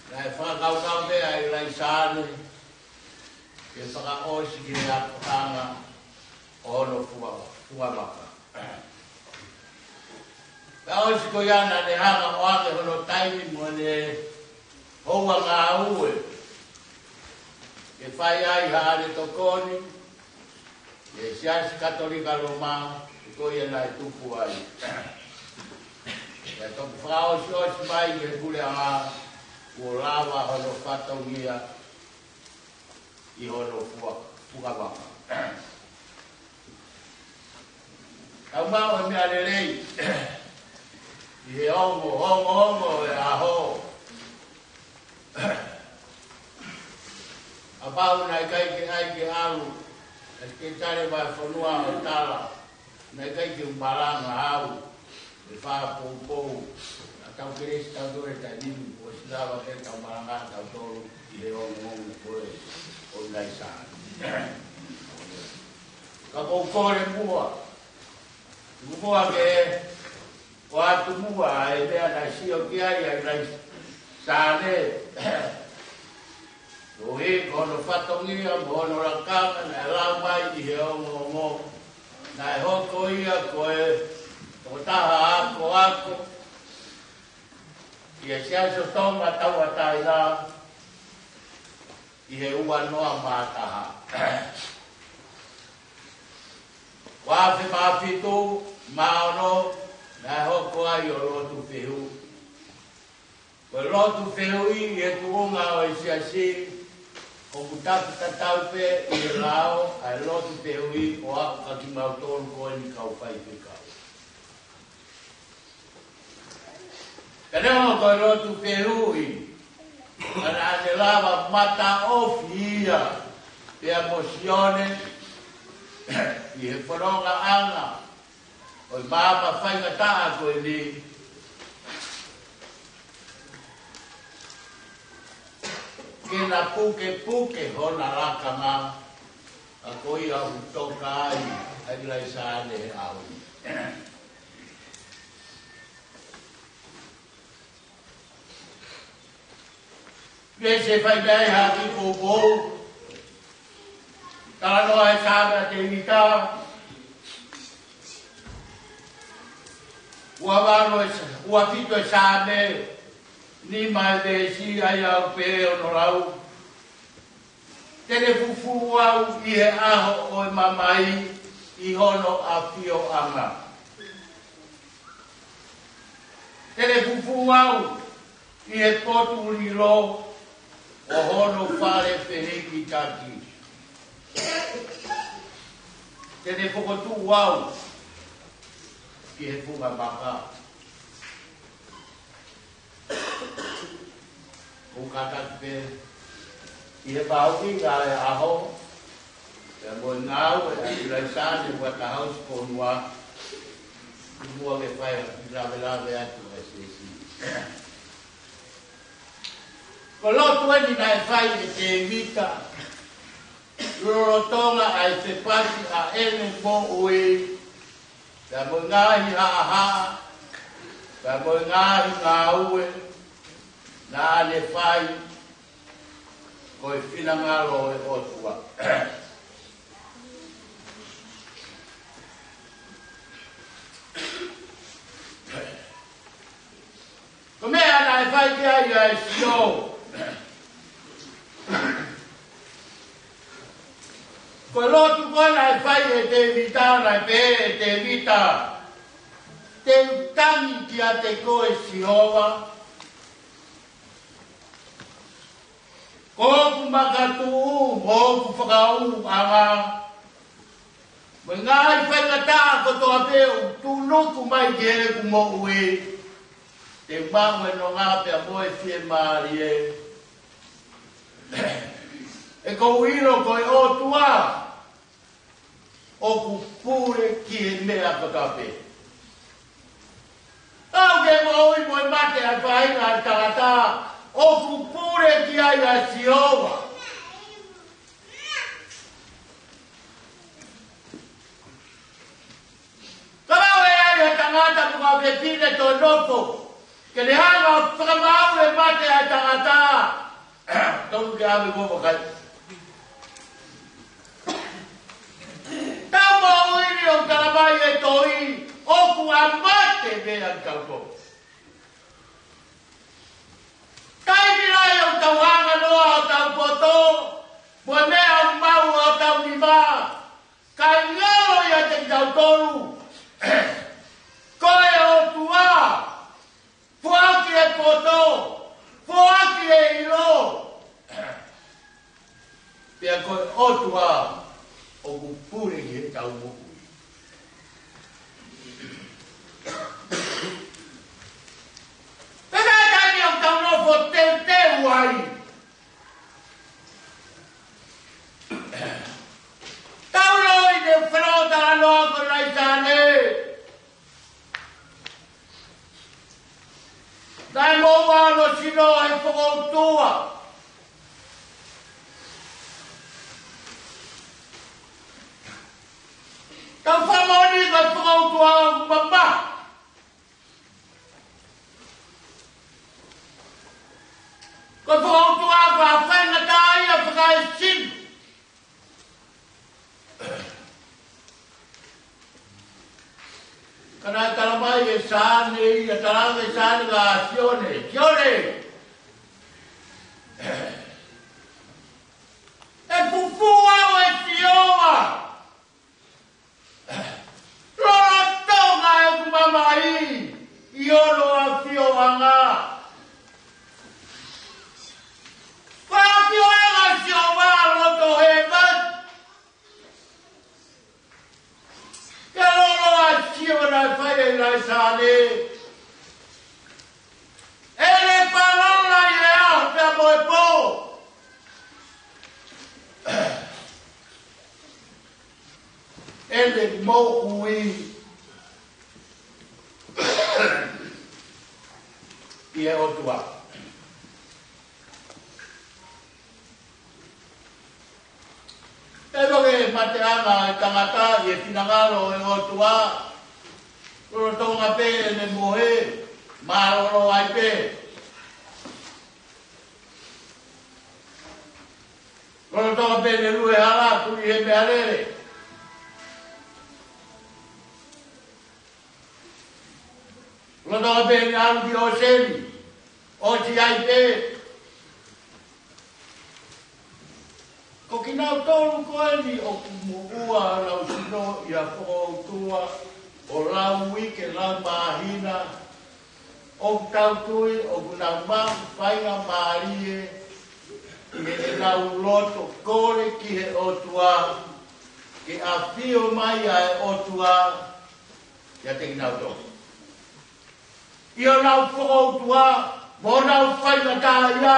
Naʻe fakakaukau pē ʻa ʻIlaisiane ke fakaʻosi ki he akoʻanga ʻo hono fua-, fungavaka. Ka ʻosi ko ia naʻa ne hanga ʻo ʻoange hono taimi mo ʻene houa ngāue ke fai ai haʻane tokoni ʻi he Siasi Katolika Loma, ʻi ko ia naʻe tupu ai. Pea toki fakaʻosiʻosi mai ki he puleʻanga kuo lava hono fatongia ʻi hono fua-, fungavaka. Tau maʻu e meʻa lelei ʻi he ongo, ongo, ongo e ʻaho. Kapau naʻe ʻikai ke ʻai ke ʻalu ʻa e Sekelitali Vahefonua ʻo tala, naʻe ʻikai ke u malanga au he fakapoupou. Naʻa tau kelesi tautolu he taimi ni, kuo ʻosi lava ke tau malanga tautolu ʻi he ongoongo ko ē ʻo ʻIlaisiane. Ka ʻoku ou kole muʻa, tuku muʻa ke ʻoatu muʻa e meʻa naʻe sio ki ai ʻa ʻIlaisiane. Koeʻuhi ko hono fatongia mo hono lakanga naʻe lau mai ʻi he ongoongo, naʻe hoko ia ko e tokotaha akoako ʻi he Siasi ʻo Tonga Tauʻatāina ʻi he ua noa mā taha. Ua afe mā fitu, mā ono, naʻe hoko ai ʻo lotu fehuʻi. Ko e lotu fehuʻi ʻi he tuʻunga ʻo e Siasi, ʻoku tapu tatau pē ʻi he lao ʻa e lotu fehuʻi ʻo aʻu kia kimautolu ko eni kau faifekau. Pea Neongo ko e lotu fehuʻi, ka naʻa ne lava mataʻofi ia pea mo Sione ʻi he fonongaʻanga ʻo e maama faingataʻa ko eni, ke na pukepuke hona lakanga, ʻa ko ia ʻoku toka ai ʻa ʻIlaisiane he ʻaho ni. Veesi ʻe fai ki ai ha kiʻi poupou. Talanoa ʻa e Saame ʻa Tēvita. Ua valu ʻe Sa-, ua fitu ʻe Saame, nima ʻe veesi, ʻa ia ʻoku pehē hono lau: Te ne fufū au ʻi he ʻaho ʻo e mamahi ʻi hono ʻafioʻanga. Te ne fufū au ʻi he potu lilo ʻo hono fale fehikitaki. Te ne fokotuʻu au ki he funga maka. ʻOku kātaki pē ʻi he mahuʻinga ʻo e ʻaho pea mo e ngāue ʻa ʻIlaisiane mo e kau hausi fonua, ʻi muʻa ke fai ha kiʻi lavelave atu ʻa e siasi. Ko e lotu eni naʻe fai ʻe Tēvita lolotonga ʻa e fepaki ʻa ʻene moʻui, pea mo e ngaahi haʻahaʻa, pea mo e ngaahi ngāue naʻa ne fai ko e finangalo ʻo e ʻOtua. Ko e meʻa naʻe fai ki ai ʻa e sio. Ko e lotu ko ē naʻe fai ʻe Tēvita, naʻe pehē ʻe Tēvita: Te u tangi kiate koe, Sihova, ko hoku makatuʻu mo hoku fakaʻuʻuʻanga, mo e ngaahi faingataʻa kotoa pē ʻoku tuʻunuku mai ki heʻeku moʻui, te u maʻu e nonga pea mo e fiemālie. He ʻoku ou ʻilo ko e ʻOtua ʻoku pule ki he meʻa kotoa pē. Pau ke moʻui mo e mate ʻa e faʻahinga ʻo e tangata, ʻoku pule ki ai ʻa Sihova. Ka ʻoku ʻi ai ha tangata mo ha fefine ʻoku nofo ke ne hanga ʻo fakamaau e mate ʻa e tangata, tonu ke ʻave mo vakai. Tau moʻui ni ʻoku talamai ʻe he tohi ʻoku ʻa mate meia kitautolu. Taimi lahi ʻoku tau hanga noa ʻo tau poto mo e meʻa ʻoku maʻu ʻi hotau nima, kae ngalo ʻiate kitautolu ko e ʻOtua foaki e poto, foaki e ʻilo, pea ko e ʻOtua ʻoku pule ʻi heʻetau moʻui. Pea ko e taimi ʻoku tau nofo teuteu ai, tau ʻilo ʻi he folofola ʻa e ʻOtua ko ʻIlaisiane, naʻe moʻua hono sino ʻe he fokoutua. Tau fakamoʻoni ko e fokoutua ʻoku mamahi. Ko e fokoutua ʻoku faingataʻaʻia fakaesino. Ka naʻe talamai ʻe Sione, ʻa e tala ʻe Sione kia Sione: Sione, ʻe fufū au ʻe Sihova lolotonga ʻeku mamahi ʻi hono ʻafioʻanga. Ko e ʻafioʻanga ʻo Sihova ʻi loto hēvani. Ke loloa sio naʻe fai ʻe ʻIlaisiane. ʻene moʻui ʻi he ʻOtua. ʻE loke mateʻanga e tangata ʻi he finangalo ʻo e ʻOtua, lolotonga pē ʻene mohe, mālōlō ai pē. Lolotonga pē ʻene lue hala, tuli he meʻalele. Lolotonga pē ʻene ʻalu ki ʻōseni, ʻosi ai pē. Ko kinautolu ko eni ʻoku moʻua honau sino ʻi ha fokoutua ʻo lau uike, lau māhina, ʻoku tau tui ʻoku nau maʻu faingamālie ʻi heʻenau loto kole ki he ʻOtua ke ʻafio mai ʻa e ʻOtua kiate kinautolu ʻi honau fokoutua mo honau faingataʻaʻia.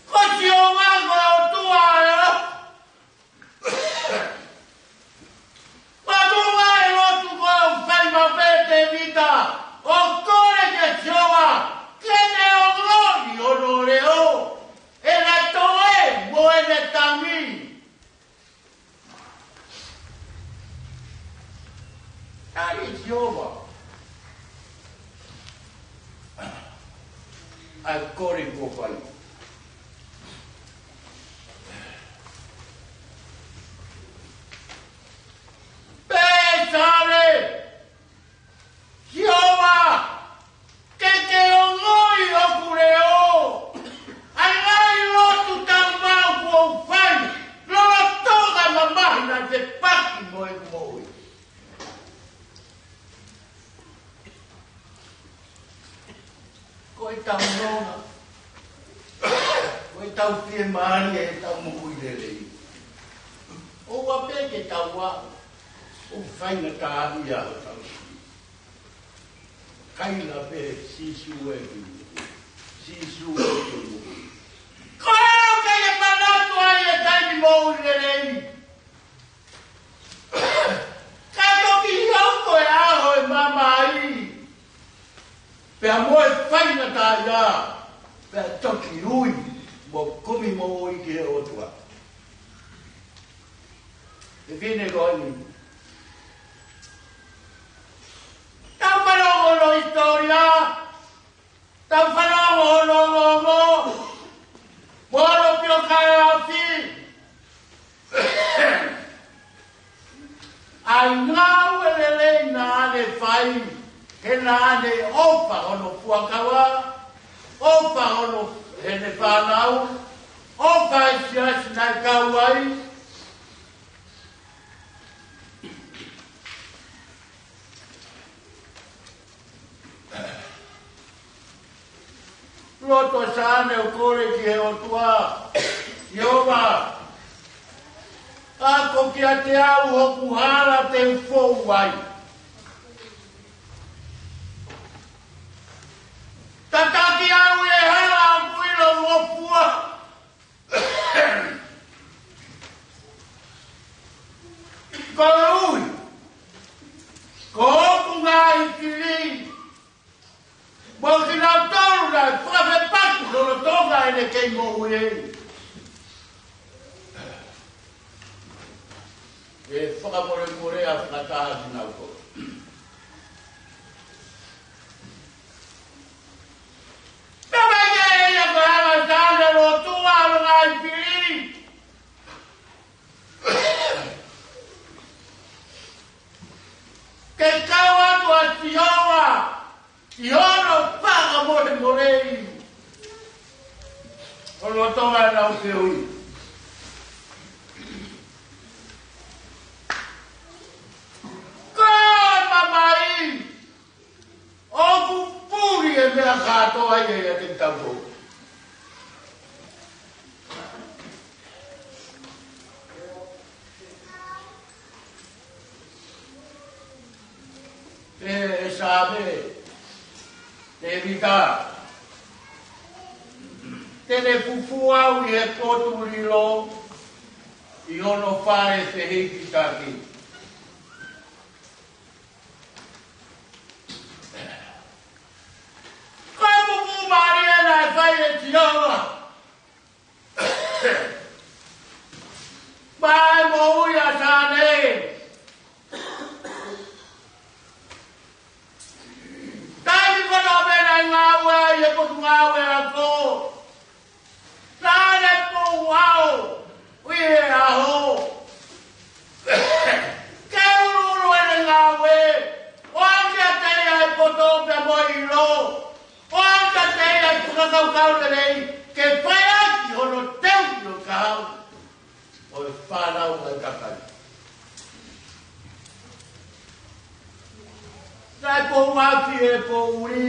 Ko Sihova ko e ʻOtua ē. Pea tuʻu ai e lotu ko ē ʻoku fai maʻu pē ʻe Tēvita, ʻo kole kia Sihova ke ne ongoʻi hono leʻo, ʻene toe mo ʻene tangi. Tali Sihova ʻa e kole kuo fai. Pea tali Sihova, ke ke ongoʻi hoku leʻo. ʻA e ngaahi lotu taumau kuo u fai lolotonga e mamahi naʻe fepaki mo ʻeku moʻui. Ko ʻetau nonga, ko ʻetau fiemālie ʻetau moʻui lelei, ʻoua pē ke tau aʻu ʻo faingataʻaʻia hotau sino. Kaila pē Sīsū ē, Sīsū ē. Ko e ʻuhinga ia ʻoku ou manatu ai he taimi moʻui lelei. Ka toki hoko e ʻaho ʻe mamahi, pea mo e faingataʻaʻia, pea toki ui mo kumi moʻui ki he ʻOtua. Fefine ko eni, tau fanongo hono hisitōlia, tau fanongo hono ongoongo, mo hono pio kaeaofi. ʻA e ngāue lelei naʻa ne fai, he naʻa ne ʻofa hono fuakava, ʻofa hono, heʻene fānau, ʻofa e siasi naʻe kau ai. Lotu ʻa Saame ʻo kole ki he ʻOtua, Sihova, ako kiate au hoku hala te u fou ai. Tataki au ʻi he hala ʻoku ʻilo ʻoku fuʻu ʻofa. Koeʻuhi ko hoku ngaahi fili mo kinautolu naʻe fakafepaki lolotonga ʻene kei moʻui, ʻe fakamolemoleʻi fakataha kinautolu. Pea mai ke ia ko e anga ʻa Saame, lotua hono ngaahi fili ke kau atu ʻa Sihova ʻi hono fakamolemoleʻi lolotonga ʻenau feohi. Ko e mamahi, ʻoku puli e meʻa kātoa ia ʻiate kitautolu. ʻE, ʻe Saame, Tēvita, te ne fufū au ʻi he potu lilo, ʻi hono fale fehikitaki. Ko e pupuʻu mālie naʻe fai ʻe Sihova maʻa e moʻui ʻa Sane. Taimi ko ē naʻe ngāue ai ʻi he potungāue ako, naʻe ʻi ai e pou ʻao ʻi he ʻaho ke ʻuruʻuru ʻene ngāue, ʻoange kiate ia e poto pea mo e ʻilo, ʻoange kiate ia e fakakaukau lelei ke fai ʻaki hono teuʻi ʻo e kahaʻu ʻo e fānau ʻa e kakai. Naʻe pou ʻaki e poʻuli,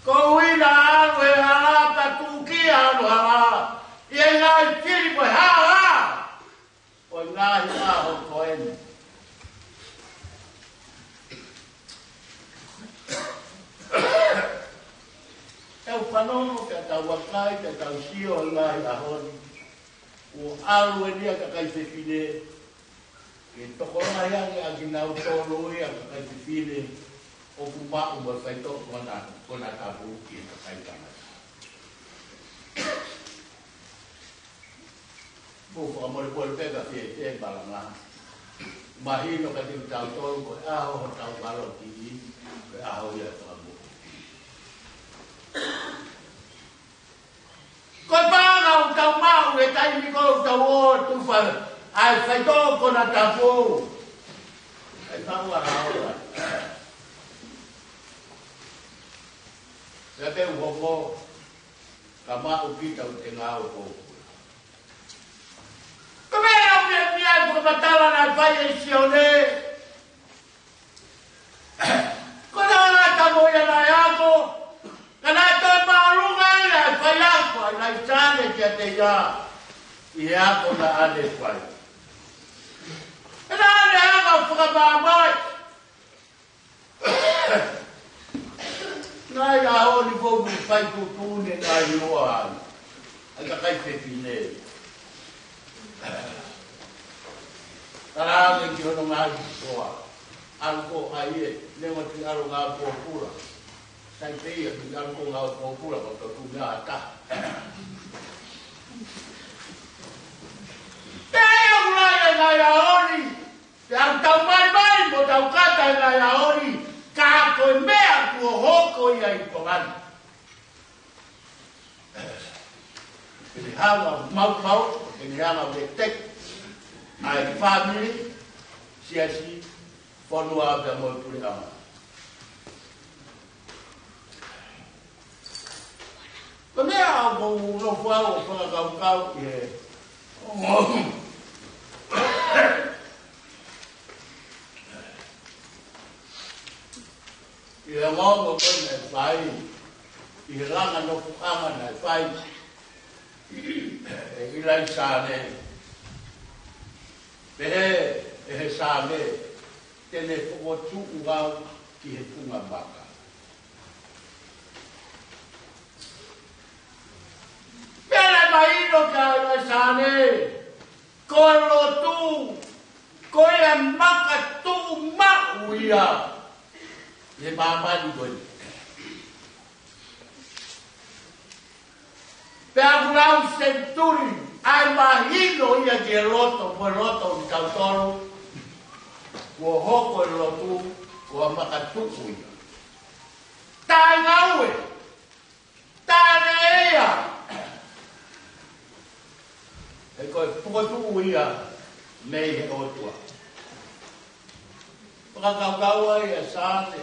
koeʻuhi naʻa ʻalu he hala pea tuʻukiʻi ʻa hono hala ʻi he ngaahi fili mo e haohaoa ʻo e ngaahi ʻaho ko eni. ʻE fanongo pea tau vakai pea tau sio he ngaahi ʻaho ni, kuo ʻalu eni ʻa e kakai fefine ke tokolahi ange ʻa kinautolu ia ʻa e kakai fefine ʻoku maʻu mo e faitoʻo konatapu ki he kakai tangata. Mou fakamolemole pē ka fie te malanga. Mahino kiate kitautolu ko e ʻaho hotau valoki, ko e ʻaho ia ʻo e fakamoʻui. Ko e paʻanga ʻoku tau maʻu he taimi ko ē ʻoku tau ō ʻo tufa ai e faitoʻo konatapu, ʻe tau ʻalu ʻo ʻalu ai. Pea te u hoko ka maʻu kita ʻo te ngāue pōpula. Ko e meʻa ʻoku ou fiefia ai he fakamatala naʻe fai ʻe Sione. Ko e tangata ko ia naʻe ako, ka naʻe toe māʻolunga ai ʻa e faiako ʻa ʻIlaisane kiate ia ʻi he ako naʻa ne fai. Pea naʻa ne hanga ʻo fakamaʻamaʻa ngaahi ʻaho ni ko ē ʻoku fai tuʻutuʻuni e ngaahi ʻofa ʻa e kakai fefine. Talaange ki hono ngaahi ʻofa, ʻalu koe ʻo ʻai e, neongo ʻoku ʻalu ngāue pōpula. Sai pē ia, ʻoku ʻalu koe ngāue pōpula, ko e tuʻu mea ʻata. Pea ʻoku lahi e ngaahi ʻaho ni, pea ʻoku tau malimali mo tau kata he ngaahi ʻaho ni, ka ko e meʻa kuo hoko ia ʻi Tonga ni, ʻe ne hanga ʻo maumau, ʻe ne hanga ʻo veteki ʻa e fāmili, siasi, fonua pea mo e puleʻanga. Ko e meʻa ʻoku ou nofo au ʻo fakakaukau ki he, ki he ongoongo ko ē naʻe fai, ki he langa nofoʻanga naʻe fai ʻe ʻIlaisane. Pehē ʻe he Saame, te ne fokotuʻu au ki he funga maka. Pea naʻe mahino kia ʻIlaisane, ko e lotu, ko e makatuʻumaʻu ia ʻi he māmani ko ē. Pea ʻoku lau senituli ʻa e mahino ia ki he loto, ko e loto ʻo kitautolu, kuo hoko e lotu ko e makatuʻu ia. Taʻe ngāue, taʻe lea ia, he ko e fokotuʻu ia mei he ʻOtua. Fakakaukau ai ʻa Saame,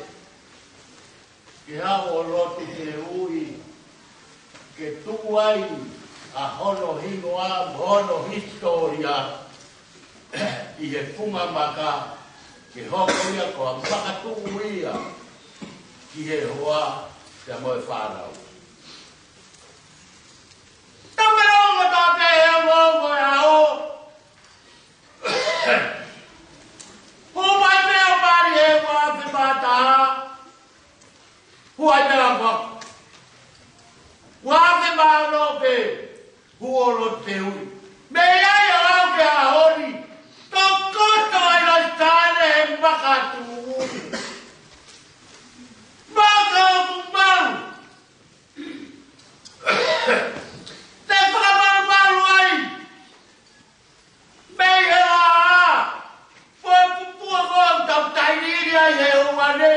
ke haʻu ʻo lotu ke ui, ke tuʻu ai ʻa hono hingoa mo hono hisitōlia ʻi he funga maka, ke hoko ia ko e makatuʻu ia ki he hoa pea mo e fānau. Tau melo mo tau pē he ongoongo ʻo e ʻaho. Hū mai pē ʻo mali he ua afe mā taha. Hū ai pē la kua. Ua afe mā ono pē. Hū ʻo lotu ke ui. Mei ai ʻo Makatuʻu. Maka ʻoku malu. Te fakamalumalu ai. Mei he ʻā. Ko e pupua ko ʻetau tailiili ai he ʻaho ni.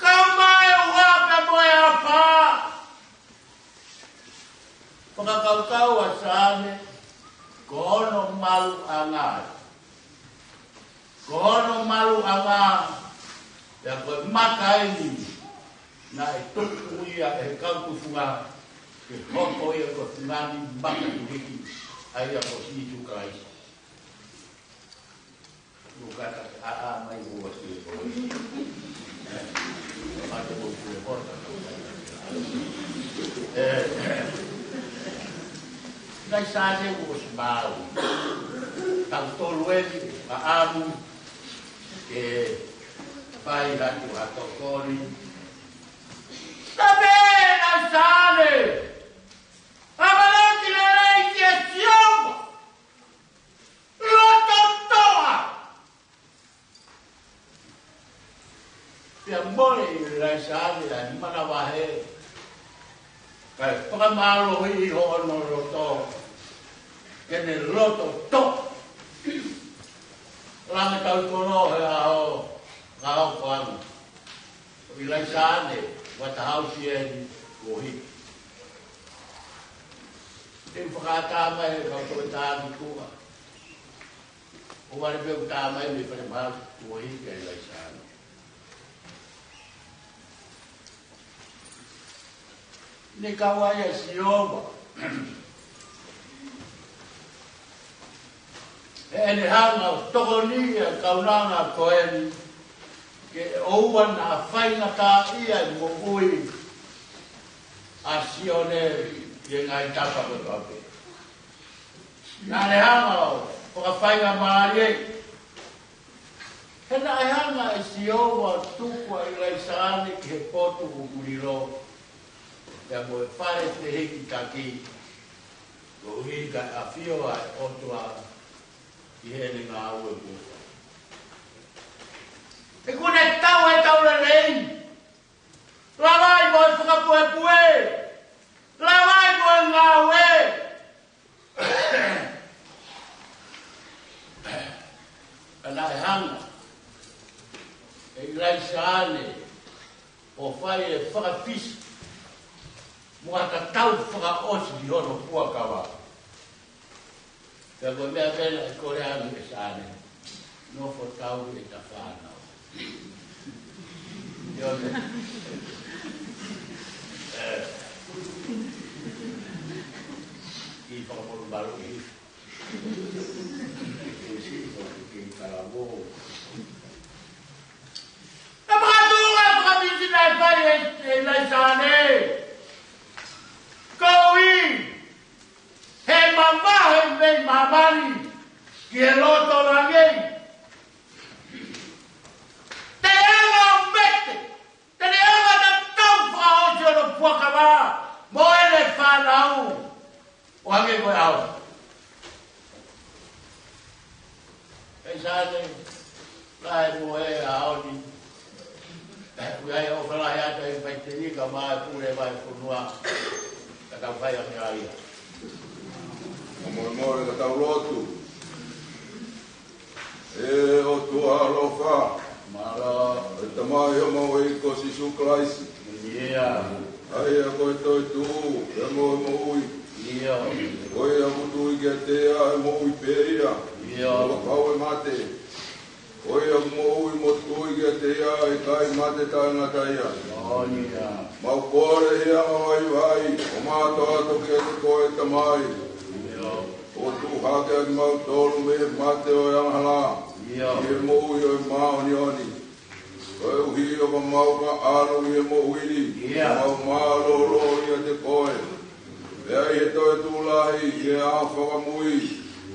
Kau mai ʻo hape mo e afā. Fakakaukau ʻa Sane, ko hono maluʻanga. Ko hono maluʻanga, pea ko e maka eni, naʻe tuku ia ʻe he kau tufunga, ke hoko ia ko e fungani makatuʻu hiki, ʻa ia ko Sīsū Kalaisi. Lukata ke ʻaʻa mai ua sio ko e. Mate mo kule hota. Eh, nai Sane ua si mau. Tau tolu eni, ʻaʻamu. Ke fai hatu ha tokoni. Tabe nai Sane. Amalaki lelei kia Sihova. Loto toʻa. Pea mole ʻe Laisane ʻa e manavahē. Kae fakamālohiʻi hono loto. Ke ne loto toʻa. Lange tau kono he ʻaho, ʻaho ko anu. ʻI Laisane, ua tahau sieni, kohi. Te u fakatā mai, kau koe tā mi kua. ʻO vale pē ʻoku tā mai mei fale mahaki, ua hiki ai Laisane. Ne kau ai ʻa Sihova. ʻEne hanga ʻo tokoni ʻa e kaunanga ko eni, ke ʻoua naʻa faingataʻaʻia e moʻui ʻa Sione ʻi he ngaahi tapa kotoa pē. Naʻa ne hanga ʻo fakafaingamālie. He naʻe hanga ʻe Sihova ʻo tuku ʻa ʻIlaisane ki he potu ʻoku lilo, pea mo e fale fehikitaki, koeʻuhi kae ʻafio ʻa e ʻOtua ʻi heʻene ngāue kuo fai. He kuo ne tau e tau lelei. Lava ai mo e fakapuepue. Lava ai mo e ngāue. Ka naʻe hanga ʻe ʻIlaisane ʻo fai e fakafisi mo ha tatau fakaʻosi ʻi hono fuakava. Pea ko e meʻa pē naʻe kole ange ʻe Sane, nofo tau ʻeta fānau. ʻIo, ne. Eh. ʻI fakamoʻoni malu ʻi. ʻI si, ʻo ki ki kalamo. Na makatuʻu e fakafisi naʻe fai ʻe, ʻe ʻIlaisane. Koeʻuhi he mamahi mei māmani ki he loto langi. Te anga mete, te ne anga tatau fakaʻosi hono fuakava mo ʻene fānau. ʻO hangē ko e ʻaho. Kae sāne, lahi mo e ʻaho ni. Kuo ʻi ai ʻofa lahi atu ʻa e faitini kae ʻumaʻā e pule ʻa e fonua. Ka tau fai ange ʻa ia. Kae molemole ka tau lotu. ʻE ʻOtua ʻaloʻofa. Mālō. ʻE Tamai ʻo homau ʻEiki ko Sīsū Kalaisi. ʻIo. ʻA ia ko e toetuʻu, pea mo e moʻui. ʻIo. Ko ia ʻoku tui kiate ia ʻe moʻui pē ia. ʻIo. ʻO kapau ʻe mate. Ko ia ʻoku moʻui mo tui kiate ia ʻe ʻikai mate taʻengata ia. ʻIo. Mau kole ia ʻo vaivai, ʻo mātoato kiate koe Tamai. ʻIo. ʻO tuʻu hake ʻa kimautolu mei he mate ʻo e angahala. ʻIo. ʻI he moʻui ʻo e māʻoniʻoni. Koeʻuhi ʻoka mau ka ʻalu ʻi he moʻui ni. ʻIo. Mau mālōlō ʻiate koe. Pea ʻi he toetuʻu lahi ʻi he ʻaho fakamui.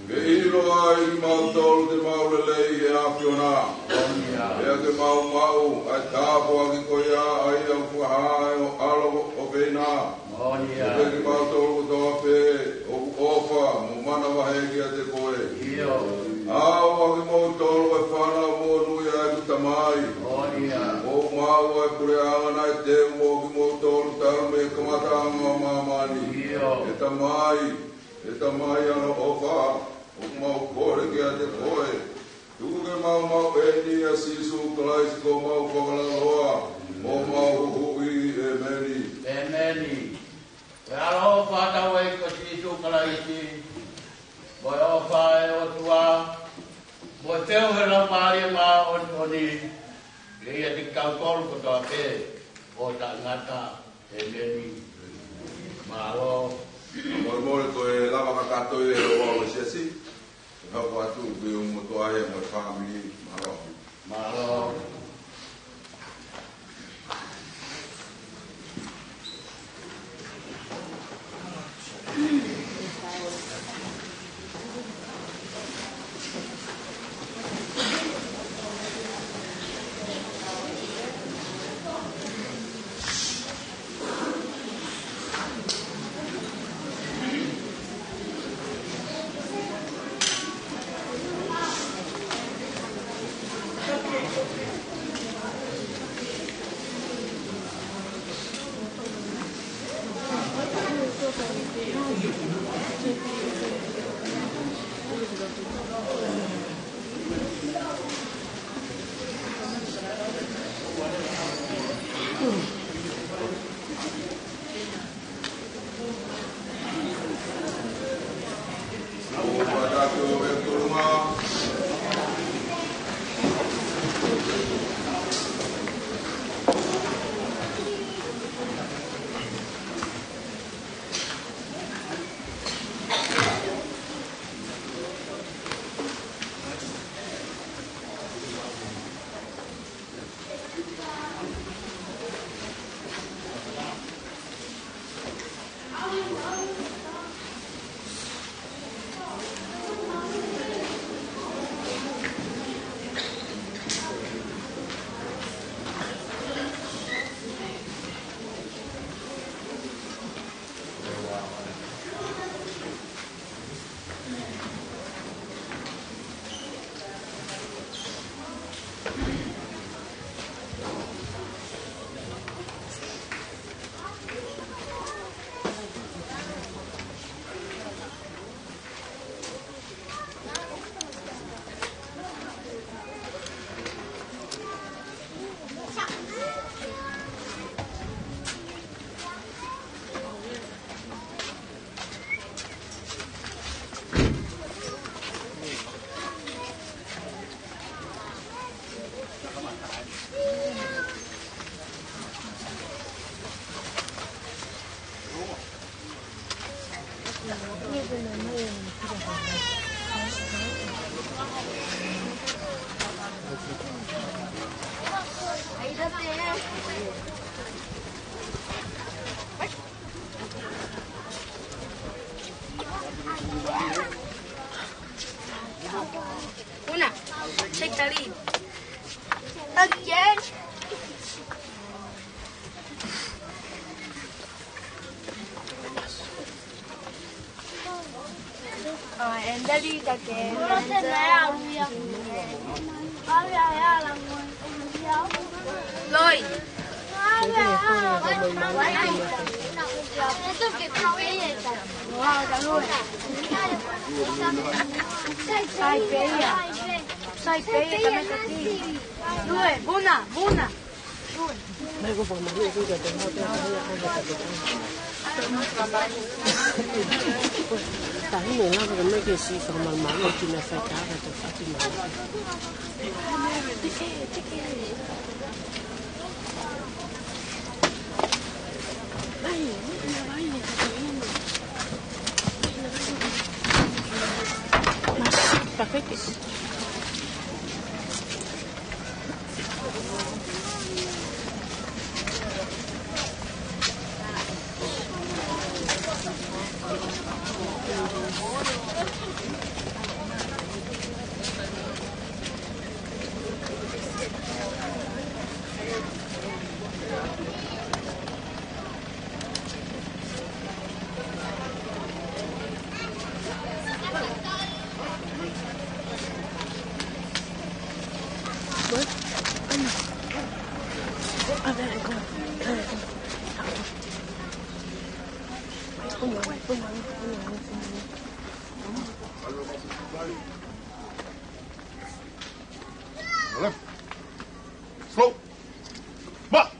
Ke ʻilo ai kimautolu te mau lelei ʻi he ʻAfiona. ʻIo. Pea ke mau maʻu ʻa e tāpuaki ko ia ʻa ia ʻoku fakahā ʻe ho ʻAlo ʻofeina. ʻIo. Pea kimautolu kotoa pē ʻoku ʻofa mo manavahē kiate koe. ʻIo. ʻAuange kimoutolu ʻa e fānau monūʻia ʻa ʻeku Tamai. ʻIo. ʻO maʻu ʻa e puleʻanga naʻe teu moʻo kimoutolu talu mei he kamataʻanga ʻo māmani. ʻIo. ʻE Tamai, ʻe Tamai ʻaloʻofa, ʻoku mau kole kiate koe. Tuku ke mau maʻu eni ʻia Sīsū Kalaisi ko homau Fakalaloa, mo homau Huhuʻi. ʻEmeni. ʻEmeni. Ko e ʻaloʻofa ʻa hotau ʻEiki ko Sīsū Kalaisi, mo e ʻofa ʻa e ʻOtua, mo e feohi ʻa e Laumālie Māʻoniʻoni, ke ʻiate kitautolu kotoa pē ʻo taʻengata. ʻEmeni. Mālō. Molemole, ko e lava kakato ē ʻo e Siasi. Hoko atu ki hoʻo motuʻa mo e fāmili. Mālō. Mālō. Una, take the lead. Again. Oh, and the lead again. Loi. Sai pē ia. Sai pē ia, tamai tati. Lue, Vuna, Vuna. Left. Slow. March.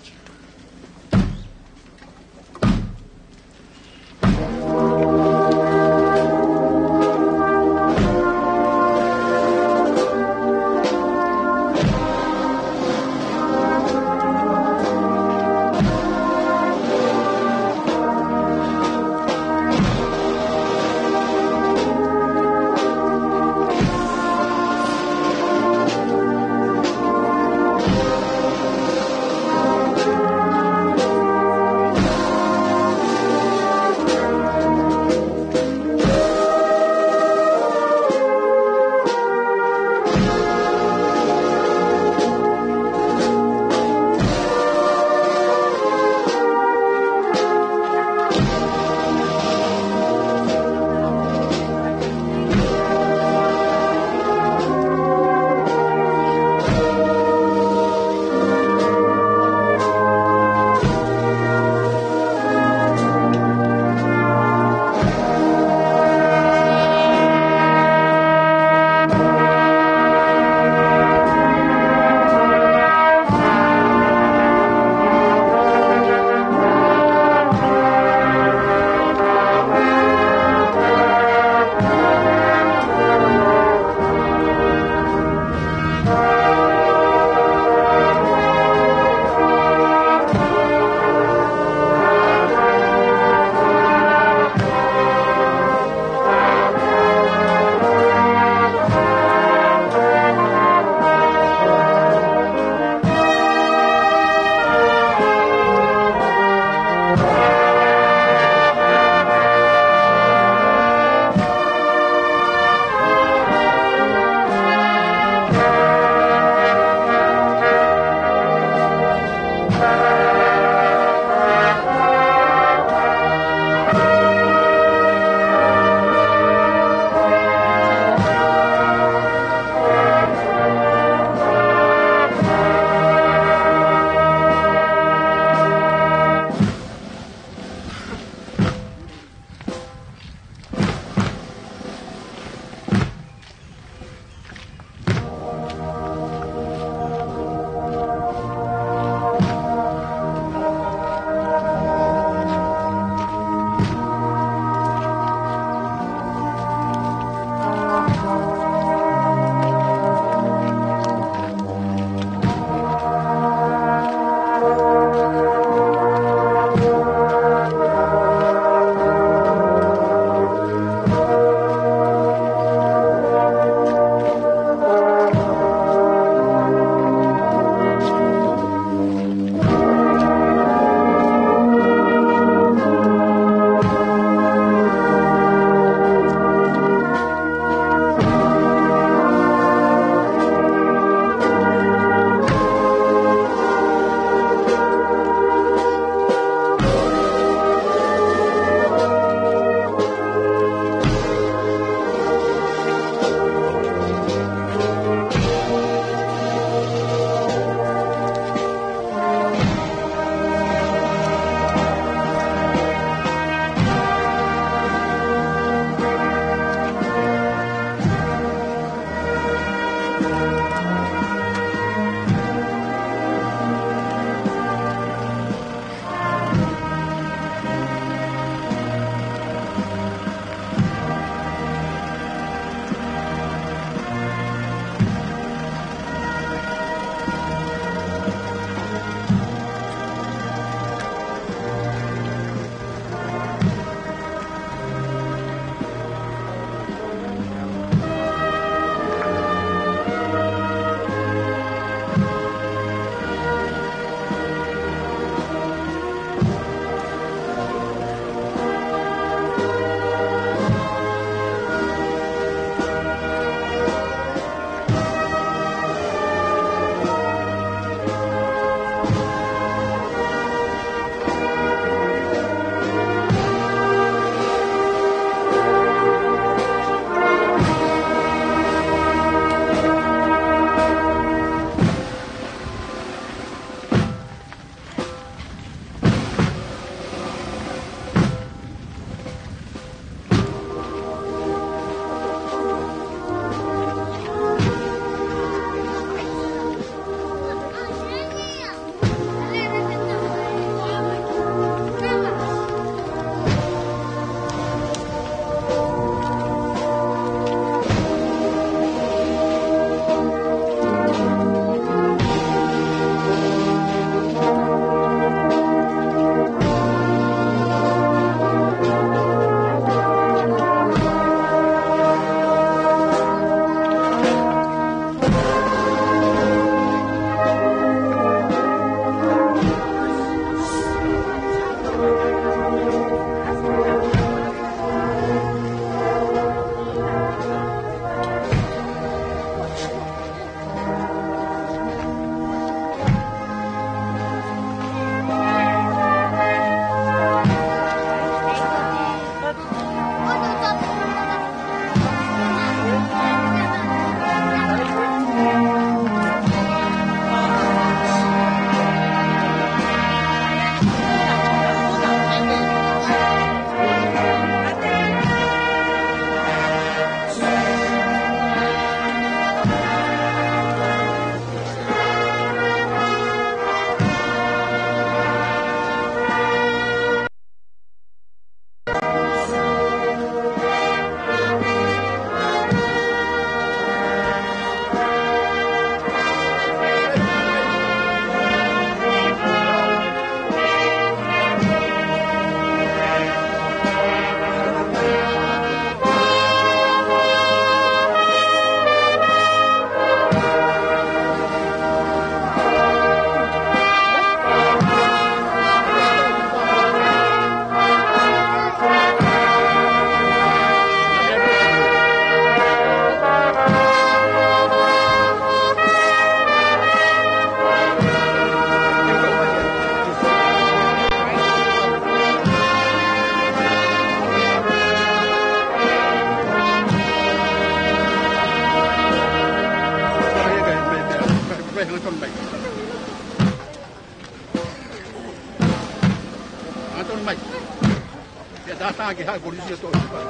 Ke haʻu e polisi ʻo toʻo.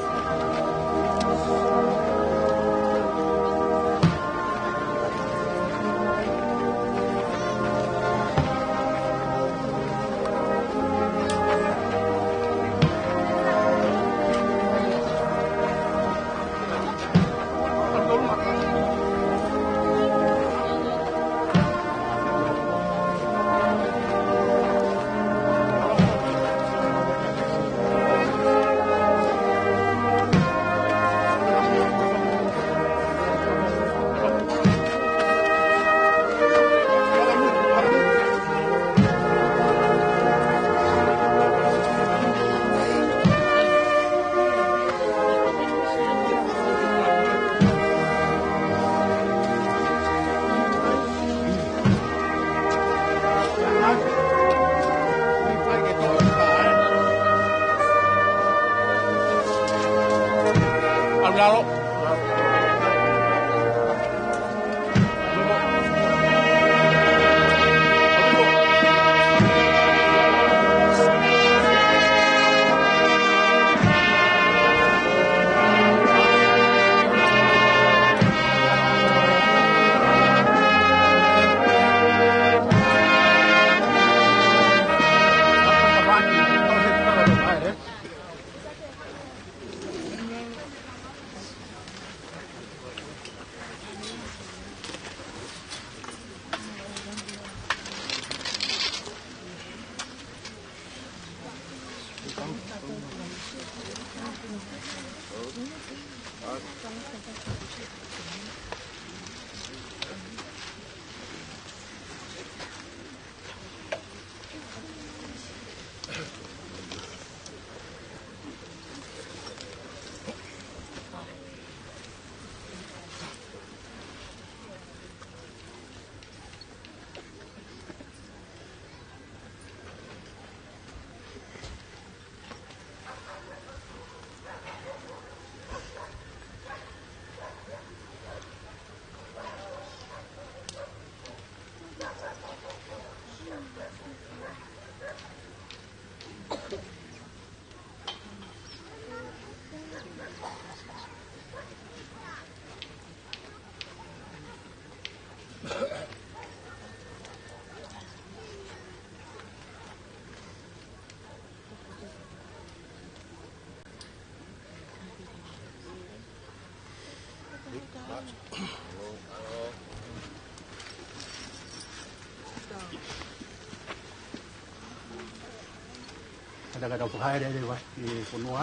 Kata kata ʻoku haere leva ʻi he fonua.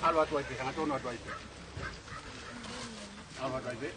ʻAlu atu ai pē, hangatonu atu ai pē. ʻAlu atu ai pē.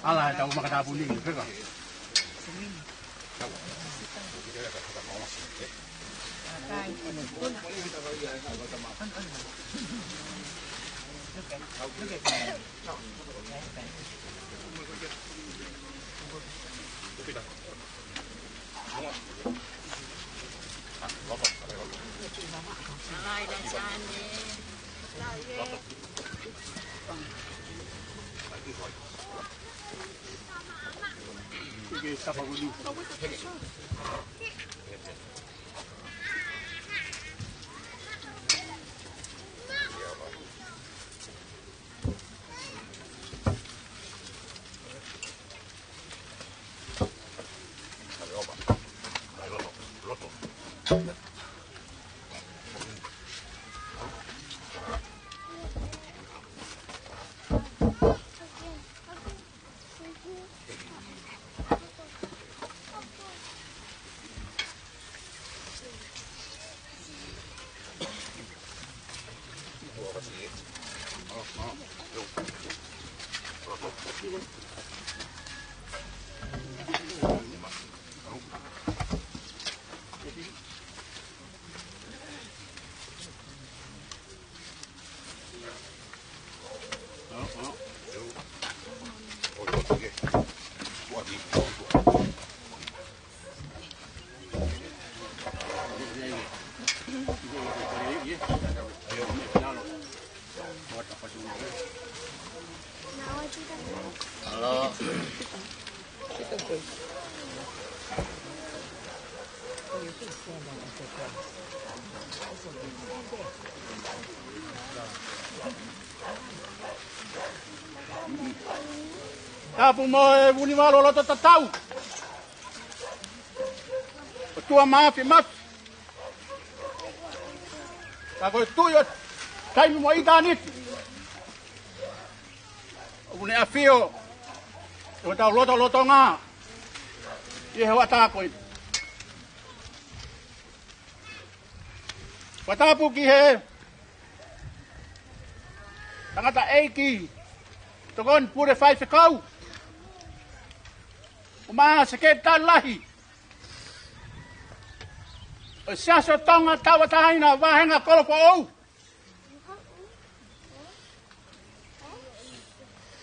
ʻAla, tau makatāpuni, peka. Tapu mo e Vunivalu ʻo Loto Tatau. ʻOtua Mafimafi. Ka ko e Tuʻi ʻo taimi mo ʻitāniti. ʻOku ne ʻafio ʻi hotau lotolotonga ʻi he hoʻatā ko eni. Fakatapu ki he tangataʻeiki tokoni pule faifekau. ʻUmaʻā Sekelitali Lahi ʻo e Siasi ʻo Tonga Tauʻatāina Vāhenga Kolofoʻou.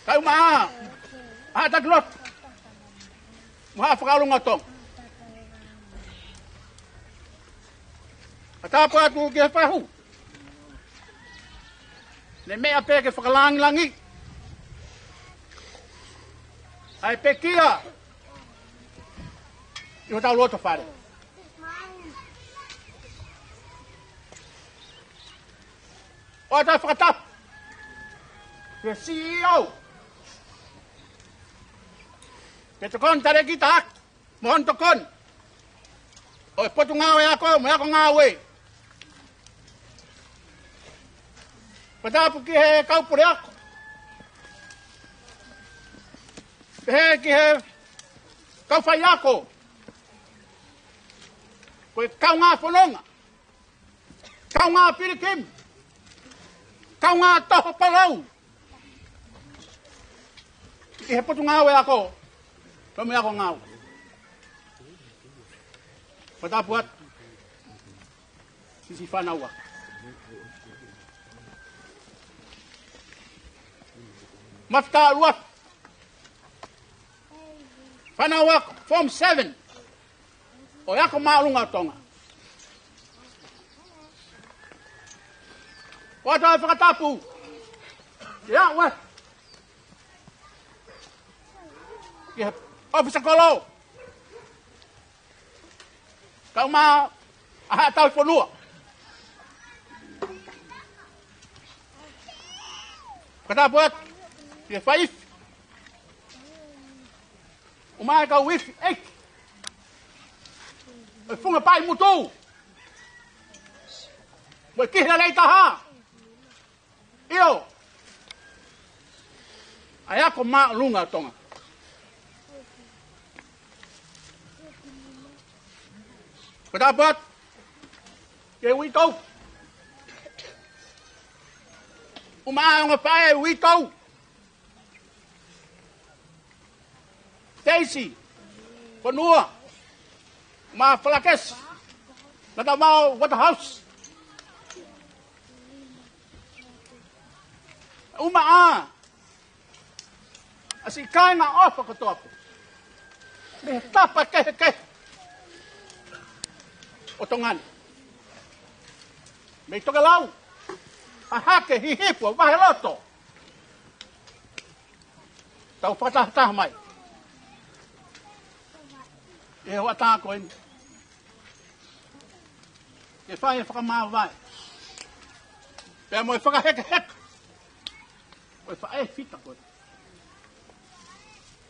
Kae ʻumaʻā ʻa e taki lotu mo e Haʻa Fakaʻulunga ʻo Tonga. Fakatapu atu ki he fahu ne meʻa pē ke fakalangilangi ʻa e pekia ʻi hotau loto fale. ʻOatu ʻa e fakatapu ki he C E O, ki he tokoni talēkita ʻaki mo hono tokoni ʻo e Potungāue Ako mo e Ako Ngāue. Fakatapu ki he kau puleako, pehē ki he kau faiako, ko e kaungā fononga, kaungā pilikimi, kaungā toho palou ʻi he Potungāue Ako pea mo e Ako Ngāue. Fakatapu atu siʻi fānau ako. Mafutaʻi ʻUluafi, fānau ako Form seven ʻo e Ako Māʻolunga ʻo Tonga. ʻOatu ʻa e fakatapu ki he ʻOtua, ki he ʻōfisa kolo, kae ʻumaʻā ʻa e Haʻa Tauhi Fonua. Fakatapu atu ki he faifi, ʻumaʻā e kau ifi ʻeiki ʻo e Funga Paʻimutu mo e Kihilaleitāhā. ʻIo, ʻa e Ako Māʻolunga ʻo Tonga. Fakatapu atu ki he uitou, ʻumaʻā e ongo faʻē uitou, Teisi Fonua, mo Falakesi Natavao Waterhouse, ʻumaʻā ʻa siʻi kāinga ʻofa kotoa pē mei he tapa kehekehe ʻo Tonga ni, mei Tokelau, Hahake, Hihifo, Vaheloto, tau fakatahataha mai ʻi he hoʻatā ko eni ke fai e fakamāvae pea mo e fakahekeheka ʻo e faʻē fita ko eni,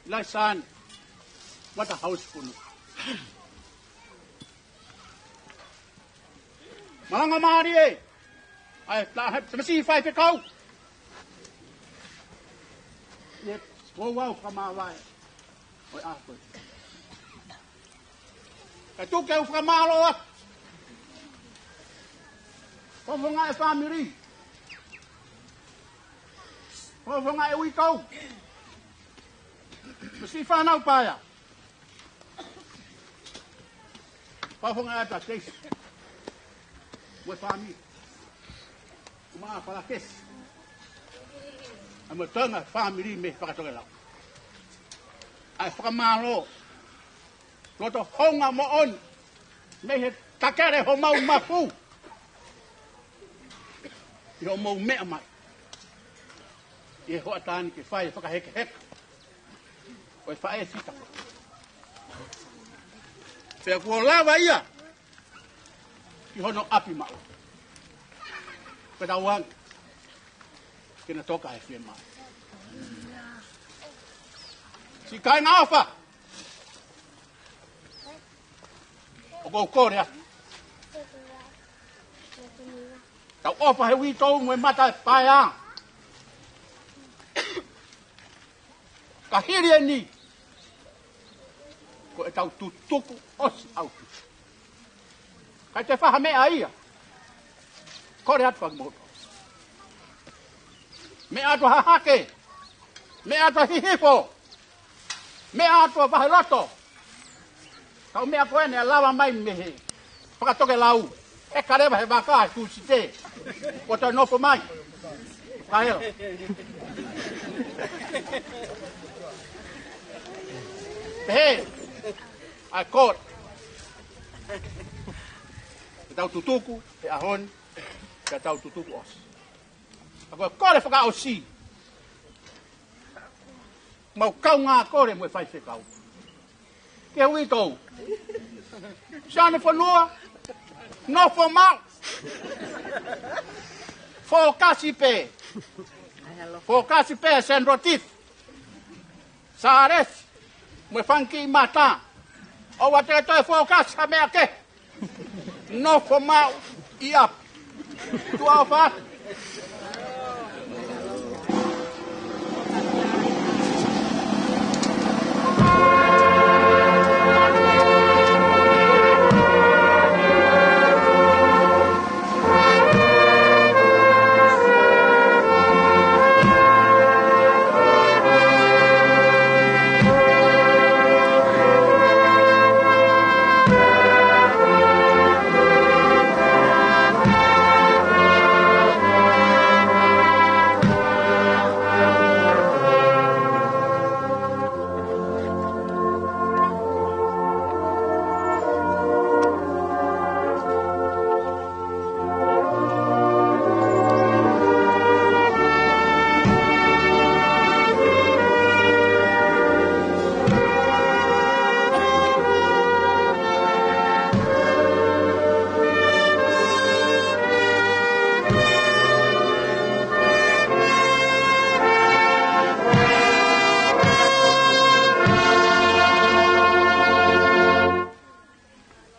Laisani Waterhouse Fonua. Malanga mālie ʻa e taha, tamasiʻi faifekau, ʻi he ouau fakamāvae ʻo e ʻaho ko eni. Kae tuku ke u fakamālō atu, fakafofongaʻi e fāmili, fakafofongaʻi e uitou mo e siʻi fānau paea. Fakafofongaʻi atu ʻa Teisi mo e fāmili, ʻumaʻā Falakesi, ʻa e mo e Tonga fāmili mei Fakatokelau. ʻA e fakamālō, loto hounga moʻoni mei he takele homau mafu ʻi hoʻomou meʻa mai ʻi he hoʻatā ni ke fai e fakahekeheka ʻo e faʻē fita. Pea kuo lava ia ki hono ʻapi maʻu. Ke tau ange ke na toka he fiemaʻu. Siʻi kāinga ʻofa, ʻoku ou kole atu, tau ʻofa he uitou mo e mata ʻo e paea. Ka hili eni, ko ʻetau tutuku ʻosi ʻaupito. Kai te faha meʻa ia. Kole atu fakimoto. Meʻa atu ʻa Hahake. Meʻa atu ʻa Hihifo. Meʻa atu ʻa Vaheloto. Kau meʻa ko eni ʻe lava mai mei he fakatokelau. ʻE kaleva he vaka ʻa Tusite. Ko te nofo mai. Kaela. He. ʻAi kole. Ke tau tutuku he ʻaho ni, ke tau tutuku ʻosi. ʻA ko e kole fakaʻosi. Mau kaungā kole mo e faifekau. Ke uitou. Sione Fonua. Nofo maʻu. Fokasi pē. Fokasi pē Sēnitā Tifi. Sālesi mo e fanga kiʻi mata. ʻOua te ke toe fokasi ha meʻa kehe. Nofo maʻu ʻi ʻapi. Tuʻa ʻofa.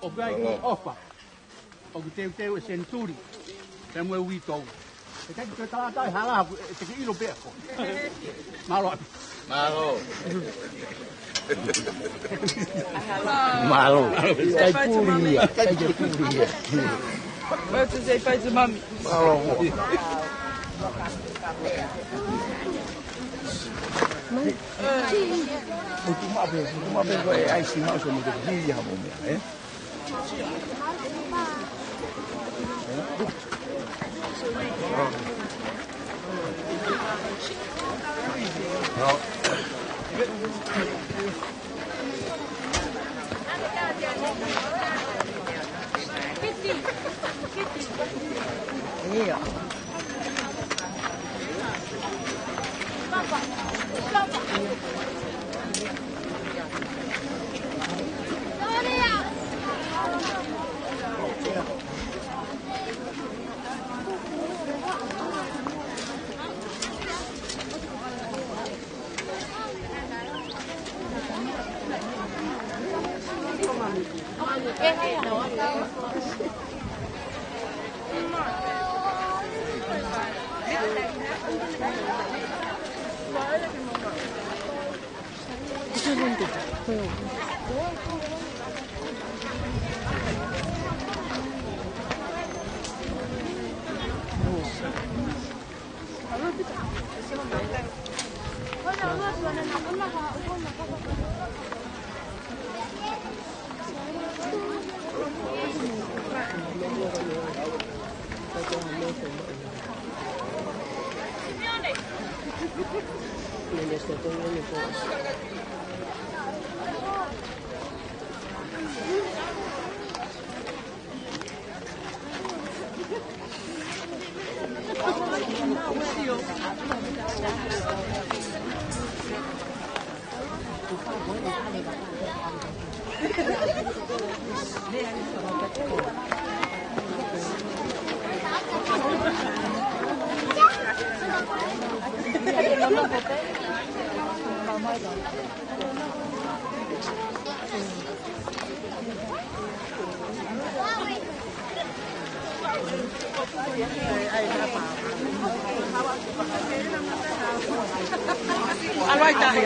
ʻOku ʻi ai e kiʻi ʻofa ʻoku teuteu ʻe Senituli pea mo e uitou. ʻE taki ke tala atu e hala ʻoku te ke ʻilo pē ʻa koe. Mālō. Mālō. Mālō. Kaipuli ia. Kaipuli ia. Mālō. Mo tu mape, mo tu mape ko e ʻai si mau so mo te ki ia mo mea, ē? ʻAlu ai tahi.